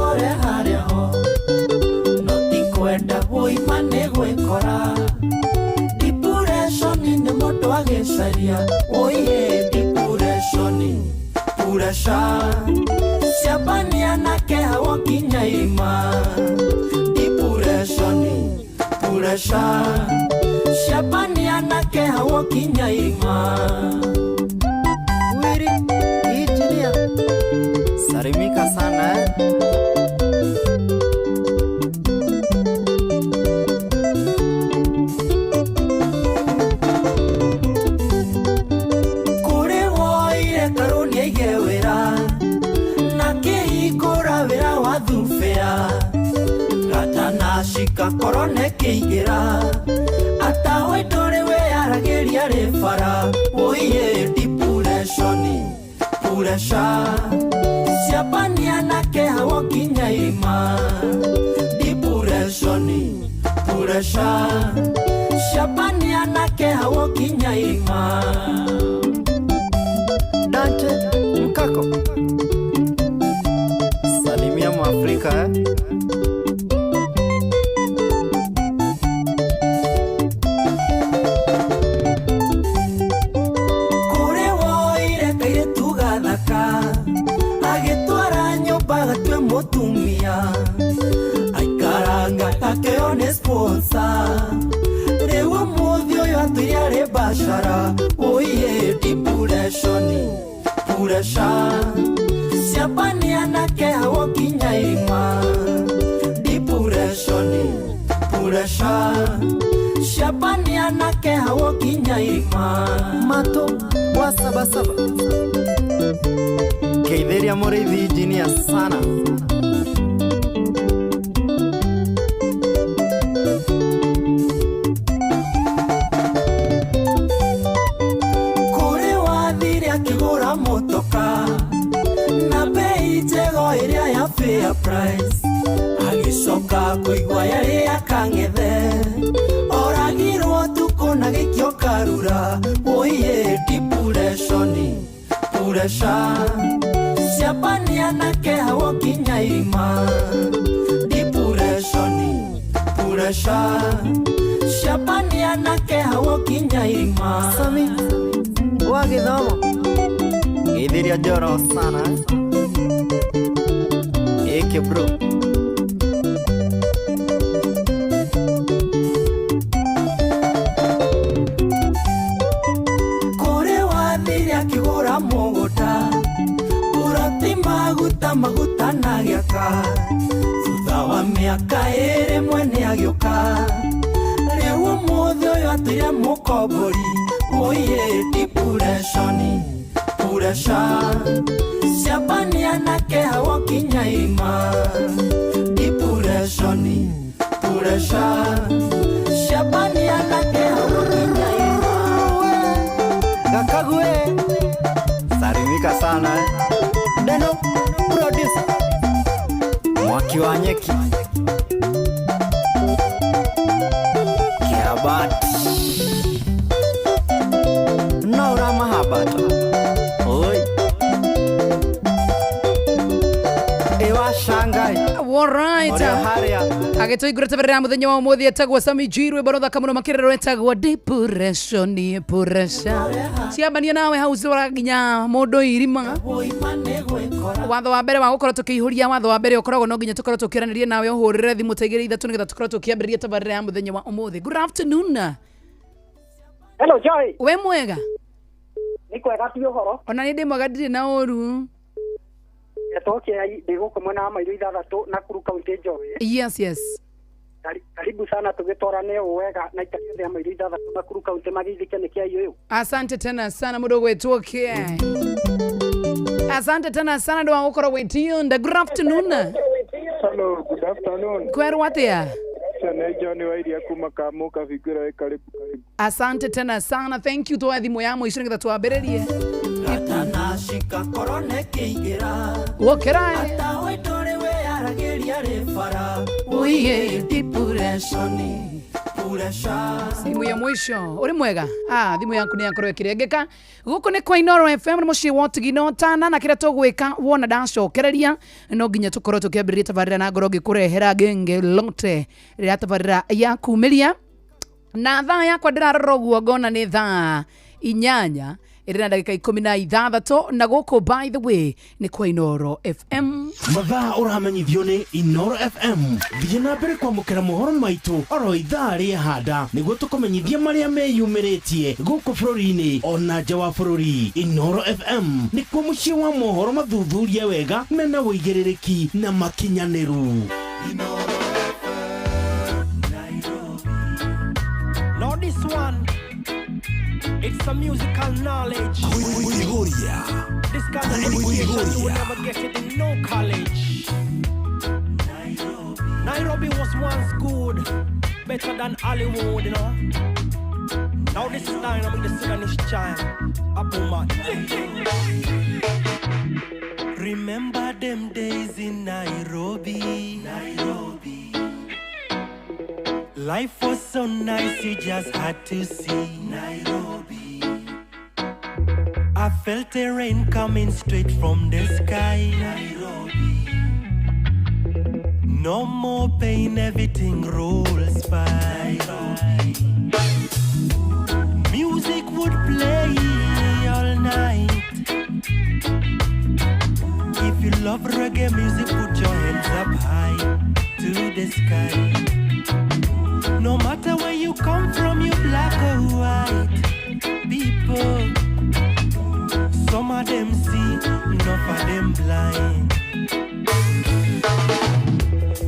Wĩkore harĩa ho no ti kwenda woima nĩ gwĩkora. Depression nĩ mũndũ agĩcaria oye. Depression, pressure ciambania na kĩhawo nginya irima. Depression, pressure ciambania na kĩhawo nginya irima. Wiri Engineer. Salimika sana, eh? Kũrĩ woire karũni aige wĩra na kĩhingũra wĩra wa thubĩa gatanacika korona ĩkĩingĩra atawe ndũrĩ wĩyaragĩria rĩ bara ũiye. Depression, pressure ciambania na kĩhawo nginya irima. Depression, pressure ciambania na kĩhawo nginya irima. Dante Mkako. Salimia Mwafrika, eh? Kũrĩ woire kairĩtu gathaka agĩtwara nyũmba gatue mũtumia aikaranga akĩo nĩ sponsor. Rĩu ũmũthĩ ũyũ atũire arĩ bacara ũiye. Depression, pressure ciambania na kĩhawo nginya irima. Depression, pressure ciambania na kĩhawo nginya irima. Mato wa Sabasaba. Keithiria Mũrĩithi Engineer sana. Kũrĩ wathire akĩgũra mũtoka na bei njega ĩrĩa ya fair price agĩcoka kũigua yarĩ ya kang'ethe oragirwo tukũ na gĩkio karura ũiye. Depression, pressure ciambania na kĩhawo nginya irima. Depression, pressure ciambania na kĩhawo nginya irima. Sami wa Gĩthomo. Geithiria Njoro sana, eh? Ĩkĩ bro. Kũrĩ wathire akĩgũra mũgũnda buroti maguta maguta na gĩaka thutha wa mĩaka 2 mwene agĩũka. Rĩu ũmũthĩ ũyũ atũire mũkombori ũiye. Depression, pressure ciambania na kĩhawo nginya irima. Depression, pressure ciambania na kĩhawo nginya irima. Gakague. Salimika sana, eh? Deno Producer. Mwaki wa nyeki. Kiabati. No ũramahabata. Oi. Ewa Shanghai. Alright. Ũrĩa harĩa. Agĩtũingũra tabarĩra mũthenya wa ũmũthĩ etagwo Sami G, rwĩmbo rũthaka mũno makĩria rwetagwo Depression, Pressure ciambania nawe hau cora nginya mũndũ irima. Woima nĩ gwĩkora. Watho wa mbere wa gũkorwo tũkĩihũria, watho wa mbere ũkoragwo no nginya tũkorwo tũkĩaranĩria nawe ũhũrĩre thimũ ta 2 3 nĩgetha tũkorwo tũkĩambĩrĩria tabarĩra ya mũthenya wa ũmũthĩ. Good afternoon. Hello Joy, We mwega? Nĩ kwega ti ũhoro? Ona nĩ ndĩ mwega, ndirĩ na ũru. Etwo kĩai ndĩ gũkũ mwena wa Mairũ 6 Nakuru County Joy. Yes. Karibu sana tũgĩtwarane ũũ wega na ikari othe a Mairũ 6 Nakuru County magĩithĩke nĩ kĩai ũyũ. Asante tena sana mũndũ gwĩtwo kĩ. Asante tena sana ndũ wa gũkorwo wĩ tuned. Good afternoon. Hello, good afternoon. Kwerwo atĩa? Ũcio nĩ John wa Iria kuma Kamuka Bingũra wĩ karibu karibu. Asante tena sana, thank you. Twoya thimũ ya mũico nĩgetha twambĩrĩrie. Gatanacika korona ĩkĩingĩra. Wokĩra. Atawe ndũrĩ wĩyaragĩria rĩ bara ũiye. Depression, Thimu ya mwisho uri mwega. Thimu yaku ni yakorwo ikirengeka. Guku ni kwa Inoro FM, ni mucii wa Tigino Tana, na kiria tugwika wona ndacokereria no nginya tukorwo tukiambiriria tabarira na ngorwo ngikurehera genge lote riria tabarira ya kumiria. Na thaa yakwa ndirarora uguo ngona ni thaa 8 ĩrĩ na ndagĩka 16, na gũkũ by the way nĩ kwa Inoro FM. Mathaa ũramenyithio nĩ Inoro FM. Thiĩ na mbere kwamũkĩra mohoro maitũ oro ithaa rĩa handa nĩguo tũkũmenyithie marĩa meyumĩrĩtie gũkũ bũrũri-inĩ ona nja wa bũrũri. Inoro FM nĩkuo mũciĩ wa mohoro mathuthurie wega mena ũigĩrĩrĩki na makinyanĩru. Now this one, it's a musical knowledge. This kind of education you will never get it in no college. Nairobi was once good, better than Hollywood, you know. Now this is Dynamic, the Sudanese child, Abuma. Remember them days in Nairobi. Nairobi. Life was so nice, you just had to see. Nairobi. I felt the rain coming straight from the sky. Nairobi. No more pain, everything rolls by. Nairobi. Music would play all night. If you love reggae music, put your hands up high to the sky. No matter where you come from, you black or white people. Some of them see, enough of them blind.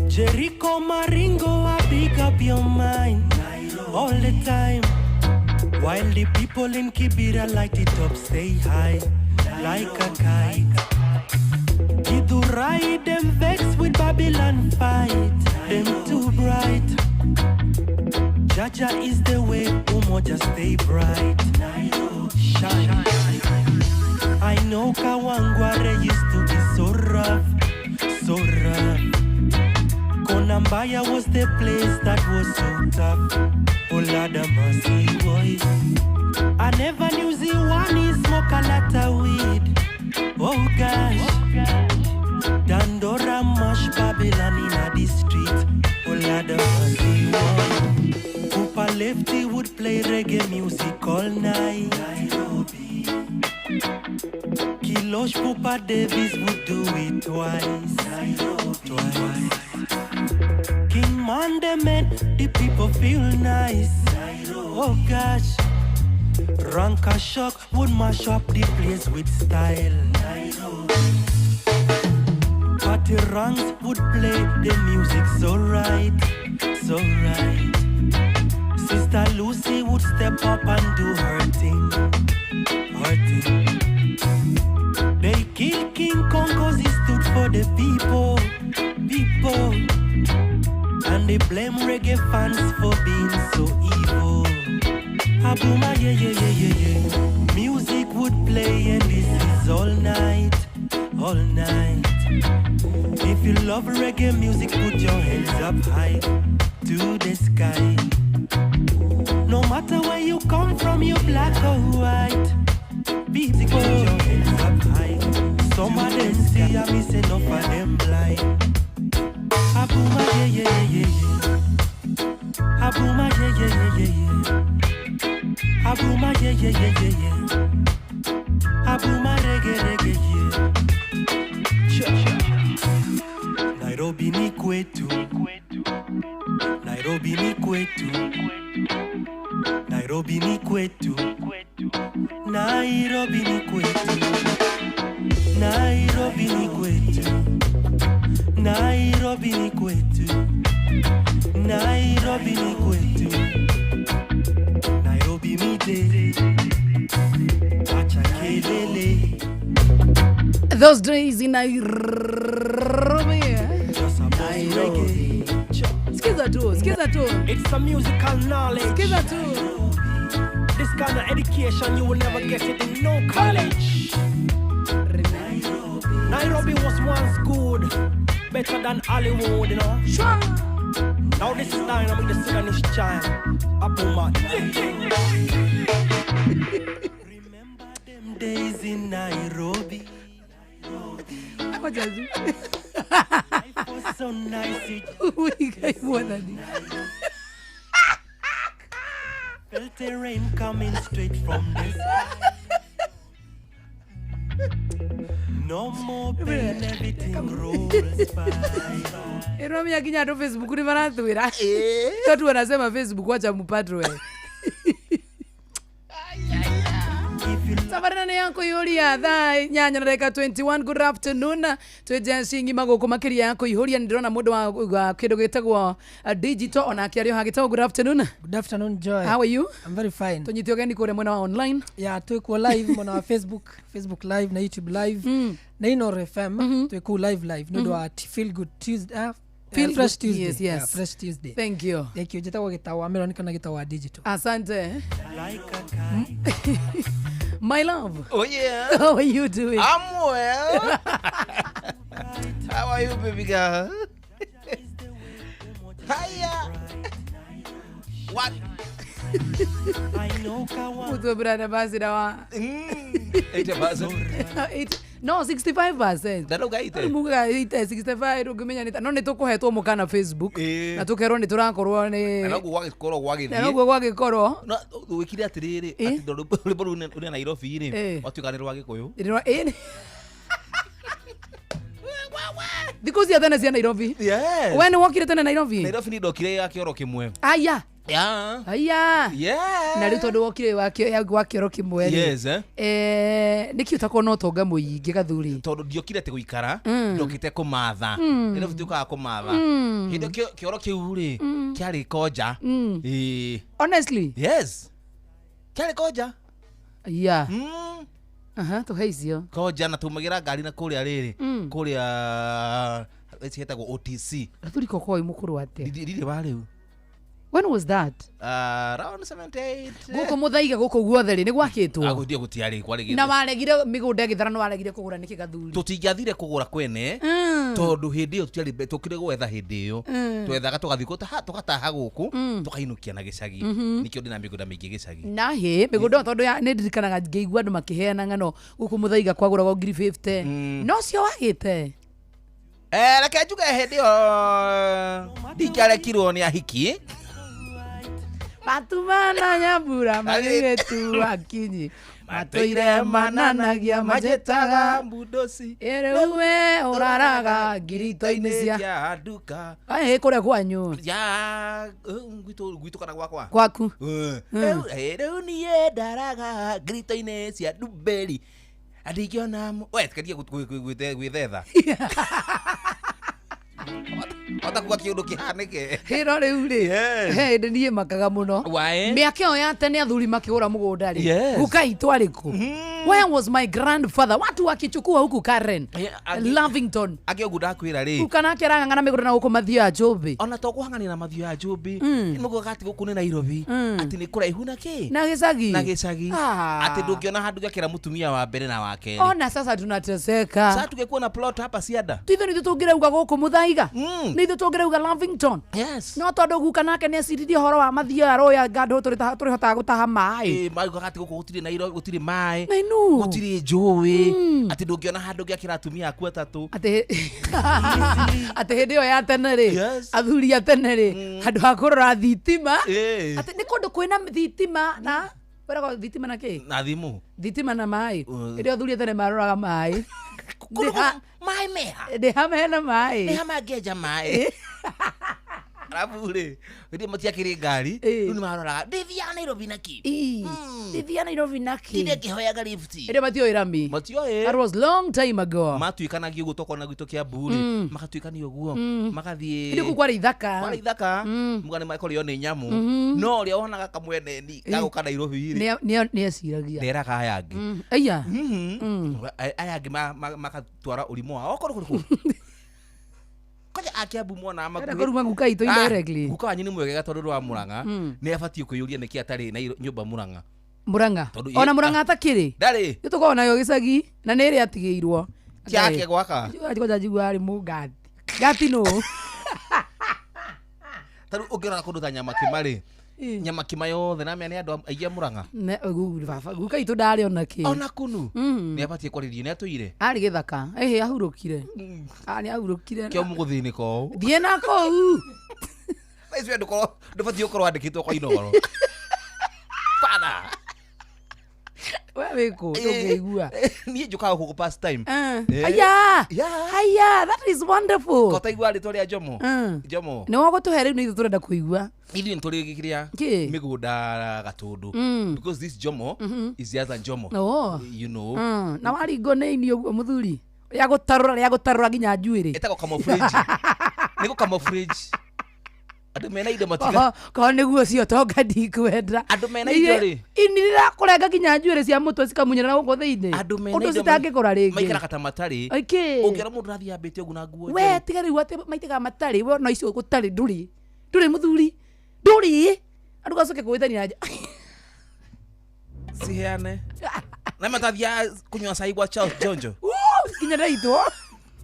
Jericho Maringo, I pick up your mind all the time. While the people in Kibera light it up, stay high like a kite. Githurai them vex with Babylon fight, them too bright. Jaja is the way, Umoja stay bright. Shine. I know Kawangware used to be so rough, so rough. Konambaya was the place that was so tough. Olada mercy, boy. I never knew Ziwani smoke a lot of weed. Oh gosh. Dandora mash Babylon in the street. Olada mercy, boy. Cooper Lefty would play reggae music all night. Nairobi. Kilosh Pupa Davis would do it twice. Nairobi. Twice. King Monday made the people feel nice. Nairobi. Oh gosh. Ranka Shock would mash up the place with style. Nairobi. Party Ranks would play the music so right, so right. Sister Lucy would step up and do her thing, her thing. They killed King Kong 'cause he stood for the people, people. And they blame reggae fans for being so evil. Abuma, yeah, yeah, yeah, yeah, yeah. Music would play and this is all night, all night. If you love reggae music, put your hands up high to the sky. No matter where you come from, you black or white. People, put your hands up high. Some of them see I miss enough of them blind. Abuma, yeah, yeah, yeah, yeah. Abuma, yeah, yeah, yeah, yeah, yeah. Abuma, yeah, yeah, yeah, yeah, yeah. Abuma, reggae, reggae, yeah. Nairobi ni kwetu. Nairobi ni kwetu. Nairobi ni kwetu. Nairobi ni kwetu. Nairobi ni kwetu. Nairobi ni kwetu. Nairobi ni kwetu. Nairobi mide. Acha kelele. Those days in Nairobi. Nairobi. Sikiza tu, sikiza tu. It's a musical knowledge. Sikiza tu. This kind of education you will never get it in no college. Nairobi was once good, better than Hollywood, you know. Sure. Now this is Dynamic, the Sudanese child. Up on my Remember them days in Nairobi. Wajazi. Life was so nice. You Ui, Ngai mwathani. felt the rain coming straight from the sky. No more pain, everything rolls by. Ĩromia nginya andũ Facebook nĩ maratwĩra tatu wanasema Facebook wacha mupatwe If you tabarĩra nĩ ya kũihũria thaa inyanya na ndagĩka 21 good afternoon twĩ njenci ng'ima gũkũ makĩria ya kũihũria nĩ ndĩrona mũndũ wa kĩndũ gĩtagwo digital onake arĩ o hagĩtagwo good afternoon. Good afternoon, Joy. How are you? I'm very fine. Tũnyite ũgeni kũrĩa mwena wa online. Yeah, twikuo live mwena wa Facebook, Facebook live na YouTube live na Inoro FM twikuo live live nĩ ũndũ wa Feel Good Tuesday, Feel Fresh Good, Tuesday. yes. Yeah, Fresh Tuesday. Thank you. Thank you. Njĩtagwo Gĩtaũ wa Melon kana Gĩtaũ wa digital. Asante. like a kite. My love. Oh yeah. How are you doing? I'm well. How are you, baby girl? Hiya. What? I know Kawa. Mutwe brother basi na wa 80%. No, 65%. Ndarauga 80. Muga 80 65 ũngĩmenya nĩ no nĩ tũkũhetwo mũkana Facebook Ĩĩ. na tũkerwo nĩ tũrakorwo nĩ Na noguo gwagĩkorwo na gwagĩthiĩ. noguo gwagĩkorwo. No wĩkire atĩrĩrĩ Ĩ? atĩ tondũ rwĩmbo rũu rũrĩ Nairobi rĩ Ĩ. watuĩka nĩ rwa Gĩkũyũ. Ĩĩ. Thikũ cia tene cia Nairobi. Yes. We nĩ wokire tene Nairobi? Nairobi nĩ ndokire ya kĩoro kĩmwe. Aya. Yeah. Aya. Yeah. Na rĩu tondũ wokire wa kĩoro kĩmwe rĩ, Yes, eh? nĩkĩ ũtakorwo na ũtonga mũingĩ gathuri? Tondũ ndiokire atĩ gũikara, ndokĩte kũmatha. Nairobi tuĩkaga kũmatha. Hĩndĩ ĩyo kĩoro kĩu rĩ kĩarĩ konja. Ĩĩ. Honestly. Yes. Kĩarĩ konja. Yeah. Aha, tũhe icio. Konja na tumagĩra ngari na kũrĩa rĩrĩ kũrĩa ciĩtagwo OTC. Gathuri koko wĩ mũkũrũ atĩa? Ndirĩ wa rĩu. When was that? Around 78. Gũkũ mũthaiga gũkũ guothe rĩ nĩ gwakĩtwo? Agũthiĩ gũtiarĩ kwarĩ Na gĩthĩ. waregire mĩgũnda gĩtharano waregire kũgũra nĩkĩ gathuri? Tũtingĩathire kũgũra kwene tondũ hĩndĩ ĩyo tũtiarĩ tũkire gwetha hĩndĩ ĩyo twethaga tũgathiĩ tũgataha gũkũ tũkainũkia na gĩcagi nĩkĩo ndĩna mĩgũnda mĩingĩ gĩcagi. Na hĩ mĩgũnda ĩyo tondũ nĩ ndirikanaga ngĩigua andũ makĩheana ng'ano gũkũ mũthaiga kwagũragwo ngiri 50 no cio wagĩte. Reke njuge hĩndĩ ĩyo ndingĩarekirwo nĩ ahiki. Matumana nyambura marĩretu akinyi matũire mananagia manjĩtaga mbundoci ĩrĩu we ũraraga ngirito-inĩ cia cia nduka ĩ kũrĩa kwanyu. Ya gwitũ kana gwakwa. Kwaku. Rĩu niĩ ndaraga ngirito-inĩ cia ndumberi andingĩona we tikarie gwĩthetha hota kuga kĩũndũ kĩhanĩke. Hĩro rĩu rĩ Yes. he hĩndĩ niĩ makaga mũno. Why? Mĩaka ĩyo ya tene athuri makĩgũra mũgũnda rĩ Yes. guka itũ arĩ kũ? Where was my grandfather? Watu wakichukua huku Karen, Lavington. Angĩ ũguo ndakwĩra rĩ Guka nake arang'ang'ana mĩgũnda na gũkũ mathio ya Njũmbĩ ona to kũhang'ania na mathio ya Njũmbĩ nĩmaugaga atĩ gũkũ nĩ Nairobi atĩ nĩ kũraihu na kĩ na gĩcagi na gĩcagi Ah. atĩ ndũngĩona handũ gĩakĩra mũtumia wa mbere na wa kerĩ. Ona sasa tunateseka. Sasa tungekuwa na plot hapa Cianda. Ithuĩ nĩ ithuĩ tũngĩrauga gũkũ Mũthaiga nĩ ithuĩ tũngĩrauga Lavington. Yes. No tondũ guka nake nĩ eciririe ũhoro wa mathio ya rũĩ anga andũ tũrĩhotaga gũtaha maĩ. Ĩ, maugaga atĩ gũkũ gũtirĩ Nairobi gũtirĩ maĩ Na inu. gũtirĩ njũĩ atĩ ndũngĩona handũ gĩakĩra atumia aku atatũ. Atĩ atĩ hĩndĩ ĩyo ya tene rĩ Yes. athuri a tene rĩ handũ ha kũrora thitima Ĩ. atĩ nĩ kũndũ kwĩna thitima na wĩragwo thitima na kĩ? Na thimũ. Thitima na maĩ. Hĩndĩ ĩyo athuri a tene maroraga maĩ. Kũndũ maĩ meha. Ndĩ ha mena maĩ. Nĩ ha mangĩenja maĩ. Arabu rĩ hĩndĩ ĩyo matiakĩrĩ ngari Ĩ. rĩu nĩ maroraga ndĩthiaga Nairobi na kĩ? Ĩ, ndĩthiaga Nairobi na kĩ? Ndinde ngĩhoyaga lift. Hĩndĩ ĩyo matioĩ rami. Matioĩ. That was long time ago. Matuĩkanagia ũguo tokorwo na gwitũ Kĩambu rĩ magatuĩkania ũguo magathiĩ Hĩndĩ kũu kwarĩ ithaka. kwarĩ ithaka muga nĩ makũrĩo nĩ nyamũ no ũrĩa wonaga kamweneni gagũka Nairobi rĩ Nĩ eciragia. nderaga aya angĩ. Aya. Aya angĩ magatwara ũrimũ wao okorwo kũrĩ kũ kwanja a Kĩambu monaga Enda makuhĩ kũruma guka itũ indirectly. Guka wanyu nĩ mwegega tondũ rwa Mũrang'a nĩ abatiĩ kwĩyũria nĩkĩ atarĩ na nyũmba Mũrang'a. Mũrang'a. Tondũ Ona Mũrang'a atakĩrĩ. Ndarĩ. Nĩ tũkoragwo nayo gĩcagi na nĩ ĩrĩa atigĩirwo. Tiake gwaka. Kwanja njigua arĩ mũngati. Ngati nũ? Tarĩu ũngĩrora kũndũ ta Nyamakĩma rĩ Nyama kima yothe na mea nĩ andũ aingĩ a Mũrang'a. Baba guka itũ ndarĩ ona kĩ. Ona kunu nĩ abatiĩ kwarĩrio nĩ atũire. Arĩ gĩthaka ĩhĩ ahurũkire. Ah, nĩ ahurũkire. Kĩo mũgũthĩnĩka ũũ. Thiĩ na kũu. Thaa ici we ndũbatiĩ gũkorwo wandĩkĩtwo kwa Inooro. Bana. We wĩkũ ndũngĩigua. Niĩ njũkaga gũkũ past time. Aya. Yeah. Aya, that is wonderful. Kotaigua rĩtwa rĩa Jomo. Jomo. Nĩ wagũtũhe rĩu nĩ ithuĩ tũrenda kũigua. Ithuĩ nĩ tũrĩ kĩrĩa Kĩ? mĩgũnda Gatũndũ. Because this Jomo is the other Jomo. Oh. You know. Na waringwo nĩ ini ũguo mũthuri. Rĩa gũtarũra rĩa gũtarũra nginya njuĩrĩ. Ĩtagwo camouflage. Nĩ gũ camouflage. Andũ mena indo matiga. Korwo nĩguo ũcio tonga ndikwenda. Andũ mena indo rĩ. Ini rĩrakũrenga nginya njuĩrĩ cia mũtwe cikamunyĩra gũkũ thĩinĩ. Andũ mena Ũndũ indo citangĩkũra rĩngĩ. Maikaraga ta matarĩ. Aikĩ. Ũngĩona mũndũ ũrathiĩ ambĩte ũguo na nguo We njerũ. tiga rĩu atĩ maitĩkaga matarĩ we no icio gũtarĩ ndũrĩ. Ndũrĩ mũthuri. Ndũrĩ. Andũ gacoke kũgwĩtania nja. Ciheane. Na matathiaga kũnyua cai gwa Charles Jonjo. Nginya ndaitwo.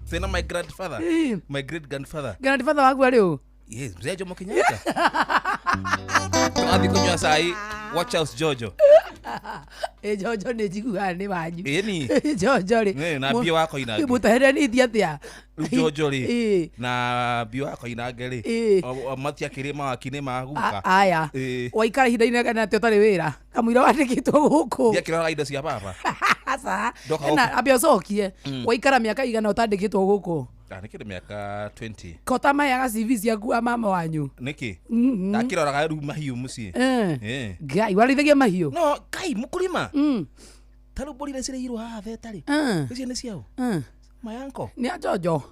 Tena my grandfather. My great grandfather. Grandfather waku arĩ ũ? Yes, mzee Jomo Kenyatta. Tũgathiĩ kũnyua cai gwa Charles Jojo. Ĩ Jojo nĩ njiguaga nĩ wanyu. Ĩni. Jojo rĩ. Ĩ, na mbia wa Koinange. Mũtaheranĩtie atĩa? Rĩu Jojo rĩ Ĩ. na mbia wa Koinange rĩ Ĩ. matiakĩrĩ mawaki-inĩ ma guka. Aya. Ĩ. Waikara ihinda inene kana atĩ ũtarĩ wĩra. Kamũira wandĩkĩtwo gũkũ. Ndiakĩroraga indo cia baba. Aca. Ndoka Ena gũkũ. ambia ũcokie. Waikara mĩaka igana ũtandĩkĩtwo gũkũ. Ah, nĩkĩrĩ mĩaka 20. Kota maheaga CV ciaku a mama wanyu. Nĩkĩ? Ndakĩroraga rĩu mahiũ mũciĩ. Ngai warĩithagia mahiũ. No, Ngai mũkũrĩma. Ta rĩu mbũri iria cireirwo haha theta rĩ. Icio nĩ ciao. My uncle. Nĩ a Jojo.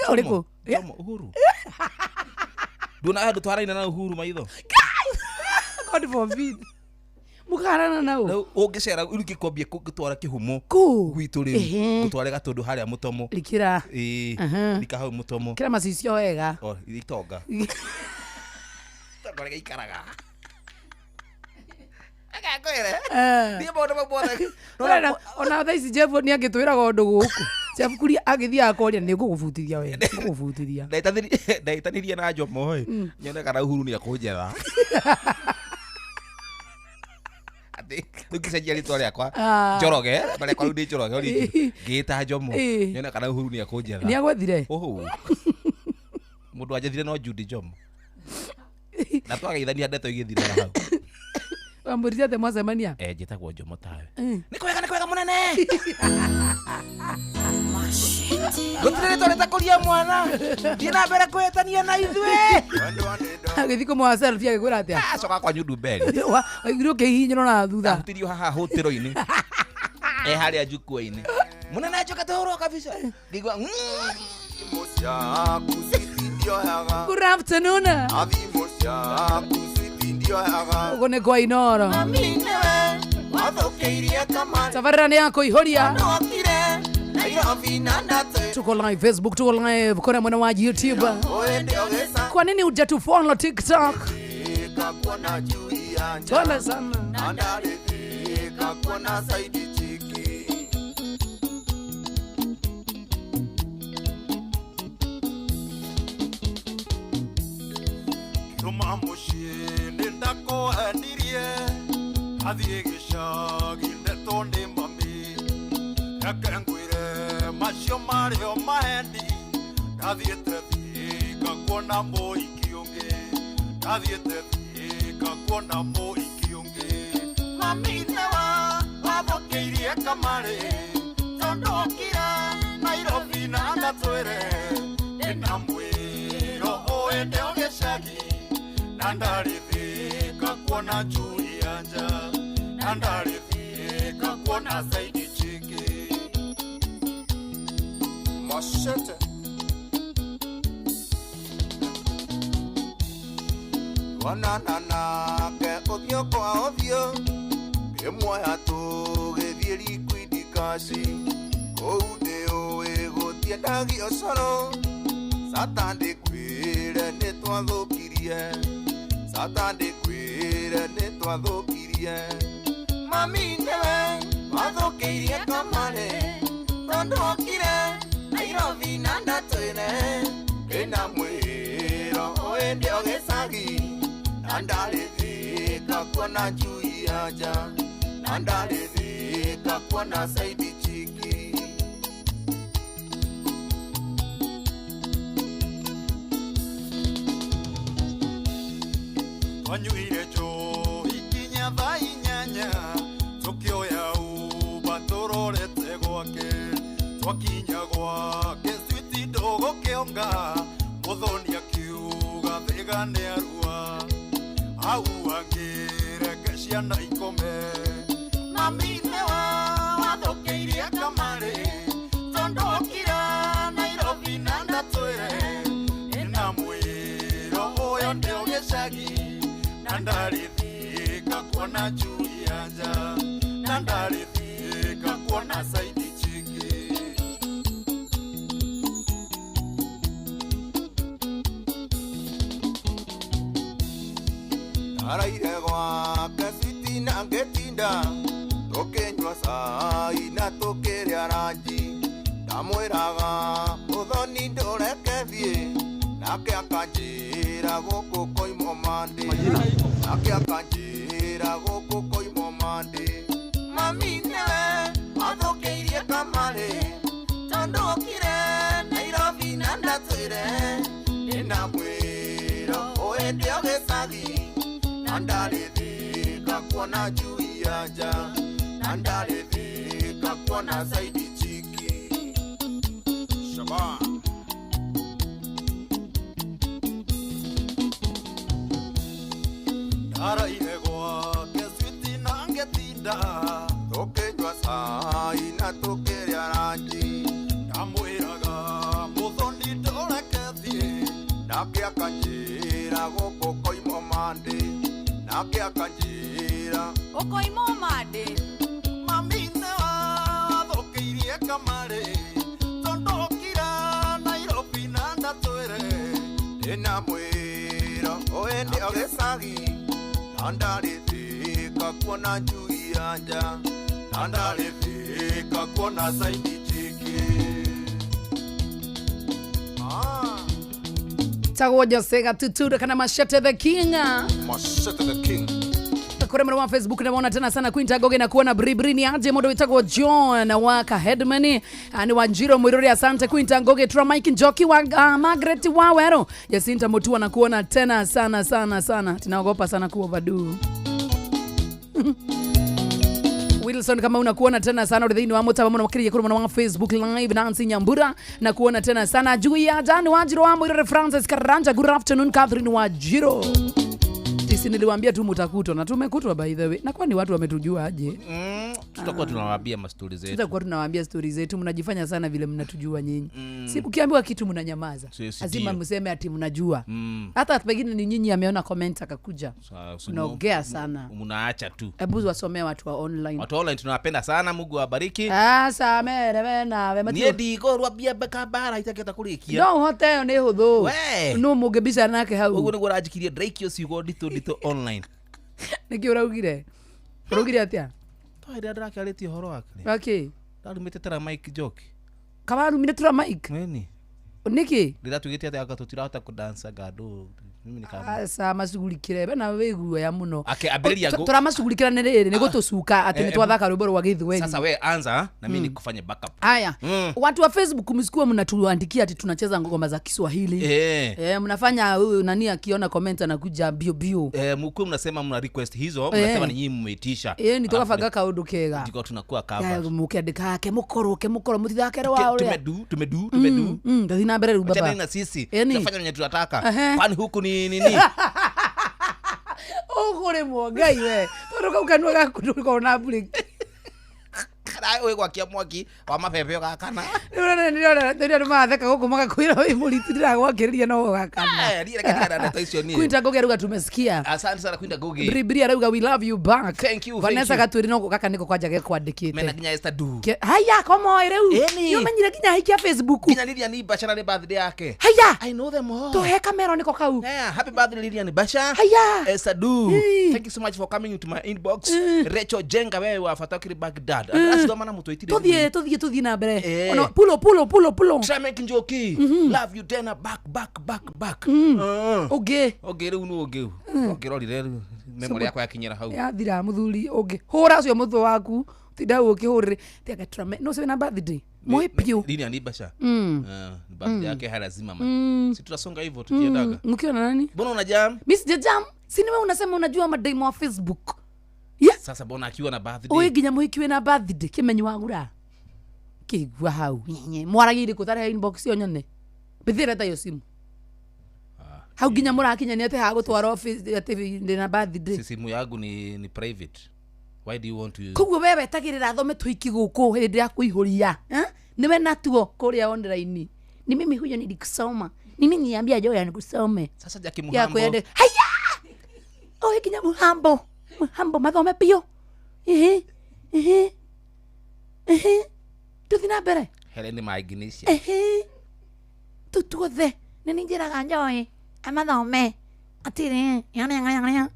Ũrĩkũ? Jomo Uhuru. Nduona handũ twaraina na Uhuru maitho. God forbid. Mũkarana na ũ? Rĩu ũngĩcera rĩu ngĩkwambia ngĩtwara kĩhumo Kũ? gwitũ rĩu ngũtware Gatũndũ harĩa Mũtomo. Rikĩra. Ĩĩ. Rika hau Mũtomo. Kĩra macicio wega. O, itonga. Itonga rĩrĩa ikaraga. Agakwĩre. Niĩ maũndũ mau mothe. Ona thaa ici Jeff nĩ angĩtwĩraga ũndũ gũkũ. Jeff Kuria agĩthiaga koria nĩ ngũgũbutithia we. Ngũgũbutithia. Ndahĩtanirie na Jomo ĩ. Nyone kana Uhuru nĩ akũnjetha. Atĩ rĩu ngĩcenjia rĩtwa rĩakwa Njoroge, rĩtwa rĩakwa rĩu nĩ Njoroge origin. Ngĩĩta Jomo. Nyone kana Uhuru nĩ akũnjetha. Nĩ agwethire? Ũhũ. Mũndũ anjethire no Judy Jomo. Na twageithania ndeto igĩthirĩra hau. Wamwĩrire atĩa mwacemania? Njĩtagwo Jomo tawe. Nĩ kwega nĩ kwega mũnene. Gũtirĩ rĩtwa rĩtakũria mwana. Thiĩ na mbere kwĩtania na ithuĩ. Agĩthiĩ kũmũoya selfie agĩkwĩra atĩa? Acoka kwa Nyundumberi. Waiguire ũkĩhihinyĩrwo na thutha. Ndahutirio haha hũtĩro-inĩ. Harĩa jukwaa-inĩ. Mũnene njoke tũhũrwo kabica. Ngĩigua Good afternoon. Ũguo nĩ kwa Inooro. Tabarĩra nĩ ya kũihũria. Tuko live Facebook, tuko live kona mwena wa YouTube. Kwa nini hujatufollow TikTok? Twende sana. Tuma muciĩ nĩndakũhendirie athiĩ gĩcagi ndetwo nĩ mami reke ngwĩre macio marĩo mahendi ndathiĩte Thika kuona mũhiki ũngĩ ndathiĩte Thika kuona mũhiki ũngĩ mami nĩwe wathũkĩirie kamarĩ tondũ okire Nairobi na ndatwĩre ndĩna mwĩro ũende o gĩcagi na ndarĩ Thika kuona njui ya nja na ndarĩ Thika kuona saidi chiki mashete Wonana nake ũthiũ kwa ũthiũ ngĩmuoya tũgĩthiĩ Liquid Cash kũu ndĩũĩ gũtiendagio coro Satan ndĩkwĩre nĩtwathũkirie Satan ndĩkwĩre nĩtwathũkirie Mami nĩwe wathũkĩirie kamarĩ tondũ okire Nairobi na ndatwĩre ndĩna mwĩro ũĩndĩ o gĩcagi na ndarĩ kuona njui anja na ndarĩthĩka kuona saidi chiki. Twanyuire njohi nginya thaa inyanya tũkĩoya uba tũrorete gwake twakinya gwake switi ndũgũkĩonga mũthoni akiuga thĩga nĩ arua au angĩreke ciana ikome. Mami nĩwe wathũkĩirie kamarĩ tondũ okire Nairobi na ndatwĩre ĩna mwĩro ũyũ ndĩ gĩcagi na ndarĩthĩka kuona njui anja na ndarĩthĩka kuona saidi chiki. Araire gwake switi na ngĩtinda tũkĩnyua cai na tũkĩrĩa ranji ndamwĩraga mũthoni ndũreke thiĩ nake akanjĩra gũkũ koimwo mandĩ nake akanjĩra gũkũ koimwo mandĩ. Mami nĩwe wathũkĩirie kamarĩ tondũ okire Nairobi na ndatwĩre ndĩna mwĩro ũyũ ndĩ o gĩcagi na ndarĩthĩka kuona njui anja na ndarĩthĩka kuona saidi chiki. Shaban. Ndaraire gwake switi na ngĩtinda tũkĩnyua cai na tũkĩrĩa ranji ndamwĩraga mũthoni ndũreke thiĩ nake akanjĩra gũkũ koimwo mandĩ nake akanjĩra ũkoimwo mandĩ. Mami nĩwe wathũkĩirie kamarĩ tondũ okire Nairobi na ndatwĩre ndĩna mwĩro ũyũ ndĩ o gĩcagi na ndarĩthĩka kuona njui anja na ndarĩthĩka kuona saidi chiki. Tagwo Jose Gatutura kana Machete the King. Machete the King. Kure mwana wa Facebook naona tena sana Quinta Goge na kuona bribri ni aje modo witagwo John waka Headman ni Wanjiro Mwiruri asante Quinta Goge Tra Mike Njoki wa Margaret Wawero Jacinta Mutua na kuona tena sana sana sana tunaogopa sana ku overdo. Wilson kama unakuona tena sana uri thĩinĩ wa mũtaba mũno makĩria kũrĩ mwena wa Facebook Live. Nancy Nyambura na kuona tena sana Jui ya Jani Wanjiro wa Mwiruri Francis Karanja good afternoon Catherine Wajiro. Sisi niliwaambia tu mtakutwa na tumekutwa by the way. Na kwani watu wametujua aje? Tutakuwa tunawaambia ma stories zetu. Tutakuwa tunawaambia stories zetu, mnajifanya sana vile mnatujua nyinyi. Si ukiambiwa kitu mnanyamaza. Lazima mseme ati mnajua. Hata pengine ni nyinyi ameona comment akakuja. Unaongea sana. Mnaacha tu. Hebu wasomee watu wa online. Watu online tunawapenda sana, Mungu awabariki. Asa mere wena we matio. Niĩ ndigorwa bia kabara itaketa kurikia. No hote ni huthu. No mũngĩbica nake hau. Uguo niguo ũranjikirie Drake ciugo nditũ nditũ online. Nĩkĩ ũraugire? Ũraugire atĩa? Toi rĩrĩa ndĩrakĩarĩtie ũhoro wake. Wake? Ndarumĩte tara Mike Njoki. Kawarumire tura Mike? Nini? Nĩkĩ? Rĩrĩa tuugĩte atĩ anga tũtirahota kũdansa ngandũ. Mimi nikama. Aca macugurikire bena wĩiguoya mũno. Ake ambĩrĩria ngũ. Tũramacugurikira nĩ rĩrĩ nĩ gũtũcuka atĩ nĩ twathaka rwĩmbo rwa Gĩthweri. Sasa we anza na mimi nikufanye backup. Haya. Watu wa Facebook msikuwa mnatuandikia ati tunacheza ngoma za Kiswahili. Mnafanya huyu nani akiona comment anakuja bio bio. Mkuu mnasema mna request hizo, mnasema ni nyinyi mmeitisha. Ni tokabaga kaundu kega. Ndiko tunakuwa cover. Mukiandika ke mukoro ke mukoro mutithakere wa uria. Tumedu. Ndathi na mbere rĩu baba. Achana na sisi. Tunafanya venye tunataka. Kwani huku ni nini? Ũkũrĩmwo Ngai we. Tondũ kau kanua gaku ndũkoragwo na break. Kana wĩ gwakia mwaki wa mabebe ũgakana. Rĩu andũ maratheka gũkũ magakwĩra wĩ mũriti ndĩragwakĩrĩria no ũgakana. Niĩ reke ndigane na ndeto icio niĩ. Quinta Ngoge arauga tumesikia. Asante sana Quinta Ngoge. Bribri arauga we love you back. Thank you. Vanessa Gatwiri no gaka niko kwanja gekwandĩkĩte. Mena nginya Esther Du. Haya komoe rĩu. Nĩ ũmenyire nginya aikia Facebook. Nginya Lilian Basha na birthday yake. Haya. I know them all. Tuhe kamera niko kau. Yeah, happy birthday Lilian Basha. Haya. Esther Du. Thank you so much for coming into my inbox. Rachel Jenga wewe wa Fatakiri Baghdad. Athoma na mutwitire. Tuthie na mbere. Ono pulo. Tramek Njoki. Love you tena back. Okay. Okay riu nu ungi. Ungirorire riu. Memory yakwa yakinyira hau. Yathira muthuri ungi hura ucio mutwe waku tinda ukihurire tianga turame no ucio na birthday muhe piu. Lini ni basha. Birthday yake lazima man. Si tutasonga hivyo tukiendaga. Mkiona nani? Mbona una jam? Mimi sija jam. Si niwe unasema unajua madai wa Facebook. Yeah. Sasa mbona akiwa na birthday? Oye nginya muhikiwe na birthday kimenyi wagura. Kigwa hau. Nyenye mwaragire kutare inbox yo nyone. Bithira ta yo simu. Hau nginya murakinya ni ate ha gutwara office ati ndina birthday. Si simu yangu ni private. Why do you want to use? Koguo wewe wetagirira thome tuiki guku hindi ya kuihuria. Eh? Niwe natuo kuria online. Ni mimi huyo nilikusoma. Ni mimi niambia Joya nikusome. Sasa Jackie Muhambo. Haya. Oye kinya Muhambo. Muhambo mathome pio. Ehe. Ehe. Ehe. Tuthi na mbere. Helen Maignisha. Ehe. Tutuothe. Ni ninjiraga Joy. Amathome. Atire. Yana yana yana.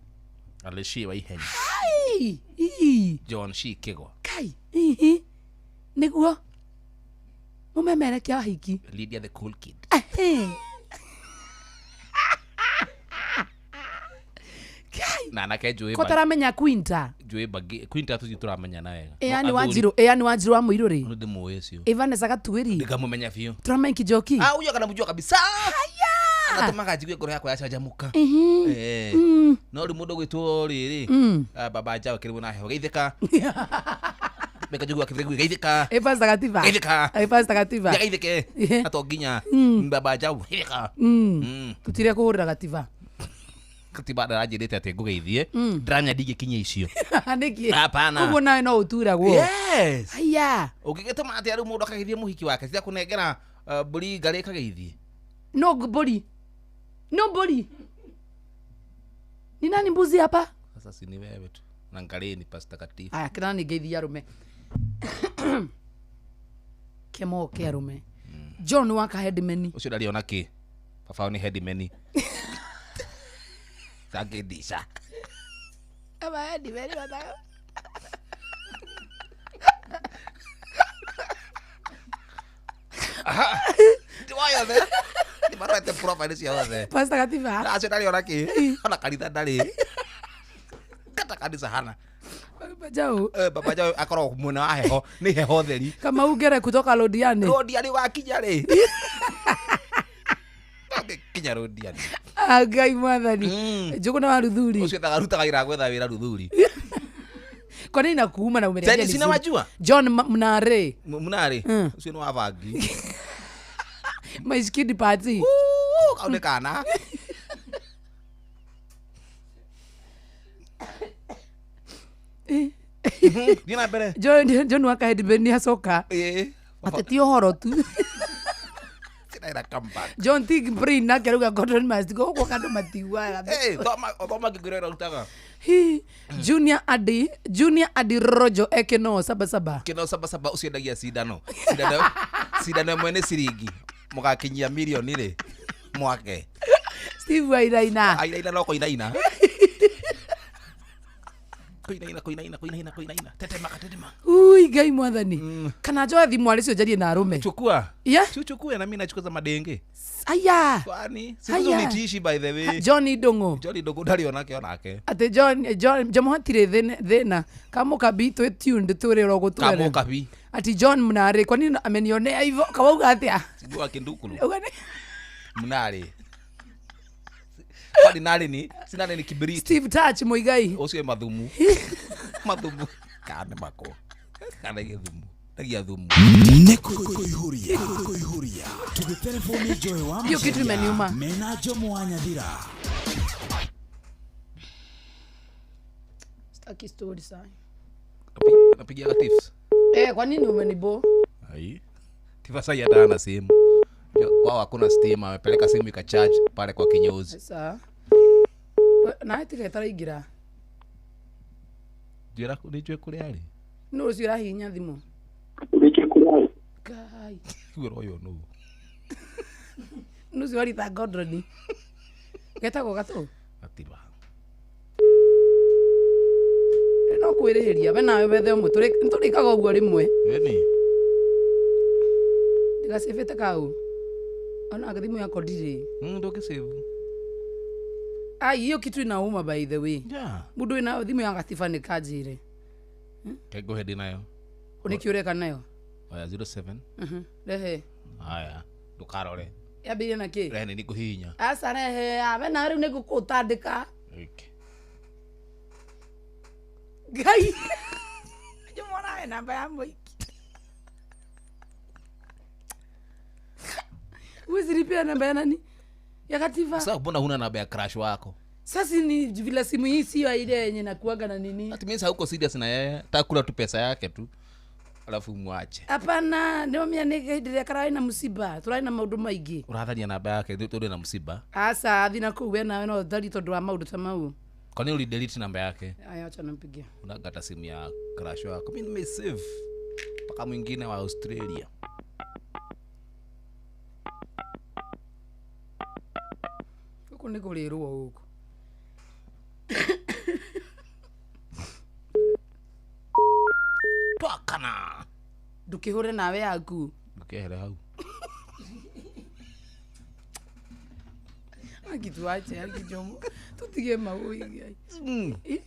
Alishi wa ihenya. Ai. Ii. John Shikego. Kai. Ehe. Niguo. Mumemerekia wahiki. Lydia the cool kid. Ehe. Kai. Na anake Joy. Ko taramenya Quinta. Joy bagi Quinta tuzi turamenya na wega. Ea ni Wanjiru, ea ni Wanjiru wa Muiruri. Ndo ndimuĩ ucio. Evanessa Gatuiri. Ndikamumenya biũ. Turamenya Kijoki. Ah, huyo akanamjua kabisa. Haya. Anatũmaga njigue ngoro yakwa yacanjamũka. Eh. No rĩu mũndũ gwĩtwo rĩrĩ. Baba Jao kĩrĩmũ na heho geithĩka. Meka njugua kĩrĩgũ geithĩka. Evans Gatiba. Geithĩka. Evans Gatiba. Geithĩke. Na to nginya Baba Jao geithĩka. Tutire kũhũrĩra Gatiba. Katiba ndarajĩrĩte atĩ ngũgeithie. Ndĩramenya ndingĩkinya icio. Nĩkĩ? Hapana. Ũguo nawe no ũturagwo. Yes. Haya. Ũngĩgĩtũma atĩa rĩu mũndũ akageithie mũhiki wake cia kũnengera mbũri ngarĩ ĩkageithie. No mbũri. No mbũri. Ni nani mbuzi hapa? Sasa si ni wewe tu. Na ngarĩ ni Pastor Katiba. Aya kĩrani ngeithia arũme. Kĩmoke arũme. John waka headman. Ũcio ndarĩ ona kĩ. Baba ni headman. Tangĩndisha. Aba headman wathaga. Aha. Ndiwayothe. Ni marwete profile ciothe. Pastor Katiba. Acio ndarĩ ona kĩ. Ona kanitha ndarĩ. Kata kanitha hana. Baba Jao. Baba Jao akoragwo mwena wa heho. Nĩ heho theri. Kama ungere kutoka Lodiani. Lodiani wakinya rĩ. Kinya Lodiani. Ah, Ngai mwathani. Njũgũna wa Ruthuri. Ũcio thagarutaga wĩra gwetha wĩra Ruthuri. Kwa nini nakuuma na umeniambia Tena sina wajua? John Mnare. Mnare. Ũcio nĩ wa bangi. Maishikidi party. Kau nĩ kana. Thiĩ na mbere. John waka headman nĩ acoka. Ateti ũhoro tu. Come back. John Tig Brain nake arauga Gordon Must go gũkũ andũ matiguaga. Hey, thoma ngĩkwĩra ũrĩa ũrutaga. Junior Adi Rojo Ekeno 77. Keno 77 ũcio endagia cindano. Cindano ĩmwe nĩ ciringi. Mũgakinyia mirioni rĩ mwake. Steve Wainaina. Ainaina no kũinaina. Kũinaina kũinaina kũinaina kũinaina. Tetema katetema. Ui Ngai mwathani. Kana njoe thimũ arĩ cio njarie na arũme. Chukua. Yeah. Chukue na mimi nachukua za madenge. Aya. Kwani siku unitishi by the way. Johnny Ndung'u. Johnny Ndung'u ndarĩ onake onake. Ati John Jomo hatirĩ thĩna. Kamukabi twĩ tuned tũrĩ oro gũtwere. Kamukabi. Ati John Mnare kwa nini amenionea hivyo kawauga atia? Sijua kindukulu. Mnare. Kwani nare ni sinare ni kibiriti. Steve Touch Muigai. Ũcio mathumu. Mathumu. Kana mako. Kana gĩthumu. Ndagia thumu. Nĩ kũihũria. Kũihũria. Tũgĩtelefoni Joy wa Hiyo kitu imeniuma. Mena Jomo wa Nyathira. Sitaki story sana. Napigia tips. Kwa nini umenibo? Ai. Tifa sasa hata ana simu. Kwao hakuna stima, amepeleka simu ikacharge pale kwa kinyozi. Sasa. Na itiga itaraingira. Njira nijue kũrĩa arĩ. No ũcio ũrahihinya thimũ. Nĩkĩ kũrĩa arĩ. Kai. Igũrũ ũyũ nũ. Nũ ũcio waritha Gordon. Getagwo gatũ. Gatiba. No kwĩrĩhĩria we nawe wethe ũmwe tũrĩkaga ũguo rĩmwe. Ĩni. Ndigacĩbĩte kau. Ona thimũ yakwa ndirĩ. Ndũngĩcĩbu. Ai, hiyo kitu inauma by the way. Yeah. Mundu wina thimu ya gatiba nĩ kanjire. Kengohe ndĩ nayo. Nĩkĩ ũreka nayo? Oya 07. Rehe. Haya, ndũkarore. Yambĩrĩrie na kĩ? Rehe nĩ ngũhihinya. Aca rehe, awe na rĩu nĩ ngũkũtandĩka. Okay. Ngai. Njũmona we namba ya mũiki. Huwezi nipea namba ya nani? Ya katiba. Sasa mbona huna namba ya crush wako? Sasa ni vile simu hii sio ile yenye nakuaga na nini. That means hauko serious na yeye. Takula tu pesa yake tu. Alafu mwache. Hapana, nĩomia nĩ hĩndĩ ĩrĩa kararĩ na mũciba, tũrarĩ na maũndũ maingĩ. Ũratharia namba yake tondũ na msiba. Aca, thi na kũu we nawe no ũtharie tondũ wa maũndũ ta mau. Kwa nini ulidelete namba yake? Aya, acha nampigia. Unagata simu ya crush wako. Mimi nimesave mpaka mwingine wa Australia. Huku nĩ kũrĩrwo gũkũ. Twakana. Ndũkĩhũre nawe yaku. Ndũkehere hau. Akituache akijomo. Tutige maui.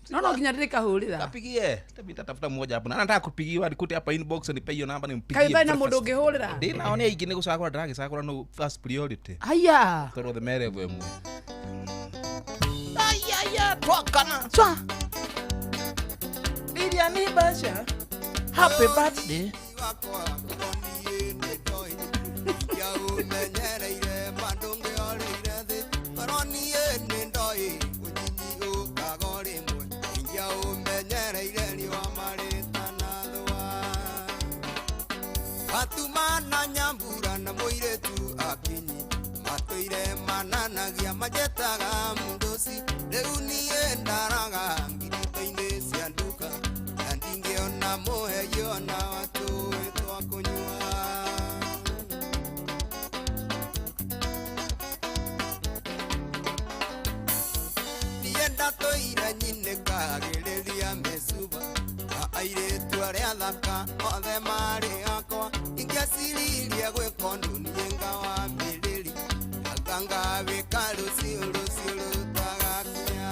No nginya ndĩkahũrĩra. Kapigie. Tabita tafuta mmoja hapo. Na nataka kupigiwa nikute hapa inbox nipe hiyo namba nimpigie. Kaĩ na mũndũ ũngĩhũrĩra? Ndinaona aingĩ nĩ gũcagũra ndĩragĩcagũra no first priority. Haya. Tondũ othe me level ĩmwe. Aya, twakana. Twa. Lilian Ibasha. Happy birthday. Atumana nyambura na mũirĩtu akinyi matũire mananagia majetaga mũndũci rĩu niĩ ndaraga ngirito-inĩ cia nduka na ndingĩona mũheyo na watũĩ twa kũnyua. Niĩ ndatũire nyinĩkagĩrĩria mĩcuba na airĩtu arĩa athaka othe marĩ akwa ingĩaciririe gwĩka ũndũ niĩ ngawambĩrĩria anga ngawĩka rũciũ rũciũ rũtagakinya.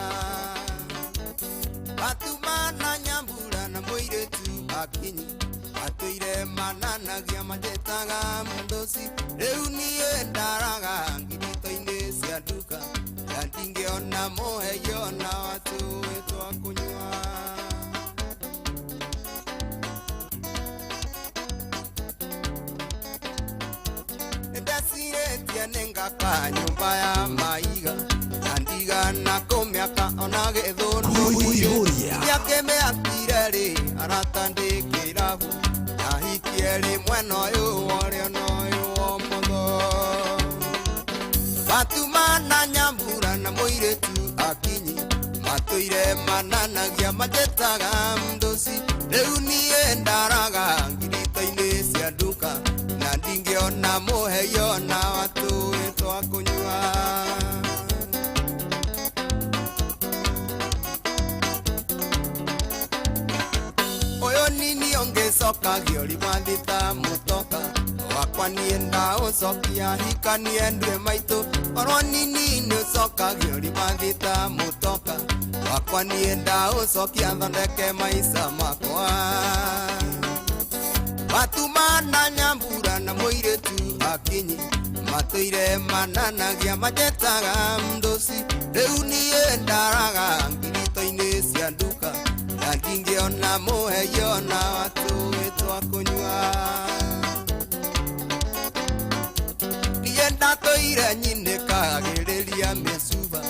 Atumana nyambura na mũirĩtu akinyi matũire mananagia manjĩtaga mũndũci rĩu niĩ ndaraga ngirito-inĩ cia nduka na ndingĩona mũheyo na watũĩ twa kũnyua. Ndacirĩtie nĩngaka nyũmba ya maiga na ndigana kũmĩaka ona gĩthũnũ gĩakĩmĩakire rĩ arata ndĩ kĩrabu ndahikie rĩ mwena ũyũ worĩa na ũyũ wa ũmotho. Matumana nyambura na mũirĩtu akinyi matũire mananagia manjĩtaga mũndũci rĩu niĩ ndaraga ngirito-inĩ cia nduka na ndingĩona mũheyo na watũĩ twa kũnyua. Ũyũ nini ũngĩcokagio rimathi ta mũtoka wakwa niĩ ndaũcokia hikanie ndue maitũ orwo nini nĩũcokagio rimathi ta mũtoka wakwa niĩ ndaũcokia thondeke maica makwa. Matumana nyambura na mũirĩtu akinyi matũire mananagia manjĩtaga mũndũci rĩu niĩ ndaraga ngirito-inĩ cia nduka na ndingĩona mũheyo na watũĩ twa kũnyua. Niĩ ndatũire nyinĩkagĩrĩria mĩcuba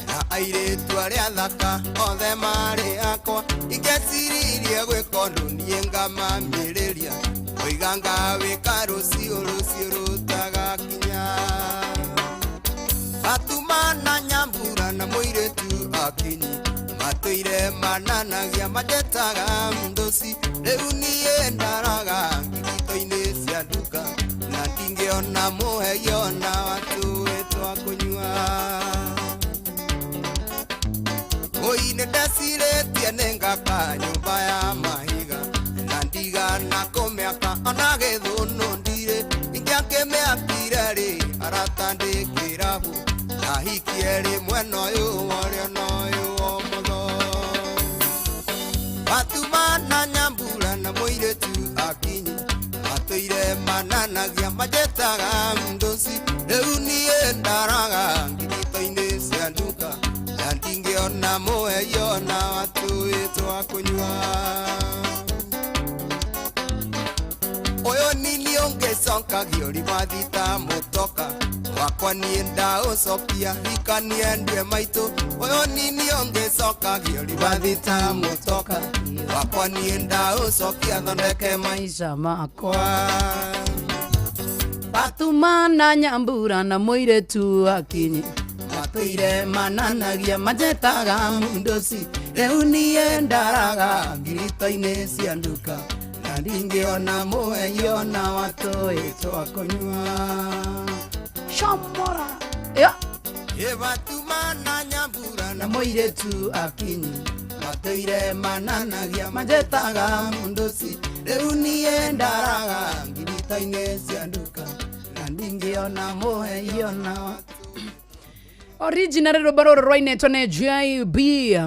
na airĩtu arĩa athaka othe marĩ akwa ingĩaciririe gwĩka ũndũ niĩ ngamamĩrĩria oiga ngawĩka rũciũ rũciũ rũtagakinya. Matumana nyambura na mũirĩtu akinyi matũire mananagia manjĩtaga mũndũci rĩu niĩ ndaraga ngirito-inĩ cia nduka na ndingĩona mũheyo na watũĩ twa kũnyua. Oi nĩ ndecirĩtie nĩngaka nyũmba ya mahiga na ndigana kũmĩaka ona gĩthũnũ ndirĩ ingĩakĩmĩakire rĩ arata ndĩ kĩrabu Ndahikie rĩmwe na ũyũ worĩa na ũyũ womotho. Fatuma na Nyambura na mũirĩtu Akinyi matũire mananagia manjĩtaga mdosi. Rĩu niĩ ndaraga ngirito-inĩ cia nduka na ndingĩona mũheyo na watũĩ twa kũnyua. Ũyũ nini ũngĩcokagio ribathi ta mũtoka wakwa niĩ ndaũcokia hikanie ndue maitũ. Ũyũ nini ũngĩcokagio ribathi ta mũtoka wakwa niĩ ndaũcokia thondeke maisha makwa. makwa. Fatuma na Nyambura na mũirĩtu Akinyi matũire mananagia manjĩtaga mundoci. Rĩu niĩ ndaraga ngirito-inĩ cia nduka na ndingĩona mũheyo na watũĩ twa kũnyua. Shomora ya Ĩ Fatuma na Nyambura na mũirĩtu Akinyi matũire mananagia manjĩtaga mundoci. Rĩu niĩ ndaraga ngirito-inĩ cia nduka na ndingĩona mũheyo na watũĩ. Original rwĩmbo rũrũ rwainĩtwo nĩ JB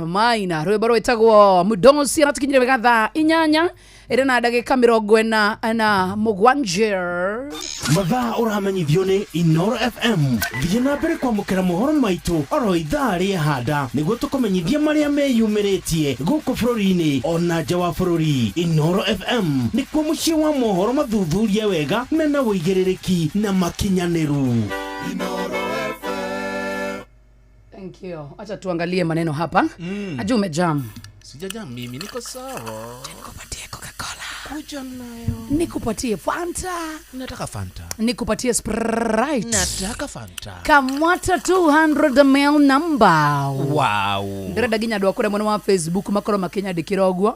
Maina, rwĩmbo rwĩtagwo Mudosi. Ratukinyire wega thaa 8 ĩrĩ na ndagĩka 47. Mathaa ũramenyithio nĩ Inoro FM. Thiĩ na mbere kwamũkĩra mohoro maitũ oro ithaa rĩa handa nĩguo tũkũmenyithia marĩa meyumĩrĩtie gũkũ bũrũri-inĩ ona nja wa bũrũri. Inoro FM nĩkuo mũciĩ wa mohoro mathuthurie wega mena ũigĩrĩrĩki na makinyanĩru. Thank you. Acha tuangalie maneno hapa. Ajua umejam. Sijajam mimi, niko sawa. Nikupatie Coca-Cola. Kuja nayo. Nikupatie Fanta. Nataka Fanta. Nikupatie Sprite. Nataka Fanta. Kamwata 200 ml number. Wow. Ndĩrenda nginya andũ a kũrĩa mwena wa Facebook makorwo makĩnyandĩkĩra ũguo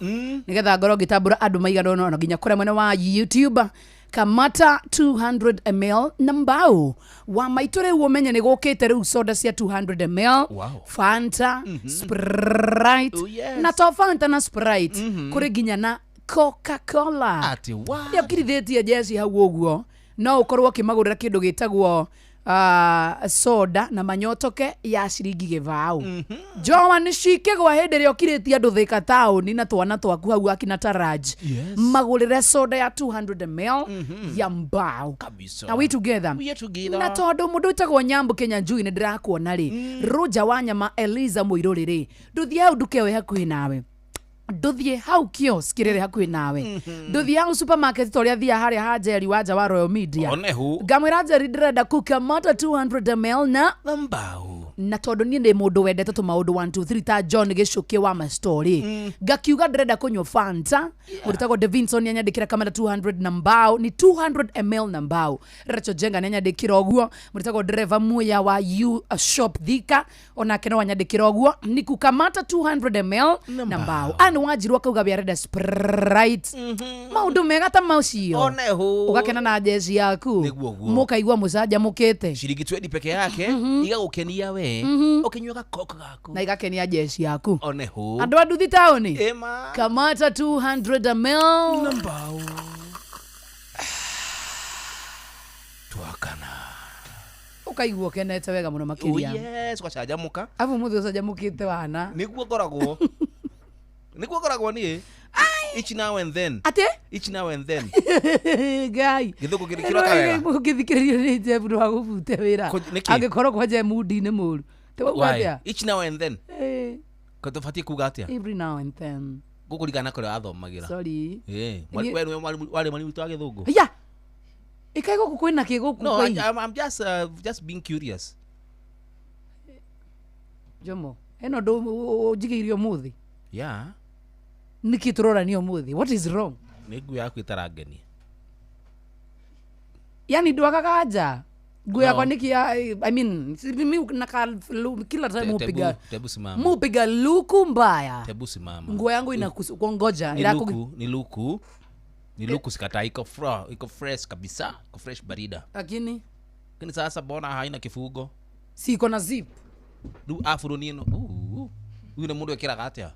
nĩgetha ngorwo ngĩtambũra andũ maigana ũna, ona nginya kũrĩa mwena wa YouTube. Kamata 200 ml na mbao wa maitũ rĩu ũmenye nĩ gũkĩte rĩu soda cia 200 ml. Wow. Fanta, Sprite. Oh, yes. Na to Fanta na Sprite, kũrĩ nginya na Coca-Cola. Ati wa. Rĩrĩa ũkirithĩtie jeci hau ũguo no ũkorwo ũkĩmagũrĩra kĩndũ gĩtagwo soda na manyotoke ya ciringi gĩbaũ. Joan cikĩgwa hĩndĩ ĩrĩa ũkirĩtie andũ Thika taũni na twana twaku hau akina Taraj. Yes. Magũrĩre soda ya 200 ml ya mbao. Kabisa. Are we together? We are together. Na tondũ mũndũ wĩtagwo Nyambu Kenya Njui nĩ ndĩrakuona rĩ, Roger Wanyama Eliza Mũirũrĩ rĩ, ndũthiĩ hau nduka ĩyo ĩ hakuhĩ nawe, ndũthiĩ hau kiosk ĩrĩa ĩrĩ hakuhĩ nawe, ndũthiĩ hau supermarket ta ũrĩa thiaga harĩa ha Njeri wanja wa Royal Media. Onehu. Ngamwĩra Njeri ndĩrenda kukamata 200 ml na Na mbao. na tondũ niĩ ndĩ mũndũ wendete tũmaũndũ 1 2 3 ta John Gĩcũkĩ wa mastori, ngakiuga ndĩrenda kũnyua Fanta. Mũndũ wĩtagwo Davinson nĩanyandĩkĩra kamata 200 na mbao, ni 200 ml na mbao. Rachel Jenga nĩanyandĩkĩra ũguo. Mũndũ wĩtagwo dereva Muya wa U Shop Thika onake no anyandĩkĩra ũguo, ni kukamata 200 ml na mbao. Anne Wanjiru akauga we arenda Sprite. Maũndũ mega ta macio. Onehu. Ũgakena na jeci yaku, Nĩguo guo. mũkaigua mũcanjamũkĩte Ciringi 20 peke yake igagũkenia we ũkĩnyua gakoka gaku. Na igakenia jeci yaku. Onehu. Andũ a nduthi taũni, Ema. kamata 200 ml Na mbao. Twakana. Ũkaigua ũkenete wega mũno Oh makĩria. yes, ũgacanjamũka. Abu mũthĩ ũcanjamũkĩte wana. Nĩguo ngoragwo. Nĩguo ngoragwo niĩ. Each now and then. Atĩ Each now and then. Ngai. Gĩthũngũ kĩroka wega. Ũngĩthikĩrĩrio nĩ Jeff ndũgagũbute wĩra. Nĩkĩ? Angĩkorwo kwanja mundi-inĩ mũru. Tĩ wauga Why? atĩa? Each now and then. Eh, Ko tũbatiĩ kuga atĩa? Every now and then. Gũkũringana kũrĩa wathomagĩra. Sorry. Eh, we nĩwe warĩ mwarimu witũ wa gĩthũngũ. Ya. Ĩkaĩ gũkũ kwĩna kĩ gũkũ No, kwĩ? I'm just being curious. Jomo, hena ũndũ ũnjigĩire ũmũthĩ? Yeah. Nĩkĩ tũrorania ũmũthĩ? What is wrong? Nĩ nguo yaku ĩtarangenia. Yani ndwagaga nja nguo yakwa No. niki ya, I mean, mi kila time mupiga Tebu simama. mupiga luku mbaya. Tebu simama. Nguo yangu inakungoja. Ni luku, ni luku. Ni luku sikatai, iko iko fresh kabisa, iko fresh barida. Lakini Lakini sasa mbona haina kifugo? Si iko na zip. Rĩu aburoni ĩno, ũyũ nĩ mũndũ ekĩraga atĩa?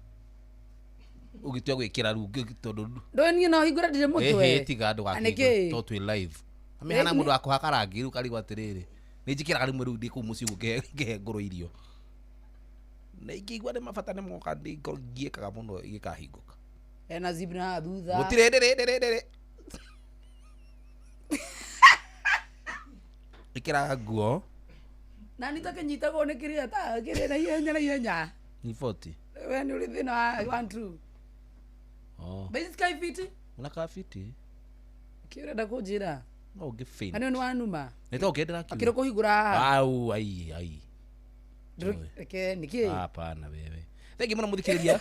Ũgĩtua gwĩkĩra rĩu tondũ Ndũĩ niĩ no hingũre ndirĩ mũtwe. Ĩhĩ, tiga Na nĩkĩ? ndũgakĩhingũre tondũ twĩ live. Amĩhana mũndũ wa kũhaka rangi rĩu karigwo atĩrĩrĩ. Nĩ njĩkĩraga rĩmwe rĩu ndĩ kũu mũciĩ ũguo ngĩhe ngũrũ irio. Na ingĩigua nĩ mabata nĩ moka ndĩ ngoro ngiĩkaga mũno igĩkahingũka. Ena zip na thutha. Gũtirĩ ndĩrĩ ndĩrĩ ndĩrĩ. Ĩkĩraga nguo Na nĩ takĩnyitagwo nĩ kĩrĩa ta kĩrĩa na ihenya na ihenya. ni 40. We nĩ ũrĩ thĩna wa 1 2. Oh. Basic sky fit. Unakaa fiti. Kĩ ũrenda kũnjĩra? No ũngĩ faint. Kana nĩ wanuma. Nĩ ta ũkĩendera kiugo. Akĩrĩ kũhingũra haha. Au ai ai. Reke nĩkĩ? Hapana wewe. Thengi mũno mũthikĩrĩria.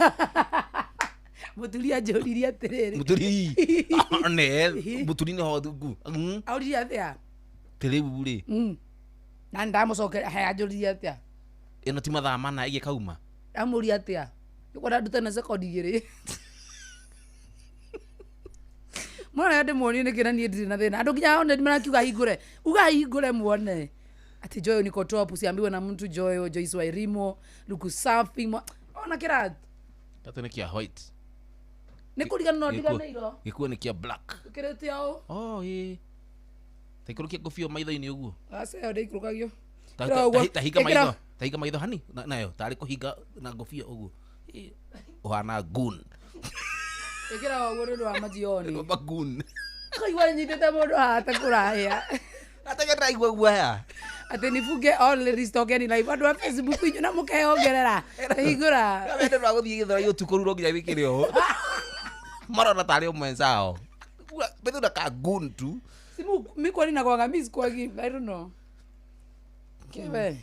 Mũturi anjũririe atĩrĩrĩ. Mũturi. Ne, mũturi nĩ ho ngu. Auririe atĩa? Tĩrĩu rĩ. Na ndamũcokeria he anjũririe atĩa? Ĩno ti mathaa mana ĩgĩkauma. Ndamũria atĩa? Nĩkwenda ndute na sekondi igĩrĩ. Mwana ndĩmuonie nĩkĩ na niĩ ndirĩ na thĩna. Andũ nginya one marakiuga hingũre. Uga hingũre muone. Ati Joyo niko top, usiambiwe na mtu Joyo, Joyce Wairimo, Luku safi. Ona kĩrathi. Gatũ nĩ kĩa white. Nĩ kũriganĩrwo ndiganĩirwo. Gĩkuo nĩ kĩa black. Ũkĩrĩte ũũ. Oh ĩĩ. Ta ikũrũkia ngũbia maitho-inĩ ũguo. Aca ĩyo ndĩikũrũkagio. Ta- Ĩkĩra ta- ũguo. ta hinga Ĩkĩra- maitho. Ta hinga maitho hani nayo tarĩ kũhinga na ngũbia ũguo. Ĩĩ. Ũhana goon. Ĩkĩra ũguo nĩ ũndũ wa majioni. Magoon. Kaigua nyitĩte mũndũ haha ta kũrahĩa. Atege ndĩraigua guoya. Atĩ nifunge all ladies tokeni live andũ a Facebook inyuĩ na mũkeyongerera. Hingũra. Wende rwa gũthiĩ gĩthũrai ũtukũ rĩu no nginya wĩkĩre ũũ. Marona tarĩ o mwenzao. Bethu na ka goon tu. Simu mi kwani nakwanga mi sikuagi I don't know. Kewe.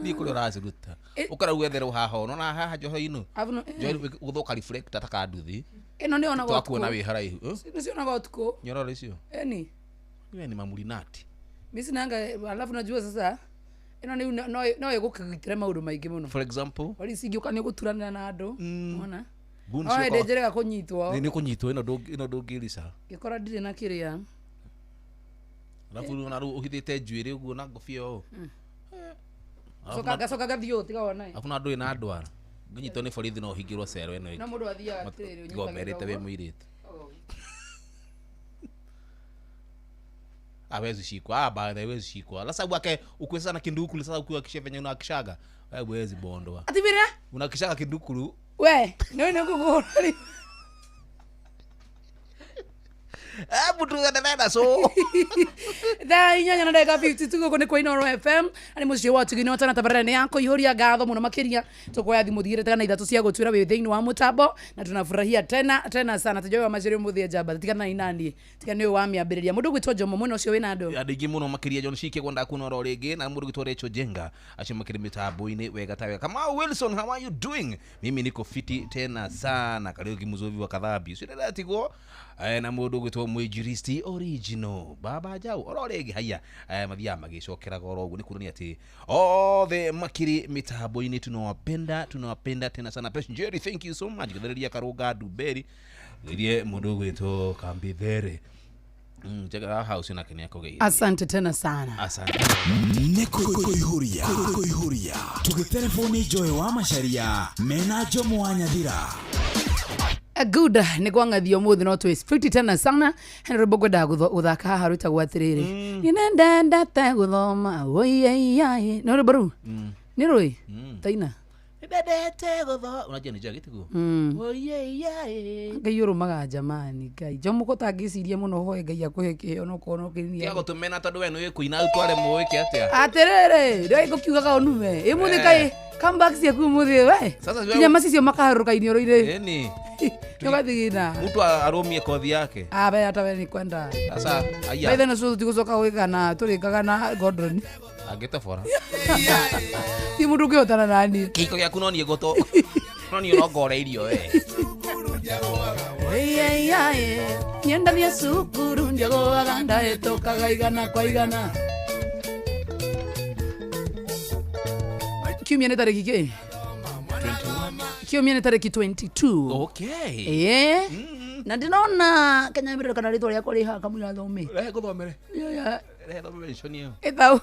Thiĩ kũrĩa ũraciruta. Ũkora wetherwo haha ũnona haha njoho-inĩ. Avuno. Njoho gũthũka reflector ta kanduthi. Ĩno nĩ yonaga Twakuona ũtukũ. wĩ haraihu. Eh? Nĩ cionaga ũtukũ. Nyororo icio. Eni. Iwe ni mamurinati. Mi sinanga alafu najua sasa ĩno nĩ no ĩgũkĩgitĩra maũndũ maingĩ mũno. For example, Wari cingĩũka nĩ ũgũturanĩra na andũ. Wona? goon No hĩndĩ cioka- njĩrĩga kũnyitwo. Nĩ kũnyitwo ĩno ĩno ndũngĩrica. Ngĩkora ndirĩ na kĩrĩa. Alafu rĩu ona rĩu ũhithĩte njuĩrĩ ũguo na ngũbia ũũ. Coka ngacoka ngathiĩ ũũ tiga wona. Alafu na ndũrĩ na ndwara. Ũngĩnyitwo nĩ borithi no ũhingĩrwo cero ĩno No ĩngĩ. mũndũ athiaga atĩrĩrĩ Tiga ũmerĩte wĩ ũnyitagĩrĩra ũguo. mũirĩtu. Hawezi shikwa. Ah, bana hawezi shikwa. Sasa wake ukwe sana kindukulu sasa ukiwa kisha venye unakishaga. Wewe huwezi bondoa. Ati bira? Unakishaga kindukulu. We, nĩ nĩ ngũkũhũra. Eh, mtu anaenda so. Thaa inyanya na ndagĩka 52 gũkũ nĩ kwa Inooro FM na nĩ mũciĩ wa Tugino tana tabarĩra nĩ yako ihũria ngatho mũno makĩria tũkuoya thimũ thigĩrĩ kana ithatũ cia gũtuĩra wĩ thĩinĩ wa mũtambo na tunafurahia tena tena sana tũjoe wa macĩrĩ ũmũthĩ njamba tigana na inani tiga nĩ ũyũ wa mĩambĩrĩria mũndũ ũgwĩtwo Jomo mwena ũcio wĩna andũ Andũ aingĩ mũno makĩria John Shike gwenda kuona oro rĩngĩ na mũndũ ũgwĩtwo Rachel Jenga acio makĩrĩ mĩtambo-inĩ wega ta wega. Kamau Wilson, how are you doing? Mimi niko fiti tena sana. Kariuki Muzovi wa Kathambi ũcio ndĩratigwo na mũndũ ũgwĩtwo mwĩnjiristi original baba jau oro rĩngĩ haya mathiaga magĩcokeraga oro ũguo nĩ kuonania atĩ othe makĩrĩ mĩtambo-inĩ tunawapenda tunawapenda tena sana. Pesh Njeri, thank you so much. Gĩthereria Karũnga Nduberi gĩthiĩ mũndũ ũgwĩtwo Kambithere njega haha ũcio nake nĩakũgeithia. Asante tena sana. Asante. Nĩ kũihũria kũihũria tũgĩtereboni Joy wa Macharia mena Jomo wa Nyathira. Good nĩ kwang'athio ũmũthĩ no twĩ fiti tena sana hena rwĩmbo ngwendaga gũthaka haha rwĩtagwo atĩrĩrĩ nĩ ndendete gũthoma oiyeyaye nĩ rwĩmbo rũu nĩ rũĩ taina Nĩndendete gũthoma. Unajua nĩ njagĩte guo. Oiyeyaye. Ngai ũrũmaga jamani Ngai Jomo ko tangĩciria mũno hoe Ngai akũhe kĩheo no korwo no Tiga kĩnini gũtũmena tondũ we nĩũĩ kũina tware mũĩke atĩa. atĩrĩrĩ ndĩrĩ ngũkiugaga ũnume ĩ mũthĩ kaĩ comeback ciaku ũmũthĩ we Sasa wewe- nginya macicio makaharũrũka iniũrũ-inĩ Ĩni. nĩũgathigina Mtu arũmie kothi yake. abe hata we nĩ kwenda Sasa aya baithe nacio tũtigũcoka gwĩka na tũrĩkaga na Gordon angĩtobora. ti mũndũ ũngĩhotana nani Kĩhiko gĩaku no niĩ ngũtũ. No niĩ ũrongoreirio irio we. Nyendathia cukuru ndiagũaga ndahĩtũkaga igana kwa igana kiumia nĩ tarĩki kĩ kiumia nĩ tarĩki 22 Okay. ĩĩ na ndĩrona kanyambĩrĩro kana rĩtwa rĩakwa rĩ haha kamũira thome Rehe ngũthomere. Rehe thome mention ĩyo. ĩtau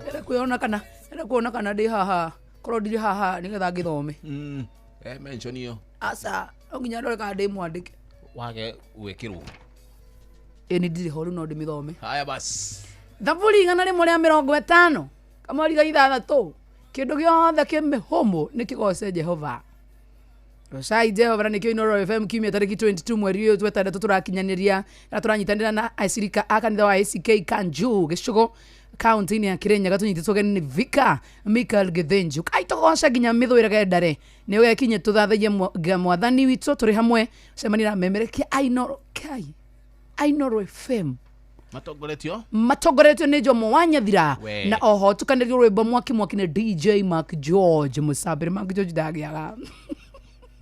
enda kwĩona kana enda kuona kana ndĩ haha korwo ndirĩ haha nĩgetha ngĩthome Rehe mention ĩyo. aca no nginya ndore kana ndĩ mwandĩke Wage gwĩkĩrwo. Ĩ nĩ ndirĩ ho rĩu no ndĩmĩthome. Haya basi. Thaburi 150 kamweri ga 6, kĩndũ gĩothe kĩ mĩhũmũ nĩ kĩgoce Jehova. Gocai Jehova na nĩkĩo Inooro FM kiumia tarĩki 22 mweri ũyũ twetandatũ tũrakinyanĩria na tũranyitanĩra na acirika a kanitha wa ACK Kanju gĩcũgo kaunti-inĩ ya Kirinyaga, tũnyitĩtwo ũgeni nĩ Vika Michael Gĩthĩnju. Kai tũgoce nginya mĩthũĩre ndare nĩ ũgekinye tũthathaiye mwathani witũ tũrĩ hamwe, cemania na memerekia a Inooro kai a Inooro FM Matongoretio matongoretio nĩ Jomo wa Nyathira. We. Na oho tukanĩrio rwĩmbo mwaki mwaki nĩ DJ Mark George Mũcambĩre. Mark George ndagĩaga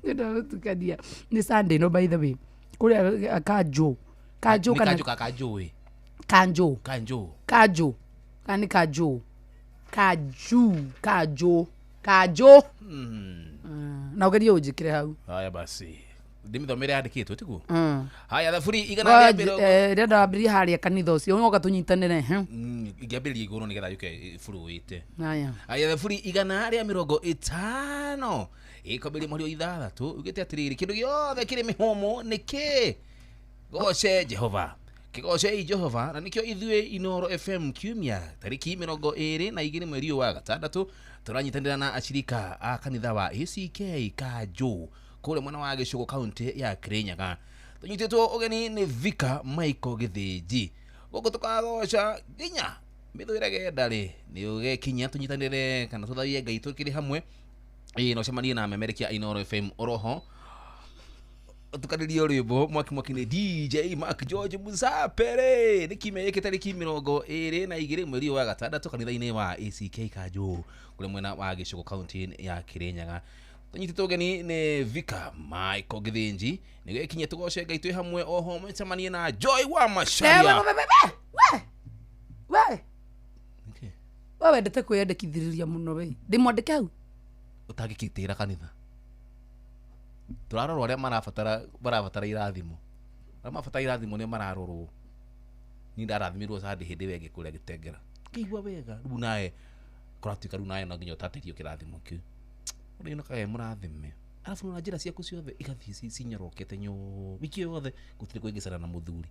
ndagũtukania nĩ Sunday no, by the way, kũrĩa Kanjo Kanjo Nĩ kana Kanjo ka Kanjũĩ. Kanjo. Kanjo. Kanjo kana nĩ Kanjo Kanju Kanjo Kanjo. Na ũgerie ũnjĩkĩre hau. Haya basi, ndĩmĩthomere yandĩkĩtwo tiguo? Mm. Haya, thaburi igana rĩa mĩrongo Rĩrĩa ndambĩrĩria harĩa kanitha ũcio ũgoka tũnyitanĩre he. Ingĩambĩrĩria igũrũ nĩgetha yũke bũrũĩte. Haya. Aya, thaburi 150 ĩkwambĩrĩria mweri wa 6, ugĩte atĩrĩrĩ, kĩndũ gĩothe kĩrĩ mĩhũmũ nĩ kĩ goce Jehova, kĩgocei Jehova. Na nĩkĩo ithuĩ Inooro FM kiumia tarĩki 22 mweri ũyũ wa gatandatũ tũranyitanĩra na acirika a kanitha wa ACK Kanjũ kũrĩa mwena wa Gĩcũgũ kaunti ya Kirinyaga, tũnyitĩtwo ũgeni nĩ Vika Michael Gĩthĩnji. Gũkũ tũkagoca nginya mĩthũĩre gendarĩ nĩ ũgekinya tũnyitanĩre kana tũthaie Ngai tũkĩrĩ hamwe. Ĩĩ, na ũcemanie na memerekia a Inooro FM oroho tukanĩrio rwĩmbo mwaki mwaki nĩ DJ Mark George Musapere, nĩ kiumia gĩkĩ tarĩki 22 mweri ũyũ wa gatandatũ kanitha-inĩ wa ACK Kanjũ kũrĩa mwena wa Gĩcũgũ kaunti ya Kirinyaga, tũnyitĩtwo ũgeni nĩ Vika Michael Gĩthĩnji nĩguo ĩkinye tũgoce Ngai twĩ hamwe, oho mĩcemanie na Joy wa Macharia. We we wendete kwĩyandĩkithĩrĩria mũno we, ndĩmwandĩke hau. Ũtangĩkĩtĩra kanitha tũrarorwo arĩa marabatara irathimo, arĩa marabatara irathimo nĩ mararorwo. Niĩ ndarathimirwo sande hĩndĩ ĩyo ĩngĩ kũrĩa Gĩtengera, ngĩigua wega. Rĩu nawe kũratuĩka rĩu nawe no nginya ũtatĩrio kĩrathimo kĩu, ũrĩa ũkaga mũrathime, arabu na njĩra ciaku ciothe igathiĩ cinyorokete nyoo wiki ĩyo yothe, gũtirĩ kũingĩcana na mũthuri.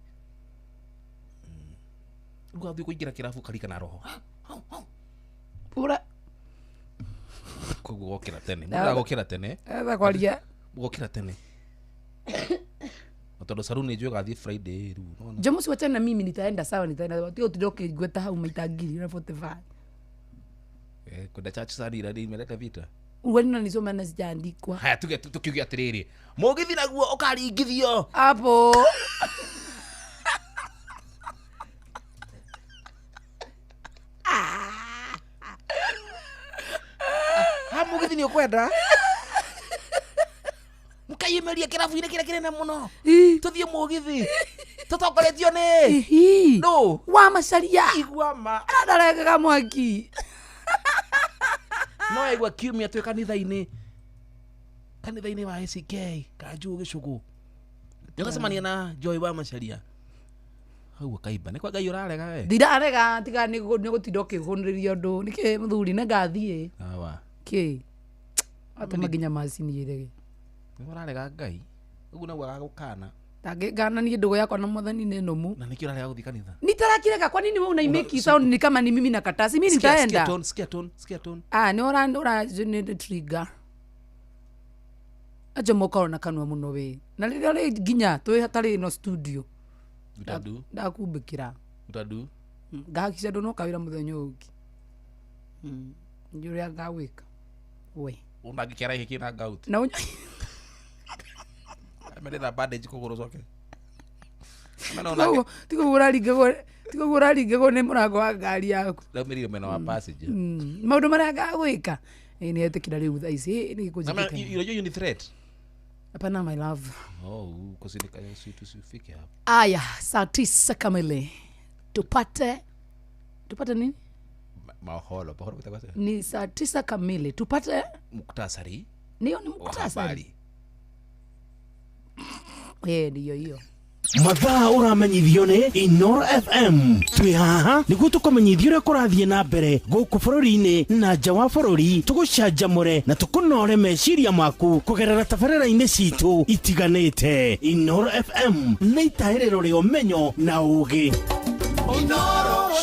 Rĩu wathiĩ kũingĩra kĩrabu ũkarikana roho. Ura Koguo gokĩra tene, mũndũ agokĩra tene. Etha kwaria. Gokĩra tene. Na tondũ saruni njũĩ gathiĩ Friday rĩu nĩwona? Jomo, si wachana na mimi, nitaenda sawa, nitaenda tiga utinda ũkĩngweta hau maita 1045. Eh, kwenda church sari ira imeleta vita. Uweni nanisoma na sijaandikwa. Haya, tuge tukiuge atĩrĩrĩ, mũgithi naguo ũkaringithio hapo. Ha, mũgithi nĩ ũkwenda mũkaiyemeria kĩrabu-inĩ kĩrĩa kĩnene mũno, tũthiĩ mũgithi tũtongoretio nĩ Ihi. Nũ? Wa Macharia. Igua ma. Arandarengaga mwaki. No aigua kiumia twĩ kanitha-inĩ, kanitha-inĩ wa ACK Kanjũ Gĩcũgũ, nĩũgacemania na Joy wa Macharia hau ũkaimba nĩ kwa Ngai ũrarega we. Ndirarega, tiga nĩ gũtinda ũkĩhũnĩrĩria ũndũ nĩkĩ mũthuri, nĩ ngathiĩ. Awa. Kĩ atũma nginya macini ĩrege. Nĩ ũrarega Ngai ũguo naguo agagũkana. Ndangĩngana niĩ, ndũgũ yakwa na mwathani nĩ nũmu. Na nĩkĩo ũrarega gũthiĩ kanitha? Nitarakireka. Kwa nini wewe unaimeki sound ni kama ni mimi na katasi? Mimi Sikia, sikia nitaenda. tone, sikia tone, sikia tone. Ah, nĩ ũra nĩ trigger ajo mokorwo na kanua mũno we, na rĩrĩa rĩ nginya twĩ hatarĩ no studio. Utadu. Ndakumbĩkĩra. Utadu. Ngahakica ndũnoka wĩra mũthenya ũyũ ũngĩ. Nĩ ũrĩa ngagwĩka we. Ũndangĩkĩara ihĩkĩ na ngauti. Na Amerera bandage kũgũrũ coke. Tiga ũguo ũraringagwo nĩ mũrango wa ngari yaku. Ndaumĩrire mwena wa passenger. Maũndũ marĩa ngagwĩka. Ĩ, nĩ etĩkĩra rĩu thaa ici nĩ Na gĩkũnjĩkĩte. unajua hiyo ni threat. Hapana, my love. Oh, kusindika tusifike hapo. Aya, saa 9 kamili tupate nini? Maholo, maholo kutaka Ni saa 9 kamili tupate muktasari niyo ni wa muktasari. habari. Eh, ndiyo hiyo. Mathaa ũramenyithio nĩ Inoro FM. Twĩ haha nĩguo tũkũmenyithia ũrĩa kũrathiĩ na mbere gũkũ bũrũri-inĩ na nja wa bũrũri, tũgũcanjamũre na tũkũnore meciria maku kũgerera tabarĩra-inĩ citũ itiganĩte. Inoro FM nĩ itahĩrĩro rĩa ũmenyo na ũgĩ.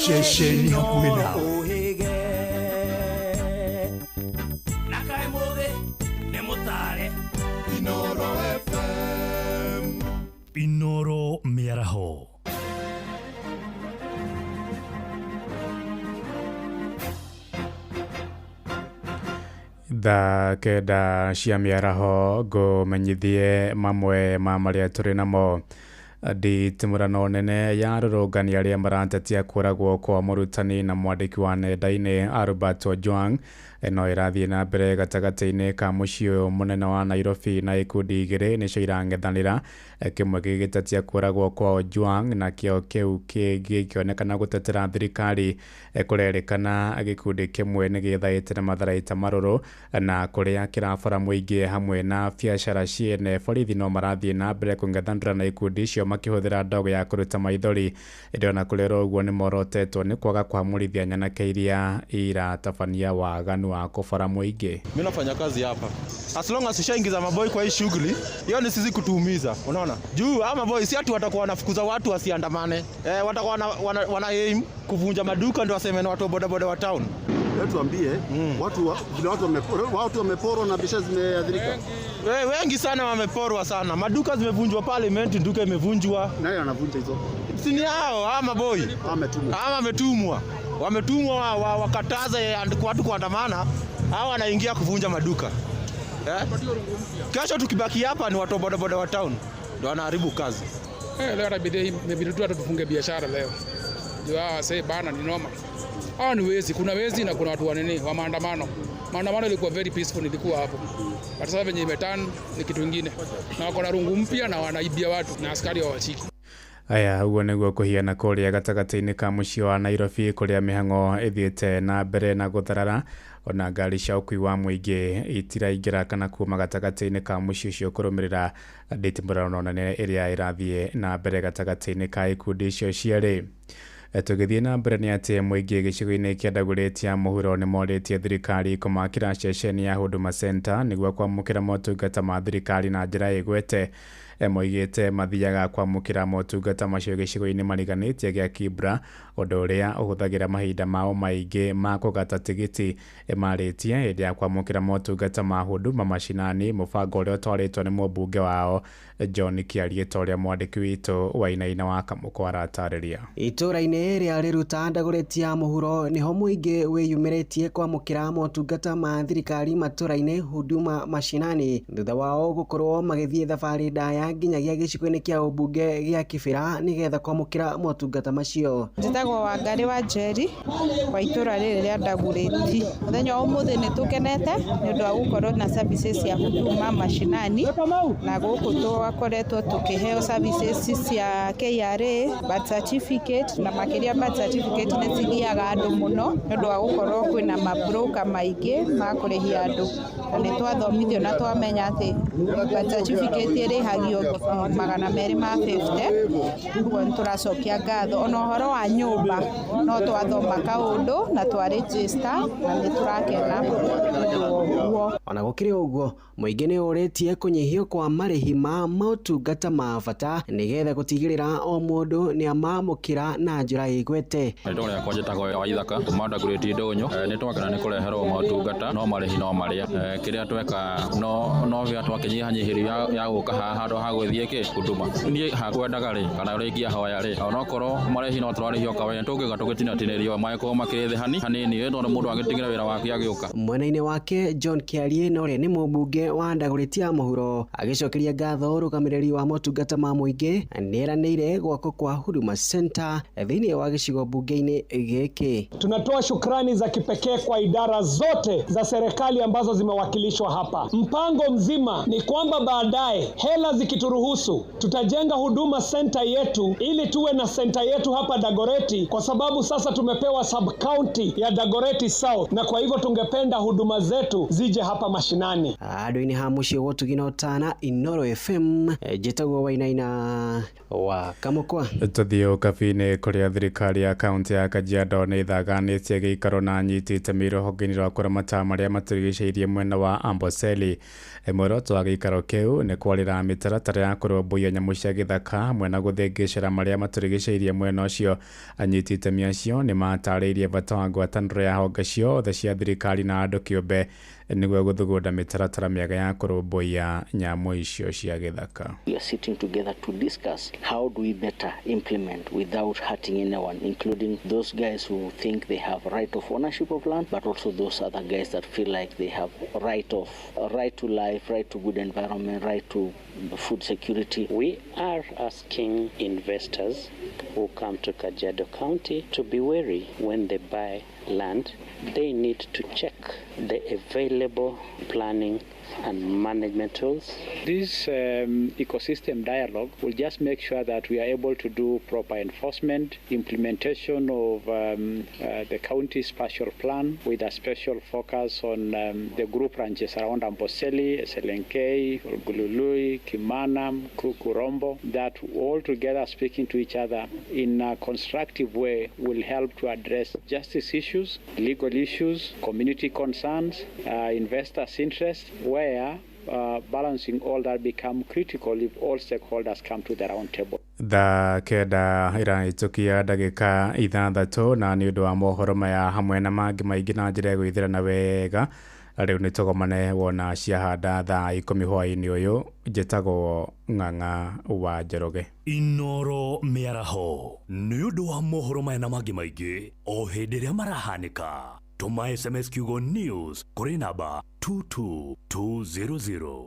Ceceni hakuhĩ nawe. Inoro mĩaraho. Thaa 9 cia mĩaraho ngũmenyithie mamwe ma marĩa tũrĩ namo. Nditimũrano nene ya arũrũngani arĩa maratetia kũragwo kwa mũrutani na mwandĩki wa nenda-inĩ Albert Ojwang no ĩrathiĩ na mbere gatagatĩ-inĩ ka mũciĩ ũyũ mũnene wa Nairobi na ikundi igĩrĩ nĩcio irang'ethanĩra, kĩmwe gĩgĩtetia kũragwo kwa Ojwang na kĩo kĩu kĩngĩ gĩkĩonekana gũtetera thirikari. Kũrerĩkana gĩkundi kĩmwe nĩ gĩthaĩte na matharaita marũrũ na kũrĩa kĩrabara mũingĩ hamwe na biacara ciene. Borithi no marathiĩ na mbere kũng'ethanĩra na ikundi icio makĩhũthĩra ndogo ya kũruta maithori. Ĩndĩ ona kũrĩ oro ũguo nĩ morotetwo nĩ kwaga kũhamũrithia nyanake iria iratabania waganu wa kũbora mũingĩ. Mimi nafanya kazi hapa. As long as ushaingiza maboi kwa hii shughuli, hiyo ni sisi kutuumiza, unaona? Juu ama boy si ati watakuwa wanafukuza watu wasiandamane. Watakuwa wana aim kuvunja maduka ndio waseme na watu wa boda boda wa town. Leo tuambie watu vile watu wameporwa na biashara zimeathirika. Wengi sana wameporwa sana. Maduka zimevunjwa parliament, duka imevunjwa. Nani anavunja hizo? Si ni hao ama boy. Ametumwa. Wametumwa wakataze watu kuandamana, hao wanaingia kuvunja maduka. Kesho tukibaki hapa ni watu boda boda wa town ndio wanaharibu kazi. Leo itabidi imebidi tu tufunge biashara leo. Juu hawa sasa bana ni noma. Hawa ni wezi, kuna wezi na kuna watu wa nini wa maandamano. Maandamano ilikuwa very peaceful, ilikuwa hapo. But sasa venye imeturn ni kitu kingine. Na wako na rungu mpya na wanaibia watu na askari hawashiki. Aya, ũguo nĩguo kũhiana kũrĩa gatagatĩ-inĩ ka mũciĩ wa Nairobi kũrĩa mĩhang'o ĩthiĩte na mbere na gũtharara ona ngari cia ũkuui wa mũingĩ itiraingĩra kana kuma gatagatĩ-inĩ ka mũciĩ ũcio kũrũmĩrĩra nditimũrano nene ĩrĩa ĩrathiĩ na mbere gatagatĩ-inĩ ka ikundi icio cierĩ. Tũgĩthiĩ na mbere nĩ atĩ mũingĩ gĩcigo-inĩ kĩa Dagoretti ya mũhuro nĩ morĩtie thirikari kũmakĩra ceceni ya Huduma Center nĩguo kwamũkĩra motungata ma thirikari na njĩra ĩgwete. Moigĩte mathiaga kwamũkĩra motungata macio gĩcigo-inĩ mariganĩtie gĩa Kibra, ũndũ ũrĩa ũhũthagĩra mahinda mao maingĩ ma kũgata tigiti. Marĩtie hĩndĩ ya kwamũkĩra motungata ma Huduma mashinani, mũbango ũrĩa ũtwarĩtwo nĩ mũmbunge wao John Kĩarie, ta ũrĩa mwandĩki witũ Wainaina wa Kamũkũ aratarĩria. Itũra-inĩ rĩa Riruta Dagoretti ya mũhuro nĩho mũingĩ wĩyumĩrĩtie kwamũkĩra motungata ma thirikari matũra-inĩ Huduma mashinani thutha wao gũkorwo magĩthiĩ thabarĩ ndaya nginyagia gĩcigo-inĩ kĩa ũmbunge gĩa Kibera nĩgetha kwamũkĩra motungata macio. Njĩtagwo Wangari wa Njeri wa itũra rĩrĩ rĩa Dagoretti. Mũthenya wa ũmũthĩ nĩ tũkenete nĩ ũndũ wa gũkorwo na services cia Huduma mashinani, na gũkũ twakoretwo tũkĩheo services cia KRA, birth certificate, na makĩria birth certificate nĩ cithiaga andũ mũno nĩ ũndũ wa gũkorwo kwĩna mabroka maingĩ ma kũrĩhia andũ, na nĩ twathomithio na twamenya atĩ birth certificate ĩrĩhagio 250. Ũguo nĩ tũracokia ngatho. Ona ũhoro wa nyũmba no twathoma kaũndũ na twa register na nĩ tũrakena nĩ ũndũ wa ũguo. Ona gũkĩrĩ ũguo mũingĩ nĩ ũrĩtie kũnyihio kwa marĩhi ma motungata ma bata nĩgetha gũtigĩrĩra o mũndũ nĩ amamũkĩra na njĩra ĩgwete. Rĩtwa rĩakwa njĩtagwo Waithaka kuma Dagoretti Ndũnyũ. Nĩ twakena nĩ kũreherwo motungata no marĩhi no marĩa. Kĩrĩa tweka no gĩa twakĩnyihanyihĩrio ya gũka haha handũ ha gũthiĩ kĩ Huduma. Niĩ hakwendaga rĩ kana ũrĩa ingĩahoya rĩ onokorwo marĩhi no tũrarĩhio kawaida tũngĩũka tũgĩtinatinĩrio mangĩkorwo makĩrĩ thĩ hanini tondũ mũndũ agĩtigĩra wĩra wake agĩũka. Mwena-inĩ wake John Kĩarie na ũrĩa nĩ mũmbunge wa Dagoretti ya mũhuro agĩcokeria ngatho ũrũgamĩrĩri wa motungata ma mũingĩ nĩeranĩire gwakwo kwa Huduma Center thĩinĩ wa gĩcigo mbunge-inĩ gĩkĩ. Tunatoa shukrani za kipekee kwa idara zote za serikali ambazo zimewakilishwa hapa. Mpango mzima ni kwamba baadaye hela ziki ikituruhusu, tutajenga huduma center yetu ili tuwe na center yetu hapa Dagoreti, kwa sababu sasa tumepewa sub county ya Dagoreti South, na kwa hivyo tungependa huduma zetu zije hapa mashinani. Handũ-inĩ ha mũciĩ wa ũtugi na ũtana, Inooro FM, njĩtagwo Wainaina wa Kamũkwa. Tũthiĩ ũkabi-inĩ kũrĩa thirikari ya kaunti ya Kajiado nĩ ĩthaganĩtie gĩikaro na anyiti itemi rũhonge-inĩ rwa kũramata marĩa matũrigicĩirie mwena wa Amboseli. Muoroto wa gĩikaro kĩu nĩ kwarĩra mĩtaratara ya kũrũmbũiya nyamũ cia gĩthaka hamwe na gũthĩngĩcĩra marĩa matũrigicĩirie mwena ũcio. Anyiti itemi acio nĩ matarĩirie bata wa ngwatanĩro ya honge ciothe cia thirikari na andũ kĩũmbe nĩguo gũthugunda mĩtaratara mĩega ya kũrũmbũiya nyamũ icio cia gĩthaka. We are sitting together to discuss how do we better implement without hurting anyone, including those guys who think they have right of ownership of land, but also those other guys that feel like they have right to life, right to good environment, right to food security. We are asking investors who come to Kajiado County to be wary when they buy land. They need to check the available planning and management tools. This ecosystem dialogue will just make sure that we are able to do proper enforcement, implementation of the county spatial plan with a special focus on the group ranches around Amboseli, Selenkei, Olgulului, Kimanam, Kukurombo, that all together speaking to each other in a constructive way will help to address justice issues, legal issues, community concerns, investors' interests, where balancing all that become critical if all stakeholders come to the round table. Thaa 9 ĩrahĩtũkia ndagĩka 6 na nĩ ũndũ wa mohoro maya hamwe na mangĩ maingĩ na njĩra ya gwĩthĩrana wega rĩu nĩ tũgomane wona ciahanda thaa 10 hwaĩ-inĩ ũyũ. Njĩtagwo Ng'ang'a wa Njoroge. Inooro mĩaraho nĩ ũndũ wa mohoro maya na mangĩ maingĩ o hĩndĩ ĩrĩa marahanĩka. Tũma SMS kiugo news kũrĩ namba 22200.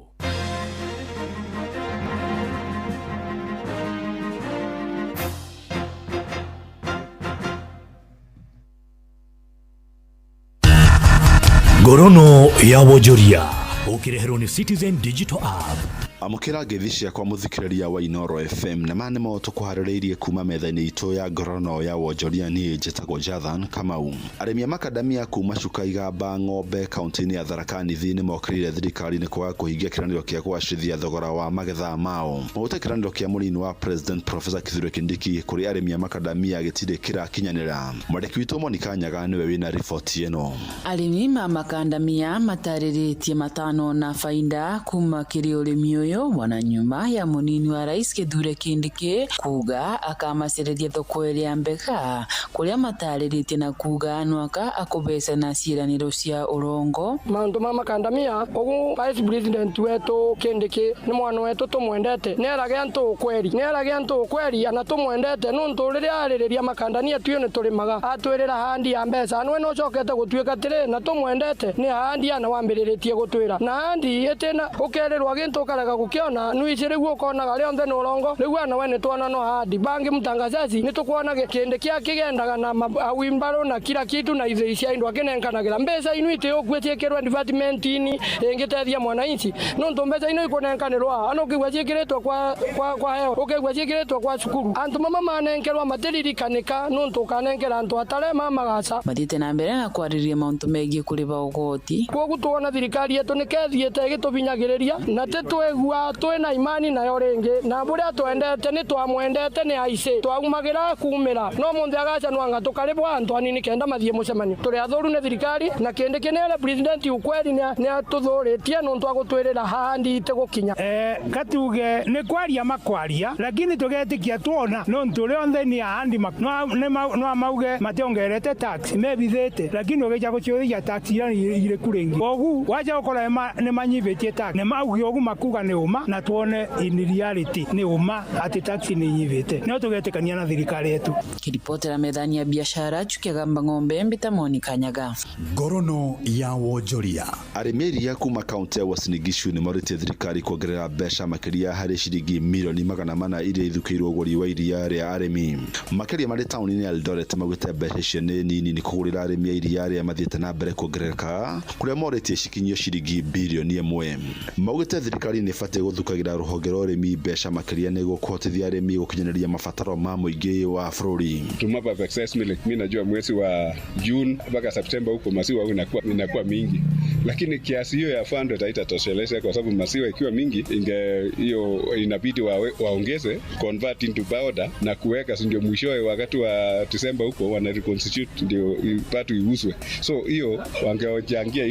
Ngorono ya wonjoria ũkĩreherwo nĩ Citizen Digital App. Amũkĩra ngeithi ciakwa mũthikĩrĩria wa Inooro FM na maya nĩmo tũkũharĩrĩirie kuma metha-inĩ itũ ya ngorono ya wonjoria. Niĩ njĩtagwo Jathan Kamau. Arĩmi a makadamia kuma Cuka Igamba Ng'ombe kaunti-inĩ ya Tharaka Nithi nĩmokĩrĩire thirikari nĩ kwaga kũhingia kĩranĩro kĩa kũgacĩrithia thogora wa magetha mao. Maugĩte kĩranĩro kĩa mũnini wa President Professor Kithure Kindiki kũrĩ arĩmi a makadamia gĩtirĩ kĩrakinyanĩra. Mwandĩki witũ Monica Nyaga nĩwe wĩna riboti ĩno. Arĩmi ma makandamia matarĩrĩtie matano na faida kuma kĩrĩ ũrĩmi ũyũ wana nyuma ya mũnini wa rais Kithure Kindiki kuga akamacereria thoko ĩrĩa mbega kũrĩa matarĩrĩtie na kuga nwaka akũbeca na ciĩranĩro cia ũrongo. Maũndũ ma makandamia ũguo vice president wetu Kindiki nĩ mwana wetu tũmwendete nĩerage antũ ũkweri nĩerage antũ ũkweri ana tũmwendete nũntũ rĩrĩa arĩrĩria makandania tuyo nĩ tũrĩmaga atwĩrĩra handi ya mbeca anwe no ũcokete gũtuĩka atĩrĩ na tũmwendete nĩ handi ana wambĩrĩrĩtie gũtwĩra na handi ĩtĩna ũkerĩrwo gĩntũ ũkarega gũkĩona nuici rĩu ũkonaga rĩonthe nĩ ũrongo rĩu ana we nĩ tuona no handi bangi mtangazaji nĩ tũkuona kĩndĩ kĩa kĩgendaga na awimbarũ na kila kitu na ithĩi cia indo akĩnenkanagĩra mbeca inu itĩ ũkue ciĩkĩrwo department-inĩ ĩngĩteithia mwananchi nũntũ mbeca ino ikũnenkanĩrwo ano ũkĩigua ciĩkĩrĩtwo kwa heo ũkĩigua ciĩkĩrĩtwo kwa cukuru antũ mama manenkerwo matĩririkanĩka nũntũ ũkanenkera antũ atare mamagaca. Mathiĩte na mbere na kwarĩrĩria maũndũ megiĩ kũrĩba ũgoti. Kwoguo tuona thirikari yetu nĩ kethiĩte ĩgĩtũbinyagĩrĩria na tĩtwĩgua twĩna imani nayo rĩngĩ na bũrĩa twendete nĩ twamwendete nĩ aici twaumagĩra kumĩra no mũnthe agacanwanga tũkarĩbwo antũ anini kenda mathiĩ mũcemanio tũrĩ athũru nĩ thirikari na kĩndĩ kĩnene president ukweri nĩ atũthũrĩtie nũntũ agũtwĩrĩra handi ite gũkinya. Katuge nĩ kwaria makwaria lakini tũgetĩkia tuona nũntũ rĩonthe nĩ ahandi no mauge mationgerete tax mebithĩte lakini ũgĩcha gũciũria tax iria irĩku rĩngĩ ogu wacha gũkora nĩ manyivĩtie tax nĩ mauge ogu makuga nĩ ũma na tuone in reality nĩ ũma atĩ tax nĩ inyivĩte no tũgetĩkania na thirikari yetu. Kiripotera methani ya biashara Chukegamba Ng'ombe mbita Monica Nyaga. Ngorono ya wonjoria. Arĩmi a iria kuma kaunti ya Uasin Gishu nĩ morĩtie thirikari kuongerera mbeca makĩria harĩ ciringi milioni 400 iria ithukĩirwo ũgũri wa iria rĩa arĩmi. Makĩria marĩ taũni-inĩ ya Eldoret maugĩte mbeca icio nĩ nini nĩ kũgũrĩra arĩmi a iria arĩa mathiĩte na mbere kuongerereka kũrĩa morĩtie cikinyio ciringi birioni 1. Maugĩte thirikari nĩ ĩbatiĩ ĩbatiĩ gũthukagĩra rũhonge rwa ũrĩmi mbeca makĩria nĩguo kũhotithia arĩmi gũkinyanĩria mabataro ma mũingĩ wa bũrũri. To mop up excess milk, mi najua mwezi wa June mpaka Septemba huko maziwa inakuwa mingi, lakini kiasi hiyo ya fund haitatosheleza kwa sababu maziwa ikiwa mingi inge hiyo inabidi waongeze convert into powder na kuweka, si ndio mwishowe wakati wa December huko wana reconstitute ndio ipate iuzwe. So hiyo wangechangia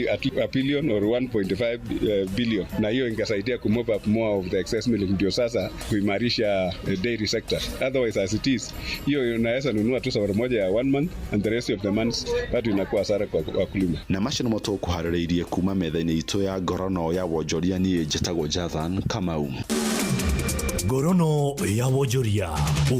a billion or 1.5 billion, na hiyo ingesaidia ku mop up more of the excess milk, ndio sasa kuimarisha dairy sector. Otherwise as it is, hiyo unaweza nunua tu safari moja ya 1 month and the rest of the months bado inakuwa hasara kwa wakulima. Na macio nĩmo tũkũharĩrĩirie kuma metha-inĩ itũ ya ngorono ya wonjoria. Niĩ njĩtagwo Jathan Kamau. Ngorono ya wonjoria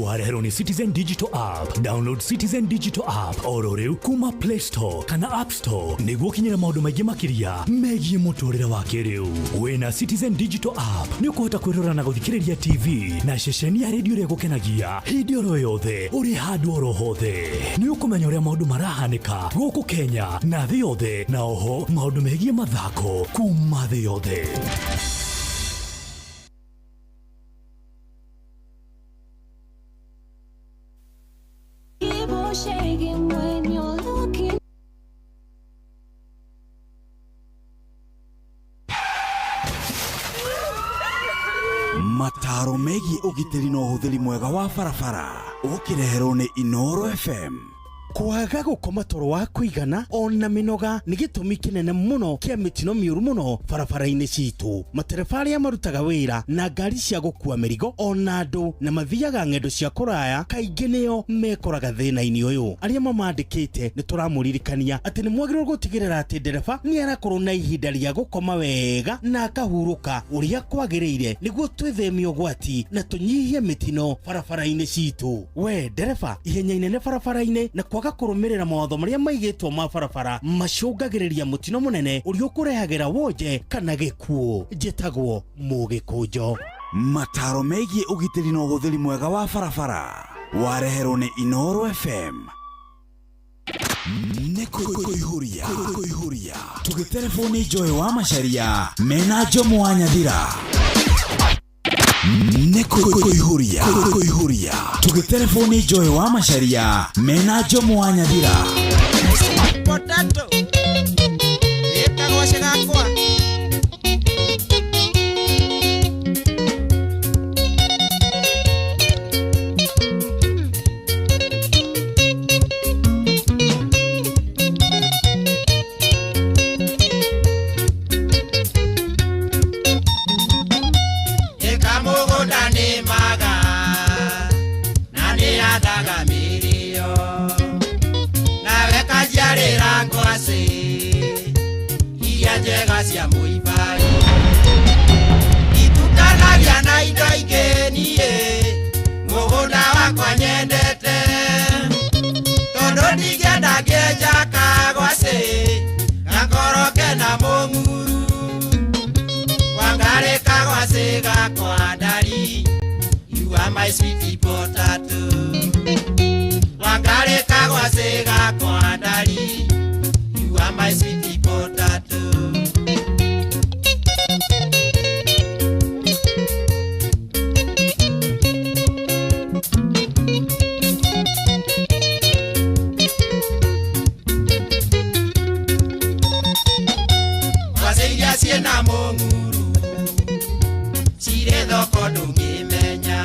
wareherwo nĩ Citizen Digital App. Download Citizen Digital App oro rĩu kuma Play Store kana App Store nĩguo ũkinyĩre maũndũ maingĩ makĩria megiĩ mũtũrĩre wa kĩrĩu. Wĩna Citizen Digital App nĩ ũkũhota kwĩrora na gũthikĩrĩria TV na ceceni ya redio ĩrĩa ĩgũkenagia hĩndĩ oro yothe ũrĩ handũ oro hothe. Nĩ ũkũmenya ũrĩa maũndũ marahanĩka gũkũ Kenya na thĩ yothe, na oho maũndũ megiĩ mathako kuma thĩ yothe. Keep on shaking when you're looking. Mataro megiĩ ũgitĩri na ũhũthĩri mwega wa barabara ũkĩreherwo nĩ Inooro FM. Kwaga gũkoma toro wa kũigana ona mĩnoga nĩ gĩtũmi kĩnene mũno kĩa mĩtino mĩũru mũno barabara-inĩ citũ. Matereba arĩa marutaga wĩra na ngari cia gũkua mĩrigo ona andũ na mathiaga ng'endo cia kũraya kaingĩ nĩo mekoraga thĩna-inĩ ũyũ. Arĩa mamandĩkĩte nĩ tũramũririkania atĩ nĩ mwagĩrĩirwo gũtigĩrĩra atĩ ndereba nĩ arakorwo na ihinda rĩa gũkoma wega na akahurũka ũrĩa kwagĩrĩire nĩguo twĩtheme ũgwati na tũnyihie mĩtino barabara-inĩ citũ. We ndereba, ihenya inene barabara-inĩ na kwaga kũrũmĩrĩra mawatho marĩa maigĩtwo ma barabara macũngagĩrĩria mũtino mũnene ũrĩa ũkũrehagĩra wonje kana gĩkuũ. Njĩtagwo Mũgĩkũnjo. Mataro megiĩ ũgitĩri na ũhũthĩri mwega wa barabara wareherwo nĩ Inooro FM. Nĩ kũihũria tũgĩterebwo nĩ Joy wa Macharia mena Jomo wa Nyathira. Nĩ kũihũria tũgĩterebwo nĩ Joy wa Macharia mena Jomo wa Nyathira. Potato ĩkagwace gakwa. You are my sweet potato. Wangare kagwase gakwa ndari. You are my sweet potato. Gwase iria ciĩna mũng'uru cirĩ thoko ndũngĩmenya.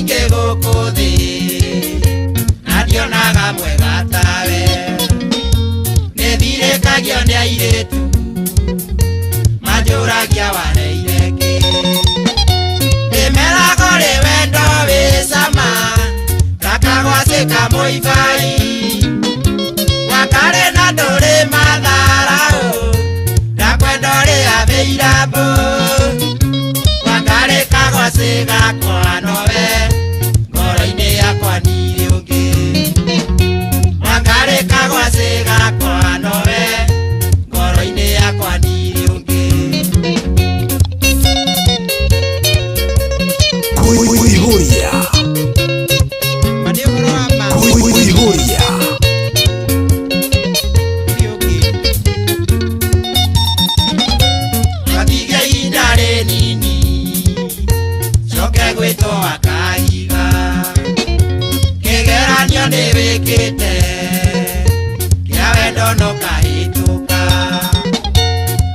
aingĩ gũkũ thĩ na ndionaga mwega tawe nĩthirĩkagio nĩ airĩtu manjũragia wareire kĩ ndĩmerago rĩ wendo wĩ cama gakagwacĩka mũibai wakarĩ na ndũrĩ matharaũ ndakwenda ũrĩa mĩirambũ wakarĩ kagwacĩ gakwa nowe ngoro-inĩ yakwa ndirĩ ũngĩ wakarĩ kagwacĩ gakwa nowe ngoro-inĩ yakwa ndirĩ ũngĩ. Kuihuria. Kuihuria. Gatige ihinda rĩnini coke gwĩtwo akaiga kĩgeranio nĩ wĩkĩte kĩa wendo no kahĩtũka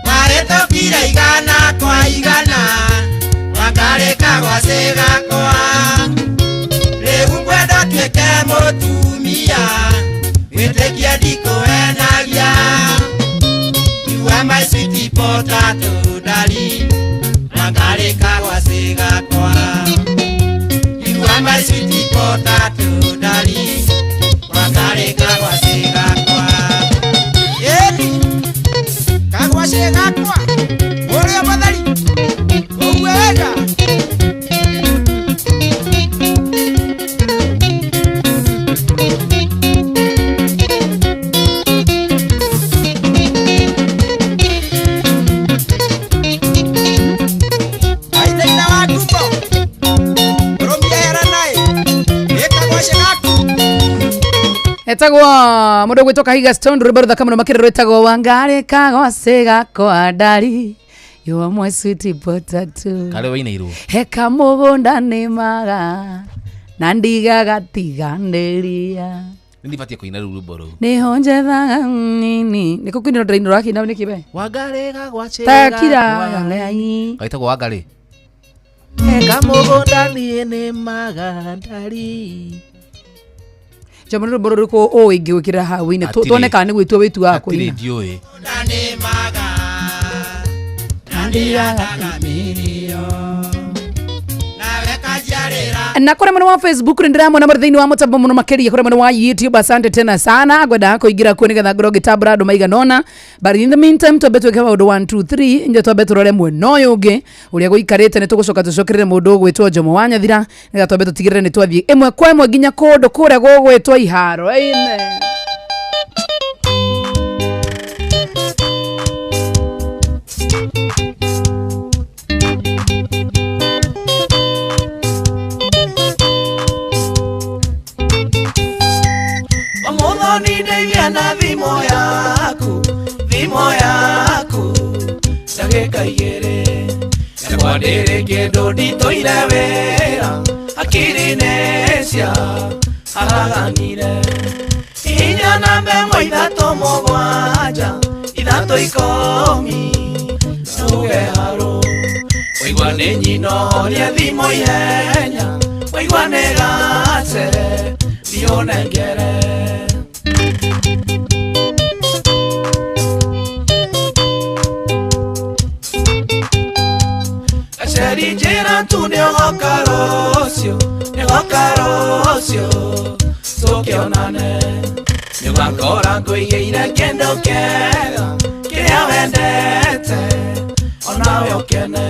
wahĩtũkire igana kwa igana wakarĩ kagwacĩ gakwa rĩu ngwenda tuĩke mũtumia wĩtĩkie ndikũhenagia. You are my sweet potato darling, wakarĩ kagwacĩ gakwa. You are my sweet potato darling, wakarĩ kagwacĩ gakwa. Ĩni kagwacĩ gakwa ũrĩa mathari ũguo wega. Aithaitha wa ndumbo rũmia hera naĩ ĩ kagwacĩ gaku. Etagwo mundu gwitwo Kahiga Stone rwimbo ruthaka muno makĩria rwĩtagwo Wangarĩ kagwacĩ gakwa ndari. You are my sweet potato. Karĩ wainĩirwo Heka mũgũnda nĩmaga na ndigagatiganĩria nĩ ndibatiĩ kũina rĩu rwĩmbo rũu nĩho njethaga nini nĩkũ kũinĩrwo ndĩrainĩrwo rakĩina nĩkĩ we Wangarĩ gagwacĩ takira gakwa. ngai Gaitagwo Wangarĩ Eka mũgũnda niĩ nĩmaga ndari. Jomo nĩ rwĩmbo rũrĩkũ ũĩ ingĩgwĩkĩrĩra hau wĩine Hatirĩ. tuone kana nĩ gwĩtua wĩtuaga Hatirĩ kũina ndiũĩ. Na kũrĩ mwena wa Facebook nĩ ndĩramona mũrĩ thĩinĩ wa mũtambo mũno makĩria kũrĩ mwena wa YouTube asante tena sana ngwendaga kũingĩra kuo nĩgetha ngorwo ngĩtambũra andũ maigana ũna but in the meantime twambe twĩke maũndũ 1 2 3 nje twambe tũrore mwena ũyũ ũngĩ ũrĩa gũikarĩte nĩ tũgũcoka tũcokerere mũndũ ũgwĩtwo Jomo wa Nyathira nĩgetha twambe tũtigĩrĩre nĩ twathiĩ ĩmwe kwa ĩmwe nginya kũndũ kũrĩa gũgwĩtwo iharo amen. Mũthoni ndeithia na thimũ yaku, thimũ yaku ndagĩka igĩrĩ yakwa ndĩrĩ kĩndũ nditũire wĩra hakiri nĩcia haraganire inya namba ĩmwe ithatũ mũgwanja ithatũ ikũmi tuge harũ waigua nĩ nyinoria thimũ ihenya waigua nĩ gace thiũnengere. Gaceri njĩra tu nĩũgoka rũciũ nĩũgoka rũciũ tũkĩonane nĩũgakora ngũigĩire kĩndũ kĩega kĩrĩa wendete onawe ũkene